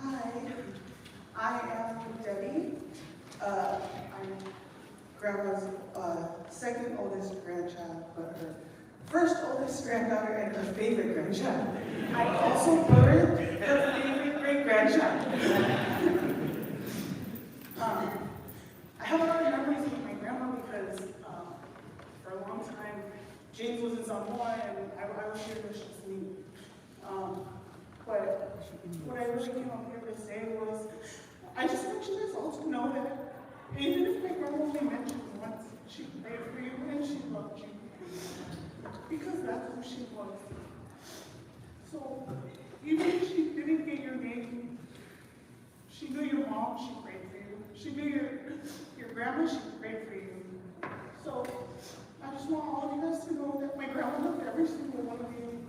Hi, I am Debbie. I'm Grandma's second oldest grandchild, but her first oldest granddaughter and her favorite grandchild. I also birthed her favorite great-grandchild. I have a lot of memories with my grandma because for a long time, James was in Samoa and I was here, it was just me. But what I really came up here to say was, I just want you guys all to know that even if my grandma only mentioned once, she prayed for you and she loved you. Because that's who she was. So even if she didn't get your name, she knew your mom, she prayed for you. She knew your grandma, she prayed for you. So I just want all of you guys to know that my grandma loved every single one of you.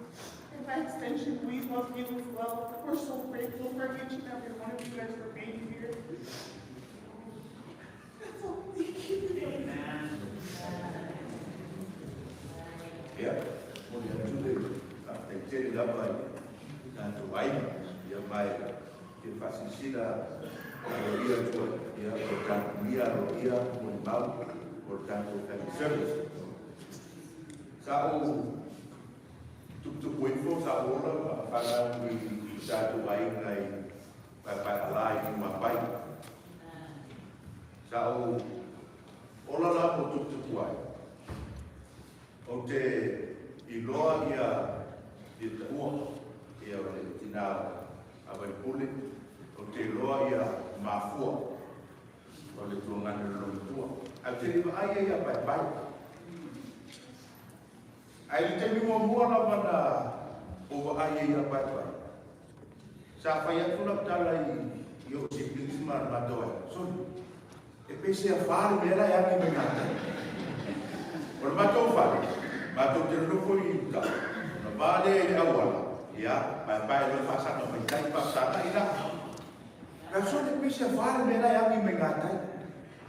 And by extension, we love you as well. We're so grateful for each and every one of you guys for being here. That's all. Thank you. Amen. Ia, momoli atu le faafetai tele lava i tatou aiga, ia ma e fia faasilasila aloaia atu ai, ia, o le tapunia aloaia molimau o le tatou family service. Sa ou tuputupu ifo, sa ou ola ma fanau i tatou aiga i Paepaealā i Niuapai. Sa ou ola la ma tuputupu ai. Ou te iloa ia ia taua ia o le tinā a Vaipule, ou te iloa ia mafua o le tuagana o le loomatua. Ae ou te le vaai ai ia Paepae. Ae i le taimi muamua lava na ou vaai ai ia Paepae, sa fai atu lau tala i ou siblings ma le matou aiga, Soli, E pei se afa le mea la e agi mai gatai. O le matou fale, matou te nonofo i uta, ona va lea i le auala, ia, paepae loa faasaga mai tai, faasaga i lalo. Ka sole pei se afa le mea la e agi mai gatai.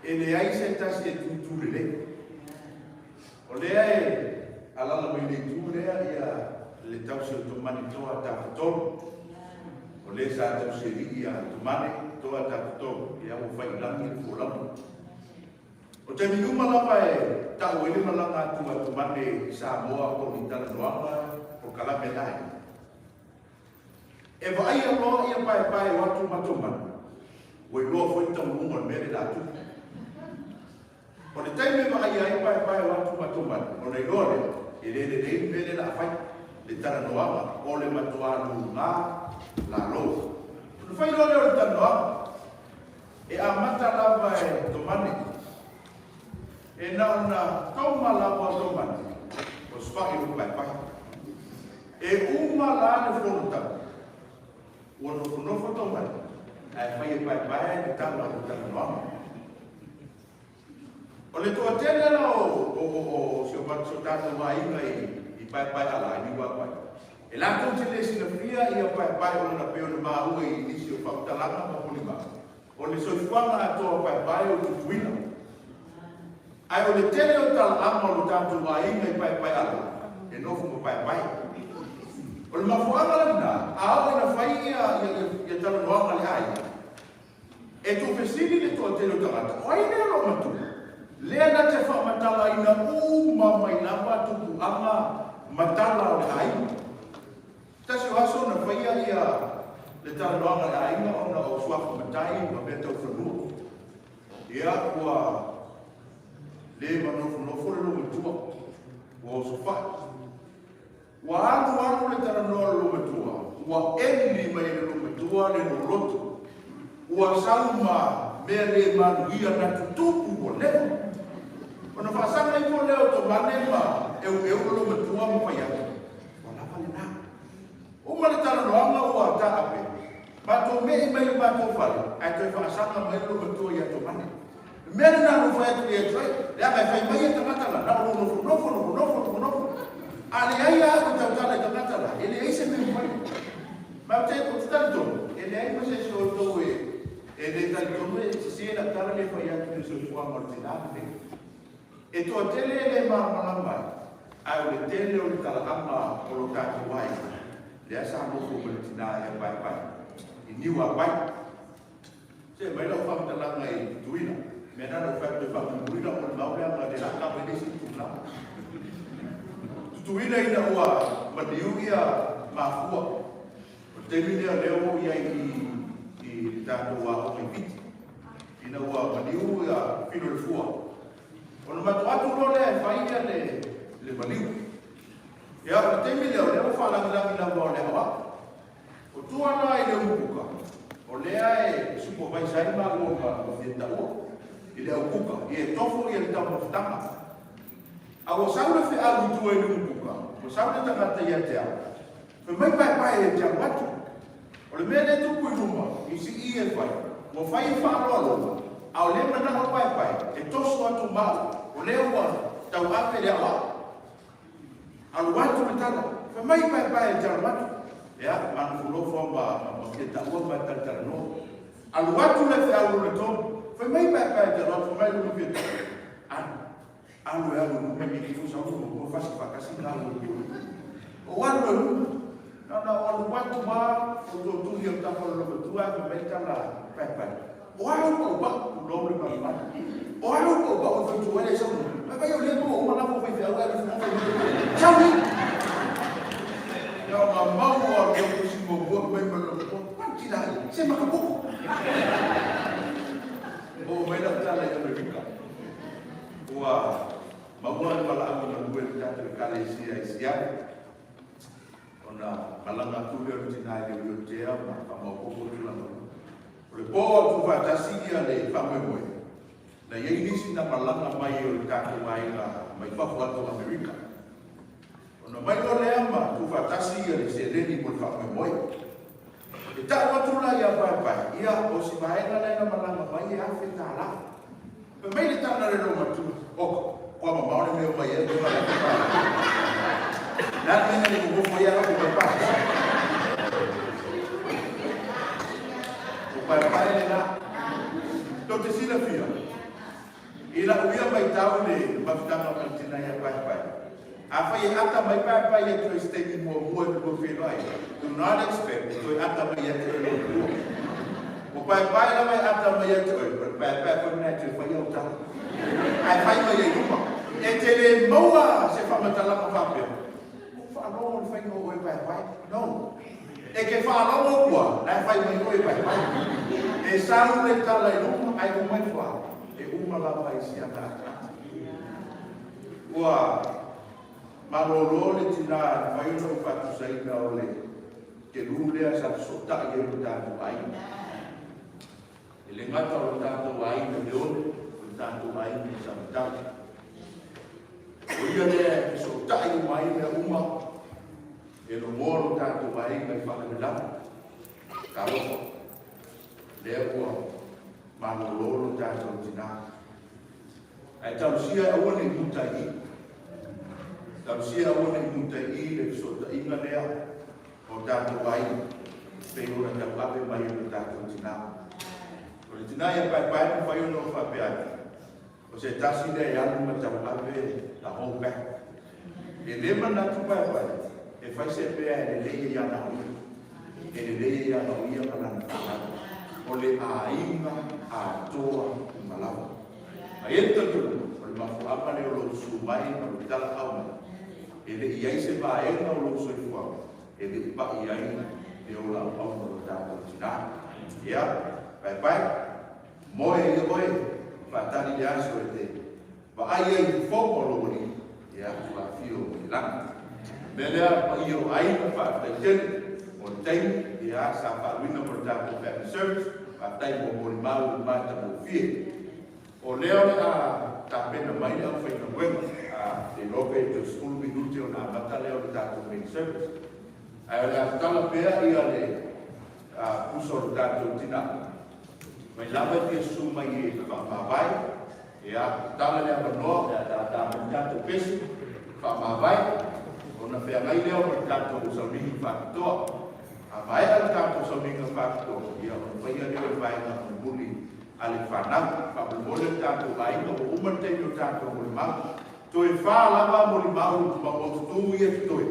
E leai se tasi e tutu lelei. O lea e alala mai le itu lea ia le tausi o Tomani Toa Tafatolu. O lea sa tausi alii ia Tomani Toa Tafatolu, ia ua fai i lagi le folauga. O taimi uma lava e tau ai le malaga atu a Tomane i Samoa po o ni talanoaga polokalame la ia. E vaaia loa ia paepae o atu ma Tomani, ua iloa foi le taunuuga o le mea lea o le a tupu. O le taimi e vaaia ai paepae o atu ma Tomani, ona iloa lea, e le lelei le mea lea o le a fai, le talanoaga o le matuā luga lalo. Ona fai loa lea o le talanoaga, e amata lava e Tomani, e na ona tauma lava o Tomani, o sefai o le paepae. E uma la le fonotaga, ua nofonofo Tomani, ae fai e paepae le tala o le talanoaga. O le toatele la o si o tatou aiga i Paepaeala, i Niuapai, e latou te le silafia ia Paepae ona pei ona maua i nisi o faamatalaga ma molimau, o le soifuaga atoa o Paepae o Tutuila. Ae o le tele o talaaga o lo tatou aiga i Paepaeala, e nofo ma Paepae. O le mafuaaga la lena, a oo ina fai ia talanoaga a le aiga, E tuufesili le toatele o tagata, o ai lea loomatua? Lea na te faamatalaina uma mai lava tupuaga ma tala o le aiga. Tasi o aso na faia ia le talanoaga a le aiga ona o suafa matai ma mea tau fanua. Ia ua le manofonofo le loomatua, ua osofai. Ua alu alu le talanoa a le loomatua, ua eli mai e le loomatua le loloto. Ua sau ma mea le manuia na tutupu ua leva. Ona faasaga ifo lea o Tomane ma eueu le loomatua ma fai atu, Ua lava lena. Uma le talanoaga ua taape. Matou me'i mai le matou fale ae toe faasaga mai le loomatua ia Tomane. Le mea lena na ou fai atu ia te oe, leaga e fai mai ia tagata la, na o lou nofonofo, nofonofo, nofonofo. A leai lava au e tautala i tagata la, e leai se mea e fai. Ma ou te, ou te talitonu, e leai ma se isi o outou e, e le talitonu e sese lau tala lea e fai atu i le soifuaga o le tina lenei. E toatele e le malamalama ai, ae o le tele o le talaaga o lo tatou aiga, lea sa nofo ma le tina ia Paepae, i Niuapai. Se mai lau faamatalaga i Tutuila. Mea na ou fai atu e faamulimuli lau molimau leaga le laa kava i le isi itula. Tutuila ina ua maliu ia mafua. O le taimi lea o lea ua ou i ai i le tatou aoga i Fiti. Ina ua maliu ia Filo le Fua. Ona matou atu loa lea e fai ia le maliu. Ia, o le taimi lea o lea ua faalagilagi lava o le aoao. O tua la i le umukuka, o lea e supervise ai maua ma ma fia taua i le aukuka, ia e tofo ia le taumafataga. A ua sau le feau i tua i le umukuka, ua sau le tagata ia te au, fai mai paepae e te alu atu. O le mea lea e tupu i luma, i sii e fai, ua fai e faaaloaloga, a o lea e manao paepae e toso atu ma au, o lea ua tauave le aoao. Alu atu le tala, fai mai paepae e te alu atu. Ia, ma nofonofo ma ma fia taua ma talatalanoa. Alu atu le feau lona tolu, fai mai paepae e te alu atu, fai mai lona fia taua. Alu, alu e alu i luma, nei ifo sau lona muamua fasi faatasi na alu i luma. Ou alu e luma, na ona ou alu atu ma ou tuatuli au tafa o le lomatua ae fai mai le tala paepae. O a au paupau, tulou le malumalu. O a au paupau e fai tu ai le sau nei. Vai vai o lea maua uma lava faifeau ae alu fai mai. Sau nei. Na ona maua o le tusi muamua mai ma le lomatua. Wan tila ai, se makapoko. Oo mai lau tala i Amerika. Ua maua le valaau na lue le tatou ekalesia i Seattle. Ona malaga atu lea o le tina i le wheelchair ma faamaopoopo tulaga uma. O le po atu faatasi ia le faamoemoe, na i ai nisi na malaga mai o le tatou aiga mai fafo atu o Amerika. Ona mai loa lea ma tuufaatasi ia le seleni mo le faamoemoe. E tau atu la ia Paepae, ia o si vaega lea na malaga mai e $1,000. Fai mai le tala a le loomatua, Oka, kua mamao le mea o mai ai le malaga $1,000. Le a le mea na le nonofo ai ala ko Paepae? O Paepae lena. Tou te silafia, i lau ia matau i le mafutaga ma le tina ia Paepae, afai e ata mai Paepae ia toe se taimi muamua e lua feiloai, do not expect e toe ata mai ia te oe lona lua. O Paepae lava e ata mai ia te oe, o le Paepae foi lena e toe fai au tala. Ae fai mai ai luma. E te le maua se faamatalaga faapea, ua ou faalogo i le faiga o oe Paepae. No. E ke faalogo kua, la e fai mai oe Paepae. E sau le tala i luma ae uma ifo a, e uma lava i si ana ataata. Ua malolo le tina e mafai ona ou faatusaina o le kelu lea sa fesootai ai lo tatou aiga. E le gata o lo tatou aiga i Leone, o le tatou aiga i Samatau. O ia lea e fesootai uma ai mea uma e logoa lo tatou aiga i faalavelave. Talofa, lea ua malolo lo tatou tina. Ae talosia e aua ne i muta i i. Talosia e aua ne i muta i i le fesootaiga lea o tatou aiga, pei ona tauave mai e lo tatou tina. O le tina ia Paepae na mafai ona ou faapea atu, o se tasi lea e alu ma tauave the whole pack. E le manatu Paepae e fai se mea e lelei ai ana o ia. E lelei ai ana o ia ma lana fanau. O le aiga atoa uma lava. A i ai le talitonuga, o le mafuaaga lea o lou susu mai ma lou tala'au mai, e le i ai se vaega o lou soifuaga e le i paʻi ai le ola auauna o lo tatou tinā. Ia, paepae, moe ia oe, faatali le aso e te vaai ai i fofoga o lou alii, ia, ua afio mai i lagi. O le mea lea, le paia o aiga, faafetai tele mo le taimi, ia, sa faaaluina mo le tatou family service, faafetai mo molimau i le matagofie. O lea o le a tapena mai le aufaigaluega, a le iloa pe toe 10 minute ona amata lea o le tatou main service. Ae o le a tatala pea ia le pusa o le tatou tina. Mai lava e fia susu mai e faamavae, ia, tatala le avanoa o le a tata mai le tatou pesi, faamavae, ona feagai lea ma le tatou sauniga faapitoa. A maea le tatou sauniga faapitoa, ia ona faia lea o le vaega mulimuli a le fanau. Faamolemole le tatou aiga ua uma le taimi o tatou molimau. Toe fa lava molimau maumaututu ia e totoe.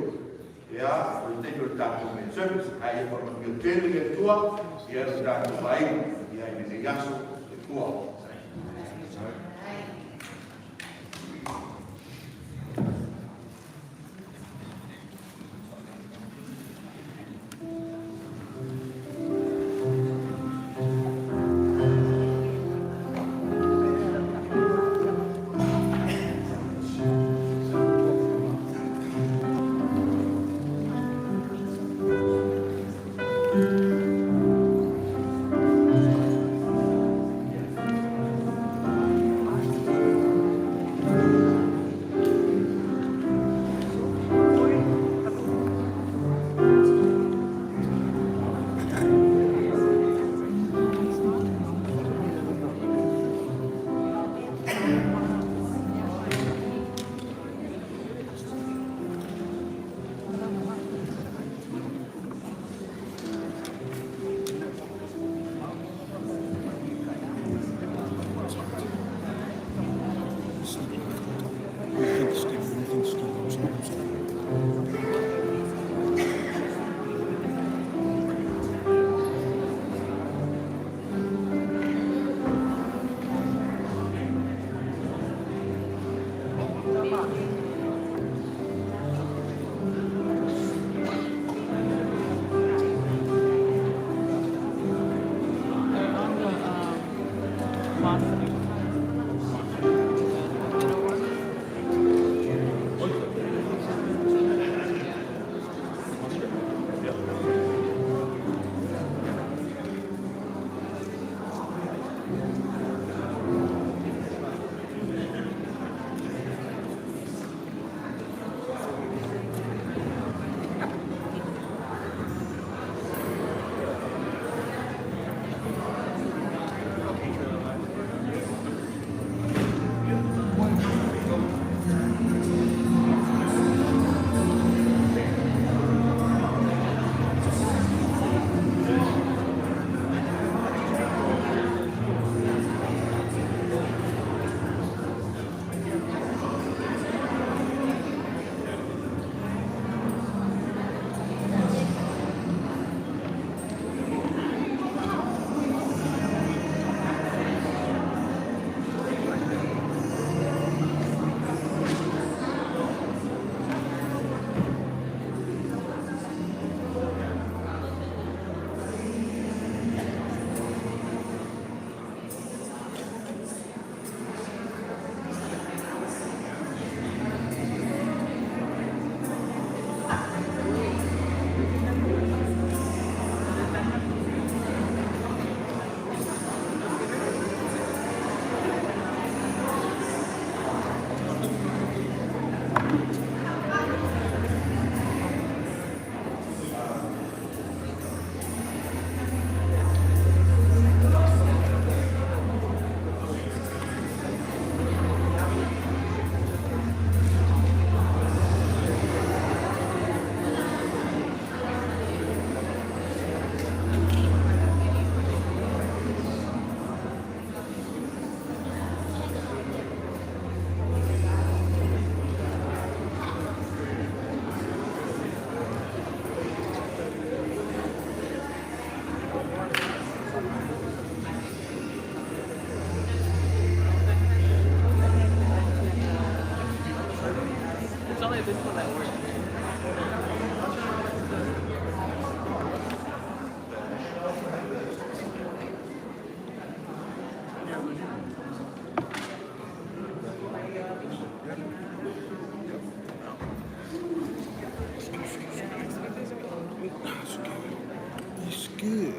Ia, o le taimi o le tatou main service. Ae ia faamanuia tele le Atua ia lo tatou aiga ia i lenei aso. Soifua. They're on the mosque. You know what? It's only this one that works. It's good.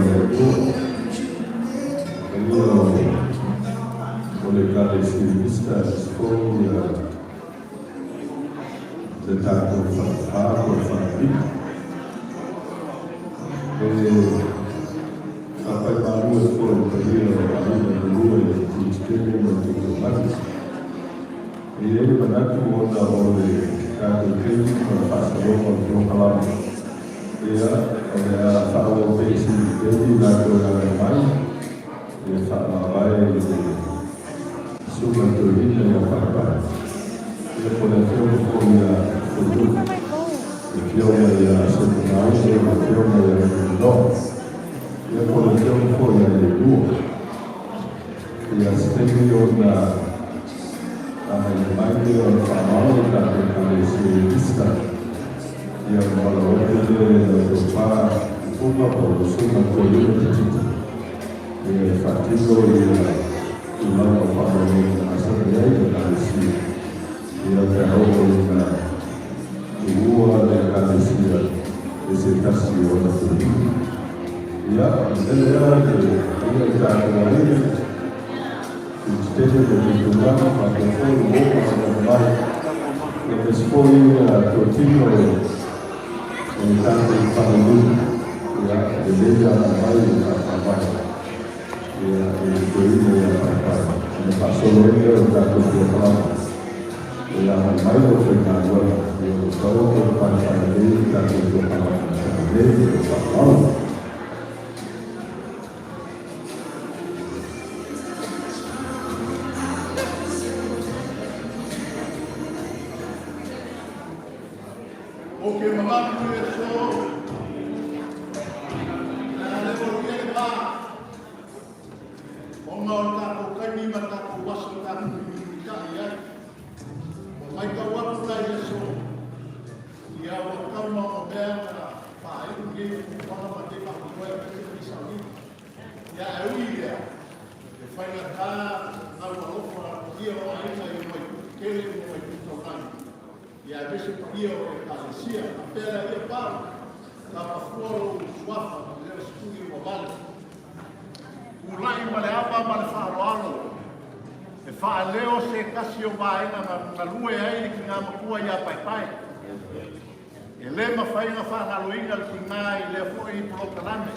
le Atua, paia o le Ekalesia Vista aemaise foi le tatou falefa po o le falevili. E faapai malu atu foi i le paia o aiga e lua i le Tuitele ma le Tuitomanu. E i ai le manatu ona o le tatou taimi ma le faasologa o le polokalame, ia, o le a faaauau pea i se taimi i latou e agai mai e faamavae i le susuga i le toeaina ia Paepae, ia po o le afioga foi ia Fuaituli, le afioga ia Sefogauso, le afioga ia Lemuinoa, ia po o le afioga foi ia Leilua. Ia se taimi ona agai mai lea o le faaaloalo i tatou Ekalesia i Vista, ia ona valaau atu lea i lau tofa Tupuga po o lau susuga Toeaina Titita ia e faatino ia tulaga o faaaloaloga na masani ai le Ekalesia ia pe a oo ina tuua le Ekalesia e se tasi o ona toeaina. Ia, o le mea lea le paia i tatou aiga, Tuitele ma Tuitumanu, faapea foi uo ma agai mai, ia aemaise foi totino o le tatou falelua, ia, lelei le agai mai e faamavae ia i le toeaina ia Paepae, ona faasolo ai lea o le tatou polokalame. E agai mai le aufaigaluega, ia ua taoto le paepae lelei le tatou polokalame na tea nei ma le faaaloalo. O ke manatu i le aso, le a le manuia le va, ona o le tatou taimi ma le tatou aso tatou te mulimulitai ai. Ua matau atu la i le aso, ia ua tatau ma onomea ona faaiu lenei fuafuaga ma lenei faamoemoe aemaise lenei sauniga. Ia ae ui i lea, e faigata gau alofa paia o aiga i ona itu tetele ma ona itu taulagi, ia aemaise paia o Ekalesia. Faapea lea ia Pau, tapafua lou suafa ma le leo situli ua vale. Tulai ma le ava ma le faaaloalo e faaleo se tasi o vaega na galue ai le tina matua ia Paepae. E le mafai ona faagaloina le tina i lea foi polokalame.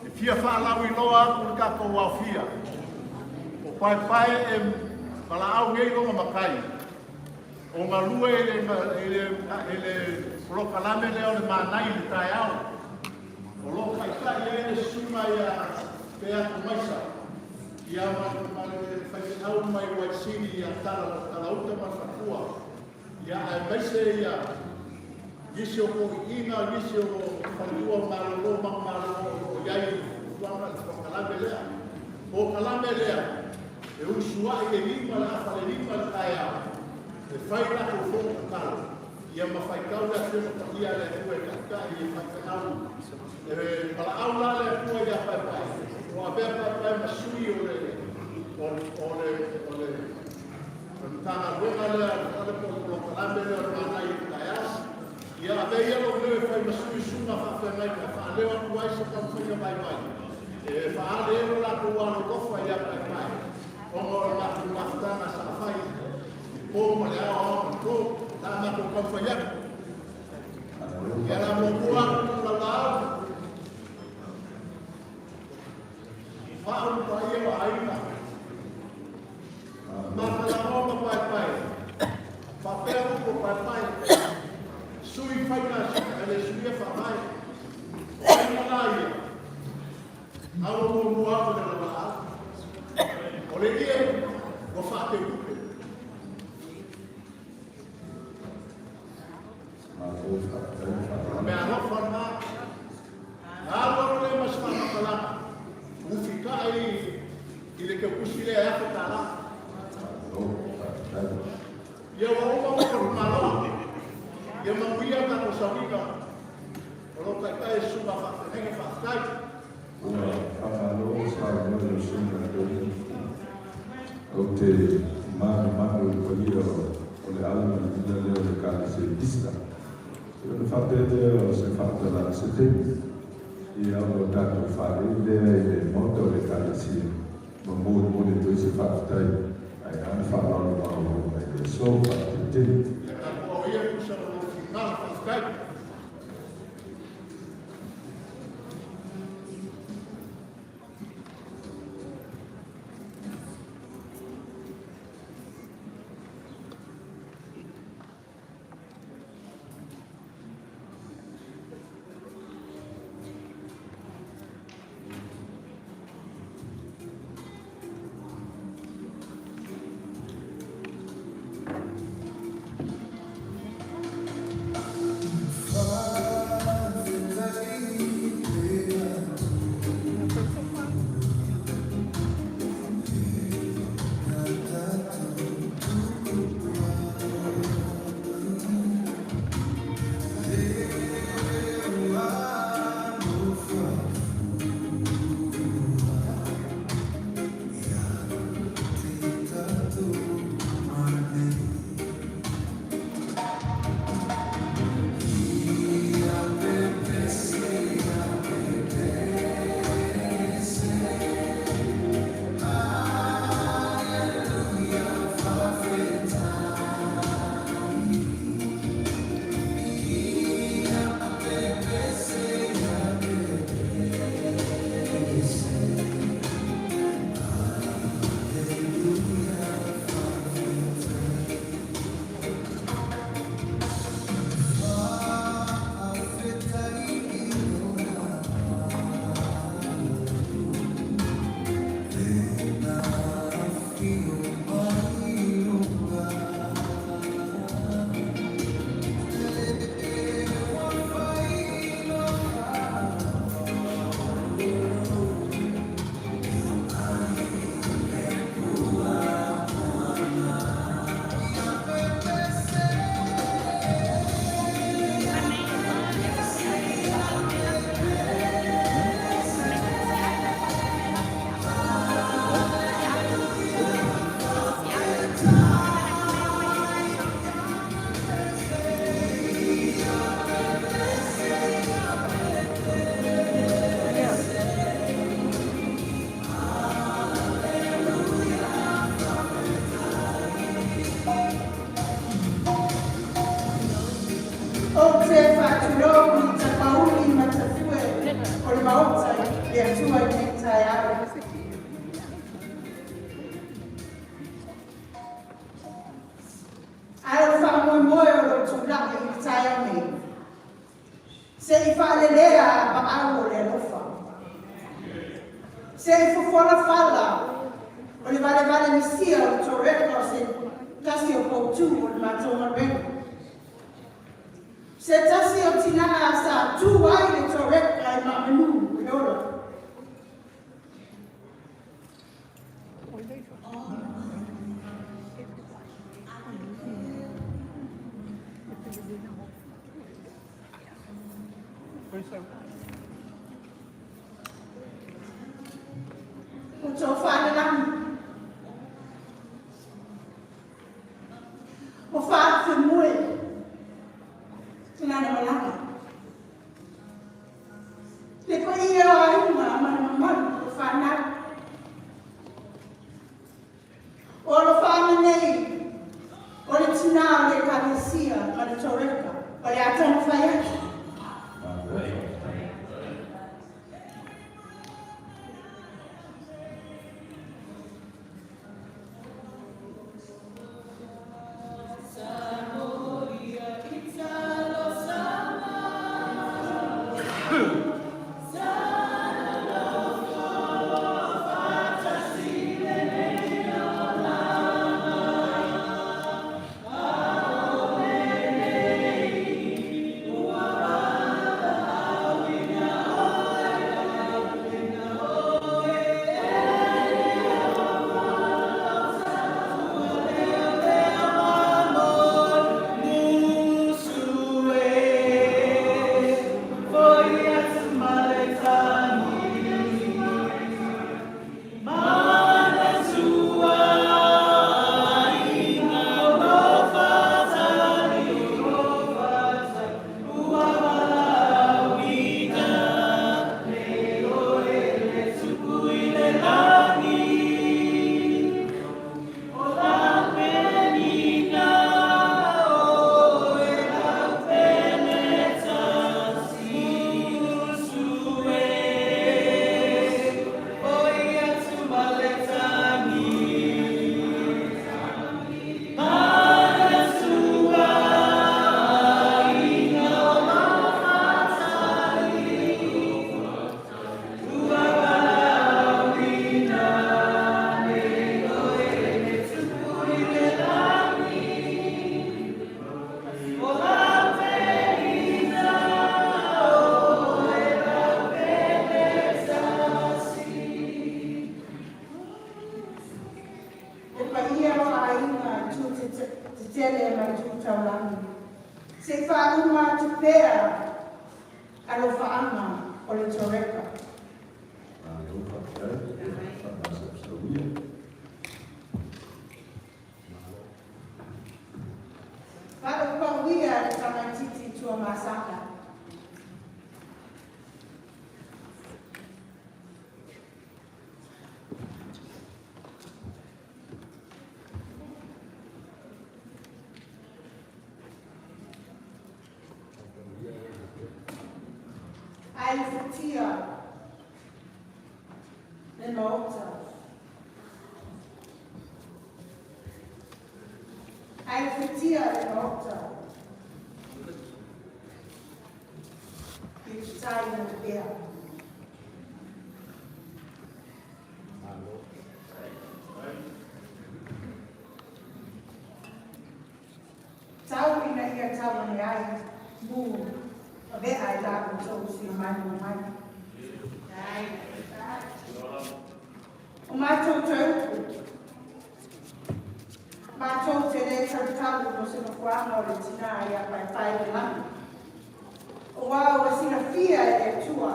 E fia faalauiloa atu le tatou aofia o Paepae e valaau nei lona matai o galue i le polokalame lea o le Manai i le taeao. O lo o taitai ai le susuga ia Peato Maisa ia ma le faifeau mai Waisili ia Tala Talauta ma le faletua ia aemaise ia nisi o toeaiina, nisi o faletua o malolo manumalo o lo o i ai i le fuafuaga i le polokalame lea. Polokalame lea e usuai le 5 i le afa le 5 i le taeao e fai latou fono tatalo ia ma faitau le Afioga Paia a le Atua e taitai e faifeau e valaau la le Atua ia Paepae ua avea Paepae ma sui o le o o le o le o le Matagaluega lea o le po o le polokalame lea o le Manai i le taeao. Ia avea ia lou leo e fai ma sui susuga faafeagaiga e faaleo atu ai se taumafaiga vaivai e faaale ai lo latou alolofa ia Paepae ona o le matou mafutaga sa fai i le po ma le ao, ao ma le po, la matou taumafai atu. Ia la muamua atu le laulaau, faaulu paia o aiga, Matalanoa ma Paepae, faapea upu o Paepae, sui faiga a le suia faavae. O faiga la ia, alo muamua atu le laulaau. O le ie ua faateutupe. O le mea alofa lena. Na alu alu lea ma se faamatalaga, ufikai i le teukusi lea e $1000. Ia ua uma mo Malo. Ia manuia tatou sauniga. O lo o taitai e susuga faafeagaiga faafetai. Ua faamalo saunoa i lau susuga Tony. Ou te manumanu i le paia o le ale ma le ila lea o le Ekalesia Vista. Ia ona faapea lea o se faamatalaga se taimi. Ia, ona o tatou faalei lea i le Maota o le Ekalesia, ma molimoli atu ai se faafetai ae a le faaaloalo maualuga i le aso. Faafetai tele. Ia tapuau ia tusa ma lou finagalo. Faafetai. Ou te faatulou i Tapauli ma Tafue o le Maota i le Atua i lenei taeao. Ae o le faamoemoe o lou tulai i le taeao nei, se i faalelea apaau o le alofa, se i fofola fala o le valevale misia o le toreka o se tasi o poutu o le matou galuega. Se tasi o tinā sa tu ai le toreka i Maamanu i le ola. Ua tofa le lagi, ua faaafemoe lana malaga. Le paia o aiga ma le mamalu o fanau. O alofaaga nei o le tinā o le Ekalesia ma le Toreka o le a taumafai atu. faauma atu pea alofaaga o le Toreka. Malo faafetai, faamasamasauia. Faaupauia le tamaititi Tuamasaga. Ae futia le maota. Ae futia le maota. I tutai na pea. Tau ina ia tau ane ai, mu, vea ai la tou sila mai mo mai. O mātou te upu, mātou te le tautau mo se mafuanga o le tina ia pai pai le lani. O wā ua sina fia e le tua,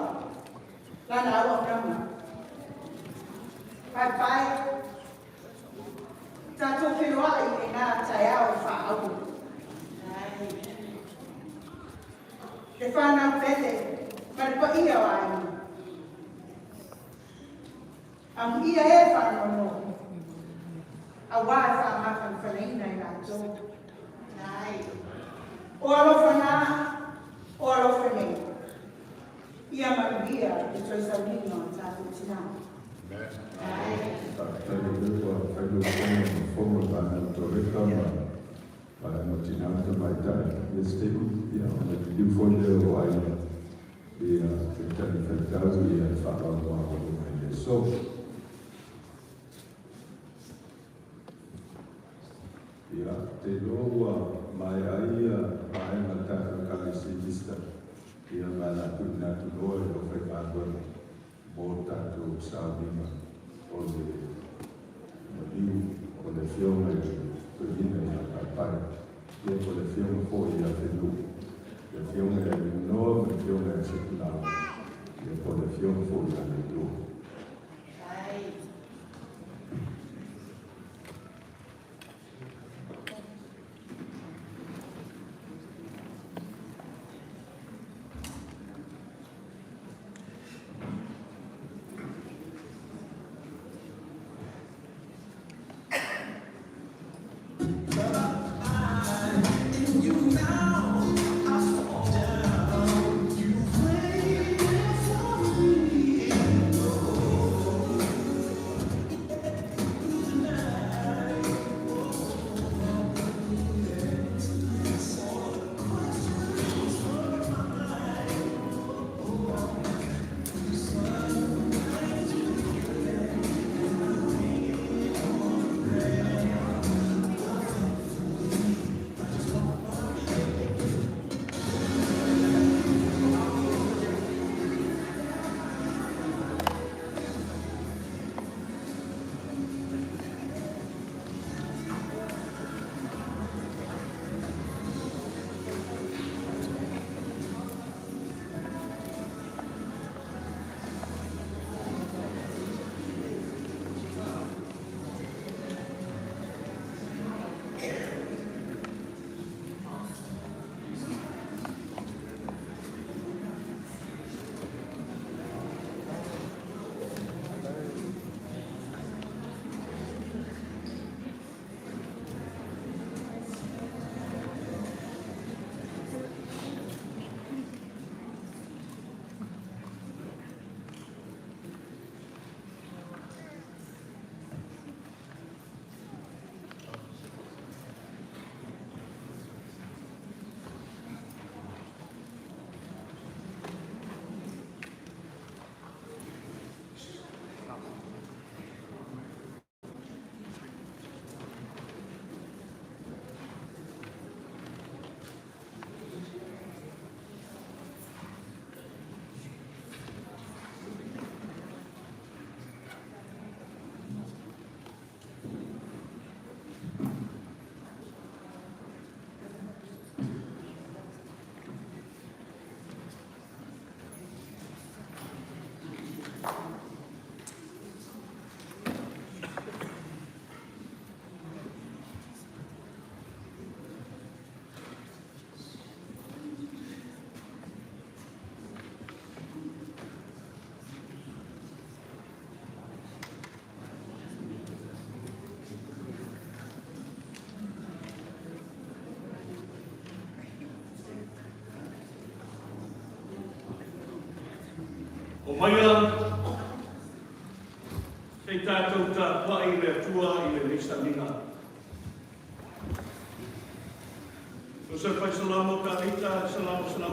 lana au nama. Pai pai, tātou whiroa i le ngā tai ao whaau. Le whānau pele, ma le pa ia o ai. Amu ia e whānau no. A wā e wha maka whanaina i rātou. O alofa nā, o alofa nei. Ia manuia le toi saunina o tātou tina. Faafetai le ua fai le fono ma fono le vaega Toreka ma vaega o tina ma tamaitai. Ia Stephen, ia, ona liliu foi lea o aiga ia te tali faitau ia le faaaloalo i le aso. Ia, te iloa ua maea ai ia vaega o le tatou Ekalesia Easter, ia ma le a tuuina atu loa i lou faigaluega mo le tatou sauniga o le maliu o le Afioga i le Toeaina ia Paepae, ia po o le Afioga foi ia Fenu'u, le Afioga ia Leonoa ma le Afioga ia Setulau, ia po o le Afioga foi ia Leiloa. O maia, se i tātou tāpuai i le atua i le leisaniga. O se whaisalamo Tavita, salamo salamo.